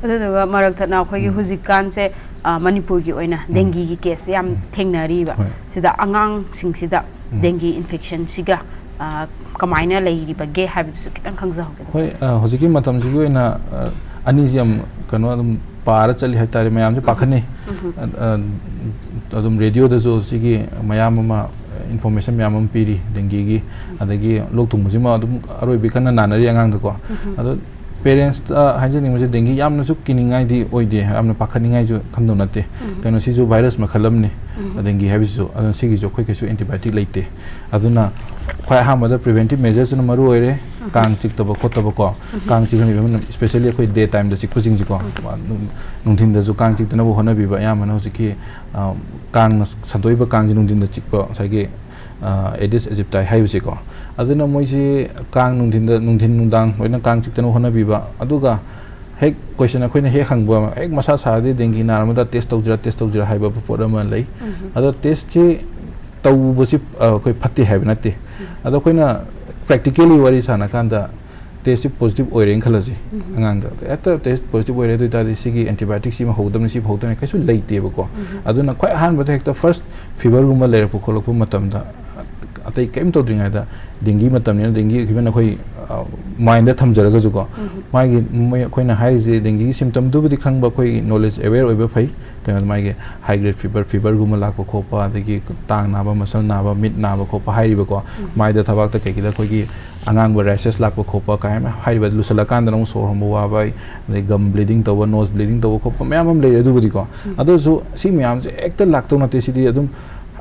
ꯑꯗꯨꯗꯨꯒ ꯃꯔꯛ ꯊꯠꯅ ꯑꯩꯈꯣꯏꯒꯤ ꯎꯝ꯫ ꯍꯧꯖꯤꯛꯀꯥꯟꯁꯦ, ꯑ, ꯃꯅꯤꯄꯨꯔꯒꯤ ꯑꯣꯏꯅ ꯎꯝ꯫ dengue ꯒꯤ case ꯁꯦ ꯌꯥꯝ ꯎꯝ꯫ ꯊꯦꯡꯅꯔꯤꯕ꯫ ꯍꯣꯏ꯫ ꯁꯤꯗ ꯑꯉꯥꯡꯁꯤꯡꯁꯤꯗ ꯎꯝ꯫ dengue infection ꯁꯤꯒ, ꯑ, ꯀꯃꯥꯏꯅ ꯂꯩꯔꯤꯕꯒꯦ ꯍꯥꯏꯕꯗꯨꯁꯨ ꯈꯤꯇꯪ ꯈꯪꯖꯍꯧꯒꯦ, ꯗꯣꯛꯇꯔ꯫ ꯍꯣꯏ, ꯑ, ꯍꯧꯖꯤꯛꯀꯤ ꯃꯇꯝꯁꯤꯒꯤ ꯑꯣꯏꯅ, ꯑ, ꯑꯅꯤꯁꯤ ꯌꯥꯝ ꯀꯩꯅꯣ ꯑꯗꯨꯝ ꯄꯥꯔ ꯆꯠꯂꯤ ꯍꯥꯏꯇꯥꯔꯦ, ꯃꯌꯥꯝꯁꯦ ꯎꯝ꯫ ꯄꯥꯈꯠꯅꯩ꯫ ꯎꯝ꯫ ꯑ, ꯑ, ꯑꯗꯨꯝ radio ꯗꯁꯨ ꯁꯤꯒꯤ ꯃꯌꯥꯝ ꯑꯃ, ꯑ, information ꯃꯌꯥꯝ ꯑꯃ ꯄꯤꯔꯤ dengue ꯒꯤ, ꯑꯗꯒꯤ ꯂꯣꯛ ꯊꯨꯡꯕꯁꯤꯃ ꯑꯗꯨꯝ ꯑꯔꯣꯏꯕꯤ ꯀꯟꯅ ꯅꯥꯅꯔꯤ ꯑꯉꯥꯡꯗꯀꯣ꯫ ꯎꯝ꯫ ꯑꯗꯣ ꯄꯦꯔꯦꯟꯁꯇ ꯍꯥꯏꯖꯅꯤꯡꯕꯁꯦ, ꯗꯦꯡꯒꯤ ꯌꯥꯝꯅꯁꯨ ꯀꯤꯅꯤꯡꯉꯥꯏꯗꯤ ꯑꯣꯏꯗꯦ, ꯌꯥꯝꯅ ꯄꯥꯈꯠꯅꯤꯡꯉꯥꯏꯁꯨ ꯈꯟꯗꯧ ꯅꯠꯇꯦ꯫ ꯀꯩꯅꯣ, ꯁꯤꯁꯨ ꯚꯥꯏꯔꯁ ꯃꯈꯜ ꯑꯃꯅꯤ, ꯗꯦꯡꯒꯤ ꯍꯥꯏꯕꯁꯤꯁꯨ꯫ ꯑꯗꯨꯅ ꯁꯤꯒꯤꯁꯨ ꯑꯩꯈꯣꯏ ꯀꯩꯁꯨ ꯑꯦꯟꯇꯤꯕꯥꯏꯑꯣꯇꯤꯛ ꯂꯩꯇꯦ꯫ ꯑꯗꯨꯅ ꯈ꯭ꯋꯥꯏ ꯑꯍꯥꯟꯕꯗ ꯄ꯭ꯔꯤꯚꯦꯟꯇꯤꯞ ꯃꯦꯖꯔꯁꯤꯅ ꯃꯔꯨ ꯑꯣꯏꯔꯦ꯫ ꯀꯥꯡ ꯆꯤꯛꯇꯕ ꯈꯣꯠꯇꯕꯀꯣ, ꯀꯥꯡ ꯆꯤꯛꯍꯟꯕꯤꯕ, ꯏꯁꯄꯦꯁꯦꯜꯂꯤ ꯑꯩꯈꯣꯏ ꯗꯦ ꯇꯥꯏꯝꯗ ꯆꯤꯛꯄꯁꯤꯡꯁꯤꯀꯣ, ꯅꯨꯡꯊꯤꯟꯗꯁꯨ ꯀꯥꯡ ꯆꯤꯛꯇꯅꯕ ꯍꯣꯠꯅꯕꯤꯕ꯫ ꯑꯌꯥꯝꯕꯅ ꯍꯧꯖꯤꯛꯀꯤ, ꯑ, ꯀꯥꯡꯅ ꯁꯟꯗꯣꯛꯏꯕ ꯀꯀꯥꯡꯁꯤ ꯅꯨꯡꯊꯤꯟꯗ ꯆꯤꯛꯄ, ꯉꯁꯥꯏꯒꯤ, ꯑ, ꯑꯦꯗꯤꯁ ꯑꯦꯖꯤꯞꯇꯥꯏ ꯍꯥꯏꯕꯁꯤꯀꯣ꯫ ꯑꯗꯨꯅ ꯃꯣꯏꯁꯤ ꯀꯥꯡ ꯅꯨꯡꯊꯤꯟꯗ, ꯅꯨꯡꯊꯤꯟ ꯅꯨꯡꯗꯥꯡ ꯂꯣꯏꯅ ꯀꯥꯡ ꯆꯤꯛꯇꯅꯕ ꯍꯣꯠꯅꯕꯤꯕ꯫ ꯑꯗꯨꯒ ꯍꯦꯛ ꯀꯣꯏꯁꯟ ꯑꯩꯈꯣꯏꯅ ꯍꯦꯛ ꯍꯪꯕ ꯑꯃ, "ꯍꯦꯛ ꯃꯁꯥ ꯁꯥꯔꯗꯤ ꯗꯦꯡꯒꯤ ꯅꯥꯔꯝꯃꯗ꯭ꯔꯥ, ꯇꯦꯁ ꯇꯧꯁꯤꯔꯥ, ꯇꯦꯁ ꯇꯧꯁꯤꯔꯥ?" ꯍꯥꯏꯕ ꯄꯣꯠ ꯑꯃ ꯂꯩ꯫ ꯑꯗꯣ ꯇꯦꯁꯁꯤ ꯇꯧꯕꯁꯤ, ꯑ, ꯑꯩꯈꯣꯏ ꯐꯠꯇꯦ ꯍꯥꯏꯕ ꯅꯠꯇꯦ꯫ ꯑꯗꯣ ꯑꯩꯈꯣꯏꯅ ꯄ꯭ꯔꯦꯛꯇꯤꯀꯦꯜꯂꯤ ꯋꯥꯔꯤ ꯁꯥꯟꯅꯀꯥꯟꯗ ꯇꯦꯁꯁꯤ ꯄꯣꯖꯤꯇꯤꯚ ꯑꯣꯏꯔꯦꯅ ꯈꯜꯂꯁꯤ꯫ ꯑꯉꯥꯡꯗ ꯍꯦꯛꯇ ꯇꯦꯁ ꯄꯣꯖꯤꯇꯤꯚ ꯑꯣꯏꯔꯦ, ꯑꯗꯨ ꯑꯣꯏꯇꯥꯔꯗꯤ ꯁꯤꯒꯤ ꯑꯦꯟꯇꯤꯕꯥꯏꯑꯣꯇꯤꯛꯁꯤ ꯑꯃ ꯍꯧꯗꯕꯅꯤ, ꯁꯤ ꯍꯧꯗꯕꯅꯤ ꯀꯩꯁꯨ ꯂꯩꯇꯦꯕꯀꯣ꯫ ꯑꯗꯨꯅ ꯈ꯭ꯋꯥꯏ ꯑꯍꯥꯟꯕꯗ ꯍꯦꯛꯇ ꯐꯥꯔꯁ ꯐꯤꯚꯔꯒꯨꯝꯕ ꯂꯩꯔꯛꯄ ꯈꯣꯠꯂꯛꯄ ꯃꯇꯝꯗ, ꯑꯇꯩ ꯀꯔꯤꯝ ꯇꯧꯗ꯭ꯔꯤꯉꯩꯗ, ꯗꯦꯡꯒꯤ ꯃꯇꯝꯅꯤꯅ, ꯗꯦꯡꯒꯤ ꯏꯚꯟ ꯑꯩꯈꯣꯏ, ꯑ, ꯃꯥꯏꯟꯗ ꯊꯝꯖꯔꯒꯁꯨꯀꯣ, ꯃꯥꯒꯤ, ꯃꯣꯏ, ꯑꯩꯈꯣꯏꯅ ꯍꯥꯏꯔꯤꯁꯦ, ꯗꯦꯡꯒꯤꯒꯤ ꯁꯤꯝꯇꯝꯗꯨꯕꯨꯗꯤ ꯈꯪꯕ, ꯑꯩꯈꯣꯏꯒꯤ ꯅꯣꯂꯦꯖ ꯑꯦꯋꯦꯌꯔ ꯑꯣꯏꯕ ꯐꯩ꯫ ꯀꯩꯅꯣꯗ ꯃꯥꯒꯤ ꯍꯥꯏ ꯒ꯭ꯔꯦꯗ ꯐꯤꯚꯔ, ꯐꯤꯚꯔꯒꯨꯝꯕ ꯂꯥꯛꯄ ꯈꯣꯠꯄ, ꯑꯗꯒꯤ ꯇꯥꯡ ꯅꯥꯕ, ꯃꯁꯜ ꯅꯥꯕ, ꯃꯤꯠ ꯅꯥꯕ ꯈꯣꯠꯄ ꯍꯥꯏꯔꯤꯕꯀꯣ, ꯃꯥꯏꯗ ꯊꯕꯥꯛꯇ ꯀꯩꯒꯤꯗ ꯑꯩꯈꯣꯏꯒꯤ ꯑꯉꯥꯡꯕ ꯔꯦꯁꯦꯁ ꯂꯥꯛꯄ ꯈꯣꯠꯄ ꯀꯥꯏꯅ ꯍꯥꯏꯔꯤꯕ, ꯂꯨꯁꯜꯂꯀꯥꯟꯗꯅ ꯑꯃꯨꯛ ꯁꯣꯔ ꯍꯣꯟꯕ ꯋꯥꯕ, ꯑꯗꯩ ꯒꯝ ꯕ꯭ꯂꯤꯗꯤꯡ ꯇꯧꯕ, ꯅꯣꯁ ꯕ꯭ꯂꯤꯗꯤꯡ ꯇꯧꯕ ꯈꯣꯠꯄ ꯃꯌꯥꯝ ꯑꯃ ꯂꯩꯔꯦ꯫ ꯑꯗꯨꯕꯨꯗꯤꯀꯣ, ꯑꯗꯨꯁꯨ ꯁꯤ ꯃꯌꯥꯝꯁꯦ ꯍꯦꯛꯇ ꯂꯥꯛꯇꯧ ꯅꯠꯇꯦ꯫ ꯁꯤꯗꯤ ꯑꯗꯨꯝ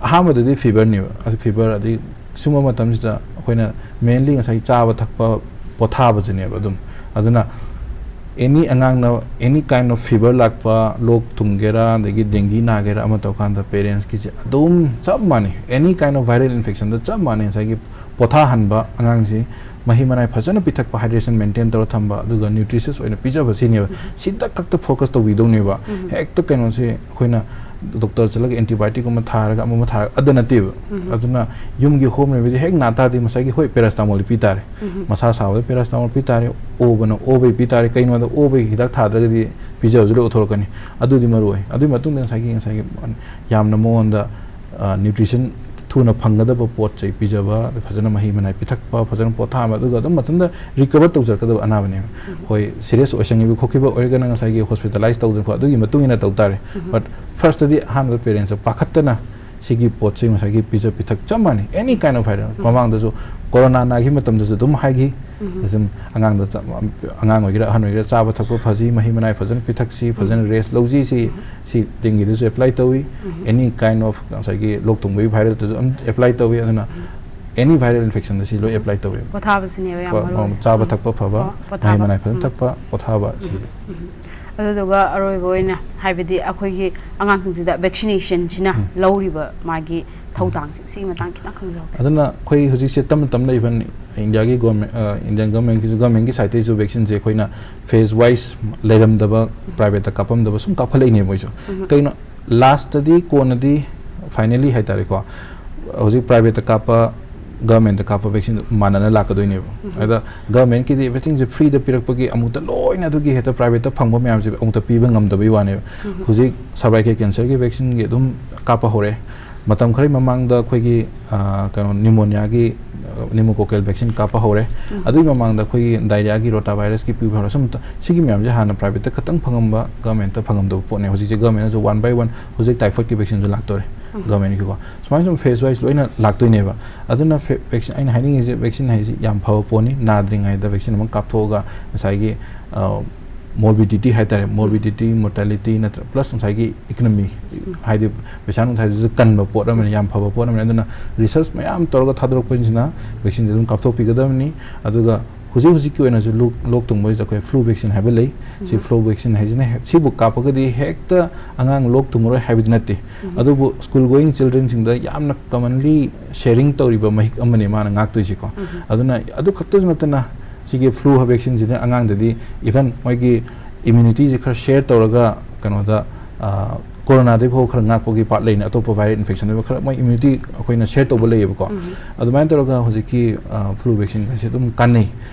ꯑꯍꯥꯟꯕꯗꯗꯤ ꯐꯤꯚꯔꯅꯦꯕ꯫ ꯑꯗꯨ ꯐꯤꯚꯔ, ꯑꯗꯩ ꯁꯨꯝꯕ ꯃꯇꯝꯁꯤꯗ ꯑꯩꯈꯣꯏꯅ ꯃꯦꯟꯂꯤ ꯉꯁꯥꯏ ꯆꯥꯕ ꯊꯛꯄ ꯄꯣꯊꯥꯕꯁꯤꯅꯦꯕ ꯑꯗꯨꯝ꯫ ꯑꯗꯨꯅ ꯑꯦꯅꯤ ꯑꯉꯥꯡꯅ ꯑꯦꯅꯤ ꯀꯥꯏꯟ ꯑꯣꯐ ꯐꯤꯚꯔ ꯂꯥꯛꯄ, ꯂꯣꯛ ꯊꯨꯡꯒꯦꯔꯥ, ꯑꯗꯒꯤ ꯗꯦꯡꯒꯤ ꯅꯥꯒꯦꯔꯥ, ꯑꯃ ꯇꯧꯀꯥꯟꯗ ꯄꯦꯔꯦꯟꯁꯀꯤꯁꯦ ꯑꯗꯨꯝ ꯆꯞ ꯃꯥꯟꯅꯩ꯫ ꯑꯦꯅꯤ ꯀꯥꯏꯟ ꯑꯣꯐ ꯚꯥꯏꯔꯦꯜ ꯏꯟꯐꯦꯛꯁꯟꯗ ꯆꯞ ꯃꯥꯟꯅꯩ꯫ ꯉꯁꯥꯏꯒꯤ ꯄꯣꯊꯥꯍꯟꯕ, ꯑꯉꯥꯡꯁꯤ ꯃꯍꯤ ꯃꯅꯥꯏ ꯐꯖꯅ ꯄꯤꯊꯛꯄ, ꯍꯥꯏꯗ꯭ꯔꯦꯁꯟ ꯃꯦꯟꯇꯦꯟ ꯇꯧꯔ ꯊꯝꯕ, ꯑꯗꯨꯒ ꯅ꯭ꯌꯨꯇ꯭ꯔꯤꯁꯤꯌꯁ ꯑꯣꯏꯅ ꯄꯤꯖꯕ, ꯁꯤꯅꯦꯕ꯫ ꯁꯤꯗ ꯈꯛꯇ ꯐꯣꯀꯁ ꯇꯧꯕꯤꯗꯧꯅꯦꯕ꯫ ꯍꯦꯛꯇ ꯀꯩꯅꯣꯁꯦ ꯑꯩꯈꯣꯏꯅ ꯗꯣꯛꯇꯔ ꯆꯠꯂꯒ ꯑꯦꯟꯇꯤꯕꯥꯏꯑꯣꯇꯤꯛꯀꯨꯝꯕ ꯊꯥꯔꯒ, ꯑꯃ ꯑꯃ ꯊꯥꯔꯒ, ꯑꯗꯨ ꯅꯠꯇꯦꯕ꯫ ꯑꯗꯨꯅ ꯌꯨꯝꯒꯤ ꯍꯣꯝ ꯔꯦꯃꯦꯗꯤ ꯍꯦꯛ ꯅꯥ ꯇꯥꯔꯗꯤ ꯉꯁꯥꯏꯒꯤ, ꯍꯣꯏ, ꯄꯦꯔꯥꯁꯤꯇꯥꯃꯣꯜꯗꯤ ꯄꯤ ꯇꯥꯔꯦ꯫ ꯃꯁꯥ ꯁꯥꯕꯗ ꯄꯦꯔꯥꯁꯤꯇꯥꯃꯣꯜ ꯄꯤ ꯇꯥꯔꯦ, ꯑꯣꯕꯅ ꯑꯣꯕꯩ ꯄꯤ ꯇꯥꯔꯦ꯫ ꯀꯩꯅꯣꯗ ꯑꯣꯕꯒꯤ ꯍꯤꯗꯥꯛ ꯊꯥꯗ꯭ꯔꯒꯗꯤ ꯄꯤꯖꯕꯁꯨ ꯂꯣꯏ ꯎꯠꯊꯣꯔꯛꯀꯅꯤ꯫ ꯑꯗꯨꯗꯤ ꯃꯔꯨ ꯑꯣꯏ꯫ ꯑꯗꯨꯒꯤ ꯃꯇꯨꯡꯗ ꯉꯁꯥꯏꯒꯤ, ꯉꯁꯥꯏꯒꯤ ꯌꯥꯝꯅ ꯃꯉꯣꯟꯗ, ꯑ, ꯅ꯭ꯌꯨꯇ꯭ꯔꯤꯁꯟ ꯊꯨꯅ ꯐꯪꯒꯗꯕ ꯄꯣꯠ ꯆꯩ ꯄꯤꯖꯕ, ꯐꯖꯅ ꯃꯍꯤ ꯃꯅꯥꯏ ꯄꯤꯊꯛꯄ, ꯐꯖꯅ ꯄꯣꯊꯥꯕ, ꯑꯗꯨꯒ ꯑꯗꯨꯝ ꯃꯊꯟꯇ ꯔꯤꯀꯚꯔ ꯇꯧꯖꯔꯛꯀꯗꯕ ꯑꯅꯥꯕꯅꯦꯕ꯫ ꯍꯣꯏ, ꯁꯤꯔꯤꯌꯁ ꯑꯣꯏꯁꯟꯈꯤꯕ ꯈꯣꯠꯈꯤꯕ ꯑꯣꯏꯔꯒꯅ ꯉꯁꯥꯏꯒꯤ ꯍꯣꯁꯄꯤꯇꯥꯂꯥꯏꯁ ꯇꯧꯗꯅ ꯈꯣꯠ-, ꯑꯗꯨꯒꯤ ꯃꯇꯨꯡ ꯏꯟꯅ ꯇꯧ ꯇꯥꯔꯦ꯫ ꯕꯠ ꯐꯥꯔꯁꯇꯗꯤ ꯑꯍꯥꯟꯕꯗ ꯄꯦꯔꯦꯟꯁꯇ ꯄꯥꯈꯠꯇꯅ ꯁꯤꯒꯤ ꯄꯣꯠꯁꯤ ꯉꯁꯥꯏꯒꯤ ꯄꯤꯖ ꯄꯤꯊꯛ ꯆꯞ ꯃꯥꯟꯅꯩ, ꯑꯦꯅꯤ ꯀꯥꯏꯟ ꯑꯣꯐ ꯍꯥꯏꯔ꯫ ꯃꯃꯥꯡꯗꯁꯨ ꯀꯣꯔꯣꯅꯥ ꯅꯥꯈꯤꯕ ꯃꯇꯝꯗꯁꯨ ꯑꯗꯨꯝ ꯍꯥꯏꯈꯤ, ꯑꯗꯨꯝ ꯑꯉꯥꯡꯗ ꯆꯞ-, ꯑꯉꯥꯡ ꯑꯣꯏꯒꯦꯔꯥ ꯑꯍꯟ ꯑꯣꯏꯒꯦꯔꯥ ꯆꯥꯕ ꯊꯛꯄ ꯐꯖꯤ, ꯃꯍꯤ ꯃꯅꯥꯏ ꯐꯖꯅ ꯄꯤꯊꯛꯁꯤ, ꯐꯖꯅ ꯔꯦꯁ ꯂꯧꯁꯤ, ꯁꯤ ꯁꯤ ꯗꯦꯡꯒꯤꯗꯁꯨ ꯑꯦꯄ꯭ꯂꯥꯏ ꯇꯧꯏ꯫ ꯑꯦꯅꯤ ꯀꯥꯏꯟ ꯑꯣꯐ ꯉꯁꯥꯏꯒꯤ ꯂꯣꯛ ꯊꯨꯡꯕꯒꯤ ꯚꯥꯏꯔꯦꯜꯗꯁꯨ ꯑꯗꯨꯝ ꯑꯦꯄ꯭ꯂꯥꯏ ꯇꯧꯏ꯫ ꯑꯗꯨꯅ ꯑꯦꯅꯤ ꯚꯥꯏꯔꯦꯜ ꯏꯟꯐꯦꯛꯁꯟꯗ ꯁꯤ ꯂꯣꯏ ꯑꯦꯄ꯭ꯂꯥꯏ ꯇꯧꯋꯦꯕ꯫ ꯄꯣꯊꯥꯕꯁꯤꯅꯦꯕ ꯌꯥꯝ ꯄꯣ-, ꯃꯔꯨ ꯑꯣꯏꯅ꯫ ꯆꯥꯕ ꯊꯛꯄ ꯐꯕ, ꯑꯣ, ꯄꯣꯊꯥꯕ꯫ ꯃꯍꯩ ꯃꯅꯥꯏ ꯐꯖꯅ ꯊꯛꯄ, ꯄꯣꯊꯥꯕ ꯁꯤ꯫ ꯑꯗꯨꯗꯨꯒ ꯑꯔꯣꯏꯕ ꯑꯣꯏꯅ ꯍꯥꯏꯕꯗꯤ ꯑꯩꯈꯣꯏꯒꯤ ꯑꯉꯥꯡꯁꯤꯡꯁꯤꯗ ꯚꯦꯛꯁꯤꯅꯦꯁꯟꯁꯤꯅ ꯂꯧꯔꯤꯕ ꯃꯥꯒꯤ ꯊꯧꯗꯥꯡꯁꯦ ꯁꯤꯒꯤ ꯃꯇꯥꯡ ꯈꯤꯇꯪ ꯈꯪꯖꯍꯧꯒꯦ꯫ ꯑꯗꯨꯅ ꯑꯩꯈꯣꯏ ꯍꯧꯖꯤꯛꯁꯦ ꯇꯞꯅ ꯇꯞꯅ ꯏꯚꯟ ꯏꯟꯗꯤꯌꯥꯒꯤ ꯒꯣꯔꯃꯦꯟ, ꯏꯟꯗꯤꯌꯟ ꯒꯣꯔꯃꯦꯟꯒꯤꯁꯨ, ꯒꯣꯔꯃꯦꯟꯒꯤ ꯁꯥꯏꯠꯇꯩꯁꯨ ꯚꯦꯛꯁꯤꯟꯁꯦ ꯑꯩꯈꯣꯏꯅ ꯐꯦꯁ ꯋꯥꯏꯁ ꯂꯩꯔꯝꯗꯕ, ꯄ꯭ꯔꯥꯏꯚꯦꯠꯇ ꯀꯥꯞꯄꯝꯗꯕ ꯁꯨꯝ ꯀꯥꯞꯈꯠꯂꯛꯏꯅꯦ ꯃꯣꯏꯁꯨ꯫ ꯀꯩꯅꯣ, ꯂꯥꯁꯇꯗꯤ, ꯀꯣꯟꯅꯗꯤ, ꯐꯥꯏꯅꯦꯂꯤ ꯍꯥꯏꯇꯥꯔꯦꯀꯣ, ꯍꯧꯖꯤꯛ ꯄ꯭ꯔꯥꯏꯚꯦꯠꯇ ꯀꯥꯞꯄ, ꯒꯚꯔꯟꯃꯦꯟꯠꯇ ꯀꯥꯞꯄ ꯚꯦꯛꯁꯤꯟ ꯃꯥꯟꯅꯅ ꯂꯥꯛꯀꯗꯣꯏꯅꯦꯕ꯫ ꯑꯗ ꯒꯚꯔꯟꯃꯦꯟꯠꯀꯤꯗꯤ ꯑꯦꯚ꯭ꯔꯤꯊꯤꯡꯁꯦ ꯐ꯭ꯔꯤꯗ ꯄꯤꯔꯛꯄꯒꯤ ꯑꯃꯨꯛꯇ ꯂꯣꯏꯅ ꯑꯗꯨꯒꯤ ꯍꯦꯛꯇ ꯄ꯭ꯔꯥꯏꯚꯦꯠꯇ ꯐꯪꯕ ꯃꯌꯥꯝꯁꯦ ꯑꯃꯨꯛꯇ ꯄꯤꯕ ꯉꯝꯗꯕꯩ ꯋꯥꯅꯦꯕ꯫ ꯍꯧꯖꯤꯛ ꯁꯔꯚꯥꯏꯀꯦꯜ ꯀꯦꯟꯁꯔꯒꯤ ꯚꯦꯛꯁꯤꯟꯒꯤ ꯑꯗꯨꯝ ꯀꯥꯞꯄ ꯍꯧꯔꯦ꯫ ꯃꯇꯝ ꯈꯔꯒꯤ ꯃꯃꯥꯡꯗ ꯑꯩꯈꯣꯏꯒꯤ, ꯑ, ꯀꯩꯅꯣ, ꯅ꯭ꯌꯨꯃꯣꯅꯤꯌꯥꯒꯤ, ꯑ, ꯅ꯭ꯌꯨꯃꯣꯀꯣꯀꯦꯜ ꯚꯦꯛꯁꯤꯟ ꯀꯥꯞꯄ ꯍꯧꯔꯦ꯫ ꯑꯗꯨꯒꯤ ꯃꯃꯥꯡꯗ ꯑꯩꯈꯣꯏꯒꯤ ꯗꯥꯏꯔꯤꯌꯥꯒꯤ ꯔꯣꯇꯥ ꯚꯥꯏꯔꯁꯀꯤ ꯄꯤꯕ ꯍꯧꯔꯦ꯫ ꯁꯨꯝ ꯁꯤꯒꯤ ꯃꯌꯥꯝꯁꯦ ꯍꯥꯟꯅ ꯄ꯭ꯔꯥꯏꯚꯦꯠꯇ ꯈꯛꯇꯪ ꯐꯪꯉꯝꯕ, ꯒꯚꯔꯟꯃꯦꯟꯠꯇ ꯐꯪꯉꯝꯗꯕ ꯄꯣꯠꯅꯦ꯫ ꯍꯧꯖꯤꯛꯁꯦ ꯒꯚꯔꯟꯃꯦꯟꯠꯅꯁꯨ ꯋꯥꯟ ꯕꯥꯏ ꯋꯥꯟ, ꯍꯧꯖꯤꯛ ꯇꯥꯏꯐꯣꯏꯗꯀꯤ ꯚꯦꯛꯁꯤꯟꯁꯨ ꯂꯥꯛꯇꯣꯔꯦ ꯒꯚꯔꯟꯃꯦꯟꯠꯀꯤꯀꯣ꯫ ꯁꯨꯃꯥꯏꯅ ꯁꯨꯝ ꯐꯦꯁ ꯋꯥꯏꯁ ꯂꯣꯏꯅ ꯂꯥꯛꯇꯣꯏꯅꯦꯕ꯫ ꯑꯗꯨꯅ ꯐꯦ-, ꯚꯦꯛꯁꯤꯟ, ꯑꯩꯅ ꯍꯥꯏꯅꯤꯡꯉꯤꯁꯦ, ꯚꯦꯛꯁꯤꯟ ꯍꯥꯏꯁꯤ ꯌꯥꯝ ꯐꯕ ꯄꯣꯠꯅꯤ꯫ ꯅꯥꯗ꯭ꯔꯤꯉꯩꯗ ꯚꯦꯛꯁꯤꯟ ꯑꯃ ꯀꯥꯞꯊꯣꯛꯑꯒ ꯉꯁꯥꯏꯒꯤ, ꯑ, ꯃꯣꯔꯕꯤꯗꯤꯇꯤ ꯍꯥꯏꯇꯥꯔꯦ, ꯃꯣꯔꯕꯤꯗꯤꯇꯤ, ꯃꯣꯔꯇꯦꯂꯤꯇꯤ ꯅꯠꯇ꯭ꯔ, ꯄ꯭ꯂꯁ ꯉꯁꯥꯏꯒꯤ ꯏꯀꯅꯃꯤ, ꯍꯥꯏꯗꯤ ꯄꯩꯁꯥ ꯅꯨꯡꯁꯥꯁꯤꯁꯨ ꯀꯟꯕ ꯄꯣꯠ ꯑꯃꯅꯤ, ꯌꯥꯝ ꯐꯕ ꯄꯣꯠ ꯑꯃꯅꯤ꯫ ꯑꯗꯨꯅ ꯔꯤꯁꯔꯁ ꯃꯌꯥꯝ ꯇꯧꯔꯒ ꯊꯥꯗꯣꯔꯛꯄꯁꯤꯅ ꯚꯦꯛꯁꯤꯟꯁꯦ ꯑꯗꯨꯝ ꯀꯥꯞꯊꯣꯛꯄꯤꯒꯗꯕꯅꯤ꯫ ꯑꯗꯨꯒ ꯍꯧꯖꯤꯛ ꯍꯧꯖꯤꯛꯀꯤ ꯑꯣꯏꯅꯁꯨ ꯂꯣꯛ, ꯂꯣꯛ ꯊꯨꯡꯕꯁꯤꯗ ꯑꯩꯈꯣꯏ ꯐ꯭ꯂꯨ ꯚꯦꯛꯁꯤꯟ ꯍꯥꯏꯕ ꯂꯩ꯫ ꯁꯤ ꯐ꯭ꯂꯨ ꯚꯦꯛꯁꯤꯟ ꯍꯥꯏꯁꯤꯅ ꯍꯦꯛ, ꯁꯤꯕꯨ ꯀꯥꯞꯄꯒꯗꯤ ꯍꯦꯛꯇ ꯑꯉꯥꯡ ꯂꯣꯛ ꯊꯨꯡꯉꯔꯣꯏ ꯍꯥꯏꯕꯗꯤ ꯅꯠꯇꯦ꯫ ꯑꯗꯨꯕꯨ ꯁ꯭ꯀꯨꯜ ꯒꯣꯌꯤꯡ ꯆꯤꯜꯗ꯭ꯔꯦꯟꯁꯤꯡꯗ ꯌꯥꯝꯅ ꯀꯃꯟꯂꯤ ꯁꯦꯌꯔꯤꯡ ꯇꯧꯔꯤꯕ ꯃꯍꯤꯛ ꯑꯃꯅꯤ ꯃꯥꯅ ꯉꯥꯛꯇꯣꯏꯁꯤꯀꯣ꯫ ꯑꯗꯨꯅ ꯑꯗꯨ ꯈꯛꯇꯁꯨ ꯅꯠꯇꯅ ꯁꯤꯒꯤ ꯐ꯭ꯂꯨ ꯚꯦꯛꯁꯤꯟꯁꯤꯅ ꯑꯉꯥꯡꯗꯗꯤ ꯏꯚꯟ ꯃꯣꯏꯒꯤ ꯏꯝꯌꯨꯅꯤꯇꯤꯁꯦ ꯈꯔ ꯁꯦꯌꯔ ꯇꯧꯔꯒ ꯀꯩꯅꯣꯗ, ꯑ, ꯀꯣꯔꯣꯅꯥꯗꯒꯤ ꯐꯥꯎ ꯈꯔ ꯉꯥꯛꯄꯒꯤ ꯄꯥꯔꯠ ꯂꯩꯅꯤ, ꯑꯇꯣꯞꯄ ꯚꯥꯏꯔꯦꯜ ꯏꯟꯐꯦꯛꯁꯟꯗꯒꯤ ꯈꯔ ꯃꯣꯏ ꯏꯝꯌꯨꯅꯤꯇꯤ ꯑꯩꯈꯣꯏꯅ ꯁꯦꯌꯔ ꯇꯧꯕ ꯂꯩꯌꯦꯕꯀꯣ꯫ ꯑꯗꯨꯃꯥꯏꯅ ꯇꯧꯔꯒ ꯍꯧꯖꯤꯛꯀꯤ, ꯑ, ꯐ꯭ꯂꯨ ꯚꯦꯛꯁꯤꯟ ꯍꯥꯏꯁꯦ ꯑꯗꯨꯝ ꯀꯥꯟꯅꯩ꯫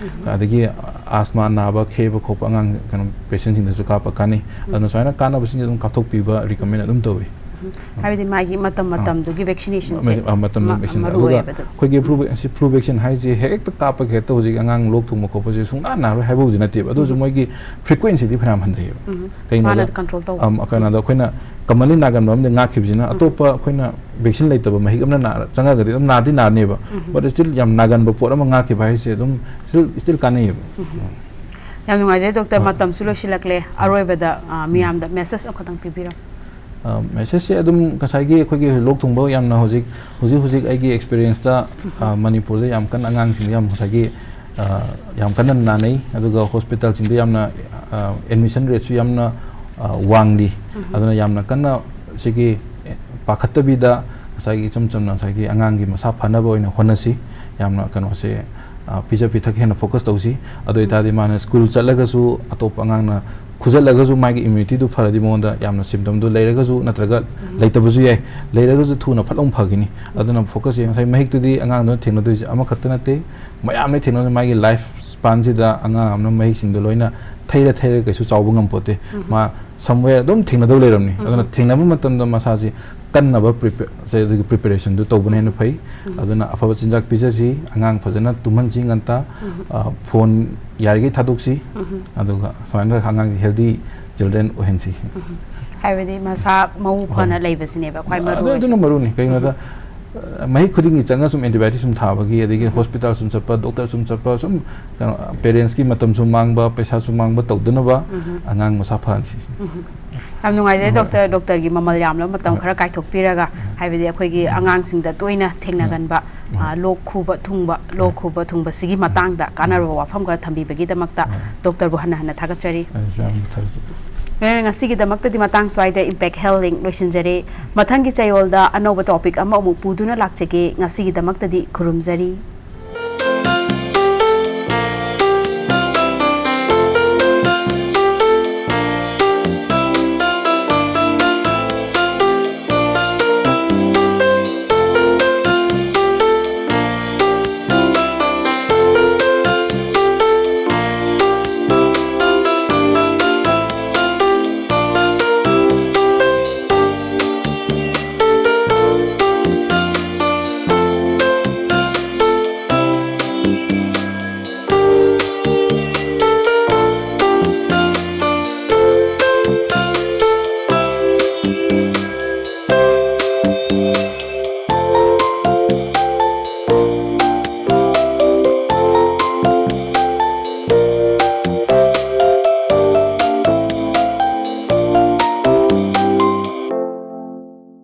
ꯑꯗꯒꯤ ꯑꯥꯁꯃꯥ ꯅꯥꯕ, ꯈꯦꯕ ꯈꯣꯠꯄ ꯑꯉꯥꯡ, ꯀꯩꯅꯣ, ꯄꯦꯁꯦꯟꯁꯤꯡꯗꯁꯨ ꯀꯥꯞꯄ ꯀꯥꯟꯅꯩ꯫ ꯑꯗꯨꯅ ꯁꯨꯃꯥꯏꯅ ꯀꯥꯟꯅꯕꯁꯤꯡꯁꯦ ꯑꯗꯨꯝ ꯀꯥꯞꯊꯣꯛꯄꯤꯕ ꯔꯤꯀꯃꯦꯟ ꯑꯗꯨꯝ ꯇꯧꯏ꯫ ꯍꯥꯏꯕꯗꯤ ꯃꯥꯒꯤ ꯃꯇꯝ ꯃꯇꯝꯗꯨꯒꯤ ꯚꯦꯛꯁꯤꯅꯦꯁꯟꯁꯦ ꯃꯇꯝ ꯚꯦꯛꯁꯤꯅꯦꯁꯟ ꯃꯔꯨ ꯑꯗꯨꯒ ꯑꯣꯏꯌꯦꯕ ꯑꯗꯨꯝ꯫ ꯑꯩꯈꯣꯏꯒꯤ ꯐ꯭ꯂꯨ ꯁꯤ ꯐ꯭ꯂꯨ ꯚꯦꯛꯁꯤꯟ ꯍꯥꯏꯁꯦ ꯍꯦꯛꯇ ꯀꯥꯞꯄꯒ ꯍꯦꯛꯇ ꯍꯧꯖꯤꯛ ꯑꯉꯥꯡ ꯂꯣꯛ ꯊꯨꯡꯕ ꯈꯣꯠꯄꯁꯦ ꯁꯨꯡꯅꯥ ꯅꯥꯔꯣꯏ ꯍꯥꯏꯕꯕꯨꯗꯤ ꯅꯠꯇꯦꯕ꯫ ꯑꯗꯨꯁꯨ ꯃꯣꯏꯒꯤ ꯐ꯭ꯔꯤꯀ꯭ꯋꯦꯟꯁꯤꯗꯤ ꯐꯅꯌꯥꯝ ꯍꯟꯊꯩꯌꯦꯕ꯫ ꯀꯩꯅꯣꯗ ꯃꯥꯅ ꯀꯟꯇ꯭ꯔꯣꯜ ꯇꯧꯕ꯫ ꯑꯝ, ꯀꯩꯅꯣꯗ ꯑꯩꯈꯣꯏꯅ ꯀꯃꯟꯂꯤ ꯅꯥꯒꯟꯕ ꯑꯃꯗꯤ ꯉꯥꯛꯈꯤꯕꯁꯤꯅ ꯑꯇꯣꯞꯄ ꯑꯩꯈꯣꯏꯅ ꯚꯦꯛꯁꯤꯟ ꯂꯩꯇꯕ ꯃꯍꯤꯛ ꯑꯃꯅ ꯅꯥꯔ ꯆꯪꯉꯒꯗꯤ ꯑꯗꯨꯝ ꯅꯥꯗꯤ ꯅꯥꯅꯦꯕ꯫ ꯕꯠ ꯁ꯭ꯇꯤꯜ ꯌꯥꯝ ꯅꯥꯒꯟꯕ ꯄꯣꯠ ꯑꯃ ꯉꯥꯛꯈꯤꯕ ꯍꯥꯏꯁꯦ ꯑꯗꯨꯝ ꯁ꯭ꯇꯤꯜ ꯁ꯭ꯇꯤꯜ ꯀꯥꯟꯅꯩꯌꯦꯕ꯫ ꯌꯥꯝ ꯅꯨꯡꯉꯥꯏꯖꯩ ꯗꯣꯛꯇꯔ, ꯃꯇꯝꯁꯨ ꯂꯣꯏꯁꯤꯜꯂꯛꯂꯦ꯫ ꯑꯔꯣꯏꯕꯗ ꯑ, ꯃꯤꯌꯥꯝꯗ ꯃꯦꯁꯦꯖ ꯑꯃꯈꯛꯇꯪ ꯄꯤꯕꯤꯔꯝꯃꯨ꯫ ꯃꯦꯁꯦꯖꯁꯦ ꯑꯗꯨꯝ ꯉꯁꯥꯏꯒꯤ ꯑꯩꯈꯣꯏꯒꯤ ꯂꯣꯛ ꯊꯨꯡꯕ ꯌꯥꯝꯅ ꯍꯧꯖꯤꯛ ꯍꯧꯖꯤꯛ ꯍꯧꯖꯤꯛ ꯑꯩꯒꯤ ꯑꯦꯛꯁꯄꯤꯔꯤꯌꯦꯟꯁꯇ ꯃꯅꯤꯄꯨꯔꯗ ꯌꯥꯝ ꯀꯟꯅ ꯑꯉꯥꯡꯁꯤꯡꯗ ꯌꯥꯝ ꯉꯁꯥꯏꯒꯤ ꯑ, ꯌꯥꯝ ꯀꯟꯅ ꯅꯥꯅꯩ꯫ ꯑꯗꯨꯒ ꯍꯣꯁꯄꯤꯇꯥꯜꯁꯤꯡꯗ ꯌꯥꯝꯅ ꯑꯦꯗꯃꯤꯁꯟ ꯔꯦꯠꯁꯨ ꯌꯥꯝꯅ ꯑ, ꯋꯥꯡꯂꯤ꯫ ꯑꯗꯨꯅ ꯌꯥꯝꯅ ꯀꯟꯅ ꯁꯤꯒꯤ ꯄꯥꯈꯠꯇꯕꯤꯗ ꯉꯁꯥꯏꯒꯤ ꯏꯆꯝ ꯆꯝꯅ ꯉꯁꯥꯏꯒꯤ ꯑꯉꯥꯡꯒꯤ ꯃꯁꯥ ꯐꯅꯕ ꯑꯣꯏꯅ ꯍꯣꯠꯅꯁꯤ꯫ ꯌꯥꯝꯅ ꯀꯩꯅꯣꯁꯦ ꯑ, ꯄꯤꯖ ꯄꯤꯊꯛ ꯍꯦꯟꯅ ꯐꯣꯀꯁ ꯇꯧꯁꯤ꯫ ꯑꯗꯨ ꯑꯣꯏꯇꯥꯔꯗꯤ ꯃꯥꯅ ꯁ꯭ꯀꯨꯜ ꯆꯠꯂꯒꯁꯨ ꯑꯇꯣꯞꯄ ꯑꯉꯥꯡꯅ ꯈꯨꯖꯠꯂꯒꯁꯨ ꯃꯥꯒꯤ ꯏꯝꯌꯨꯅꯤꯇꯤꯗꯨ ꯐꯔꯗꯤ ꯃꯉꯣꯟꯗ ꯌꯥꯝꯅ ꯁꯤꯝꯇꯝꯗꯨ ꯂꯩꯔꯒꯁꯨ ꯅꯠꯇ꯭ꯔꯒ ꯂꯩꯇꯕꯁꯨ ꯌꯥꯏ, ꯂꯩꯔꯒꯁꯨ ꯊꯨꯅ ꯐꯠ ꯂꯥꯎꯅ ꯐꯒꯅꯤ꯫ ꯑꯗꯨꯅ ꯐꯣꯀꯁꯁꯦ ꯉꯁꯥꯏ ꯃꯍꯤꯛꯇꯨꯗꯤ ꯑꯉꯥꯡꯗꯨꯅ ꯊꯦꯡꯅꯗꯣꯏꯁꯦ ꯑꯃꯈꯛꯇ ꯅꯠꯇꯦ, ꯃꯌꯥꯝꯅ ꯊꯦꯡꯅꯗꯣꯏ꯫ ꯃꯥꯒꯤ ꯂꯥꯏꯐ ꯁ꯭ꯄꯥꯟꯁꯤꯗ ꯑꯉꯥꯡ ꯑꯃꯅ ꯃꯍꯤꯛꯁꯤꯡꯗꯣ ꯂꯣꯏꯅ ꯊꯩꯔ ꯊꯩꯔ ꯀꯩꯁꯨ ꯆꯥꯎꯕ ꯉꯝꯄꯣꯠꯇꯦ꯫ ꯃꯥ ꯁꯝꯋꯦꯌꯔ ꯑꯗꯨꯝ ꯊꯦꯡꯅꯗꯧ ꯂꯩꯔꯕꯅꯤ꯫ ꯑꯗꯨꯅ ꯊꯦꯡꯅꯕ ꯃꯇꯝꯗ ꯃꯁꯥꯁꯤ ꯀꯟꯅꯕ ꯄ꯭ꯔꯤꯄꯦ-, ꯁꯦ ꯑꯗꯨꯒꯤ ꯄ꯭ꯔꯤꯄꯦꯔꯦꯁꯟꯗꯨ ꯇꯧꯕꯅ ꯍꯦꯟꯅ ꯐꯩ꯫ ꯑꯗꯨꯅ ꯑꯐꯕ ꯆꯤꯟꯖꯥꯛ ꯄꯤꯖꯁꯤ, ꯑꯉꯥꯡ ꯐꯖꯅ ꯇꯨꯝꯍꯟꯁꯤ ꯉꯟꯇꯥ, ꯑ, ꯐꯣꯟ ꯌꯥꯔꯤꯈꯩ ꯊꯥꯗꯣꯛꯁꯤ, ꯑꯗꯨꯒ ꯁꯨꯃꯥꯏꯅ ꯇꯧꯔꯒ ꯑꯉꯥꯡꯁꯤ ꯍꯦꯜꯗꯤ ꯆꯤꯜꯗ꯭ꯔꯦꯟ ꯑꯣꯏꯍꯟꯁꯤ꯫ ꯍꯥꯏꯕꯗꯤ ꯃꯁꯥ ꯃꯎ ꯐꯅ ꯂꯩꯕꯁꯤꯅꯦꯕ ꯈ꯭ꯋꯥꯏ ꯃꯔꯨ ꯑꯗꯨ-, ꯑꯗꯨꯅ ꯑꯣꯏꯔꯤꯁꯦ꯫ ꯃꯔꯨꯅꯤ꯫ ꯀꯩꯒꯤꯅꯣꯗ, ꯑ, ꯃꯍꯤꯛ ꯈꯨꯗꯤꯡꯒꯤ ꯆꯪꯉ ꯁꯨꯝ ꯑꯦꯟꯇꯤꯕꯥꯏꯑꯣꯇꯤꯛ ꯁꯨꯝ ꯊꯥꯕꯒꯤ, ꯑꯗꯒꯤ ꯍꯣꯁꯄꯤꯇꯥꯜ ꯁꯨꯝ ꯆꯠꯄ, ꯗꯣꯛꯇꯔ ꯁꯨꯝ ꯆꯠꯄ, ꯁꯨꯝ ꯀꯩꯅꯣ, ꯄꯦꯔꯦꯟꯁꯀꯤ ꯃꯇꯝꯁꯨ ꯃꯥꯡꯕ, ꯄꯩꯁꯥꯁꯨ ꯃꯥꯡꯕ ꯇꯧꯗꯅꯕ ꯑꯉꯥꯡ ꯃꯁꯥ ꯐꯍꯟꯁꯤ꯫ ꯌꯥꯝ ꯅꯨꯡꯉꯥꯏꯖꯩ ꯗꯣꯛꯇꯔ, ꯗꯣꯛꯇꯔꯒꯤ ꯃꯃꯜ ꯌꯥꯝꯂꯕ ꯃꯇꯝ ꯈꯔ ꯀꯥꯏꯊꯣꯛꯄꯤꯔꯒ, ꯍꯥꯏꯕꯗꯤ ꯑꯩꯈꯣꯏꯒꯤ ꯑꯉꯥꯡꯁꯤꯡꯗ ꯇꯣꯏꯅ ꯊꯦꯡꯅꯒꯟꯕ, ꯑ, ꯂꯣꯛ ꯈꯨꯕ ꯊꯨꯡꯕ, ꯂꯣꯛ ꯈꯨꯕ ꯊꯨꯡꯕꯁꯤꯒꯤ ꯃꯇꯥꯡꯗ ꯀꯥꯟꯅꯔꯕ ꯋꯥꯐꯝ ꯈꯔ ꯊꯝꯕꯤꯕꯒꯤꯗꯃꯛꯇ ꯗꯣꯛꯇꯔꯕꯨ ꯍꯟꯅ ꯍꯟꯅ ꯊꯥꯒꯠꯆꯔꯤ꯫ ꯑꯩꯁꯨ ꯌꯥꯝꯅ ꯊꯥꯒꯠꯆꯔꯤ꯫ ꯂꯣꯏꯅ ꯉꯁꯤꯒꯤꯗꯃꯛꯇꯗꯤ ꯃꯇꯥꯡ ꯁ꯭ꯋꯥꯏꯗ Impact Health Link ꯂꯣꯏꯁꯤꯟꯖꯔꯦ꯫ ꯃꯊꯪꯒꯤ ꯆꯌꯣꯜꯗ ꯑꯅꯧꯕ ꯇꯣꯄꯤꯛ ꯑꯃ ꯑꯃꯨꯛ ꯄꯨꯗꯨꯅ ꯂꯥꯛꯆꯒꯦ꯫ ꯉꯁꯤꯒꯤꯗꯃꯛꯇꯗꯤ ꯈꯨꯔꯨꯝꯖꯔꯤ꯫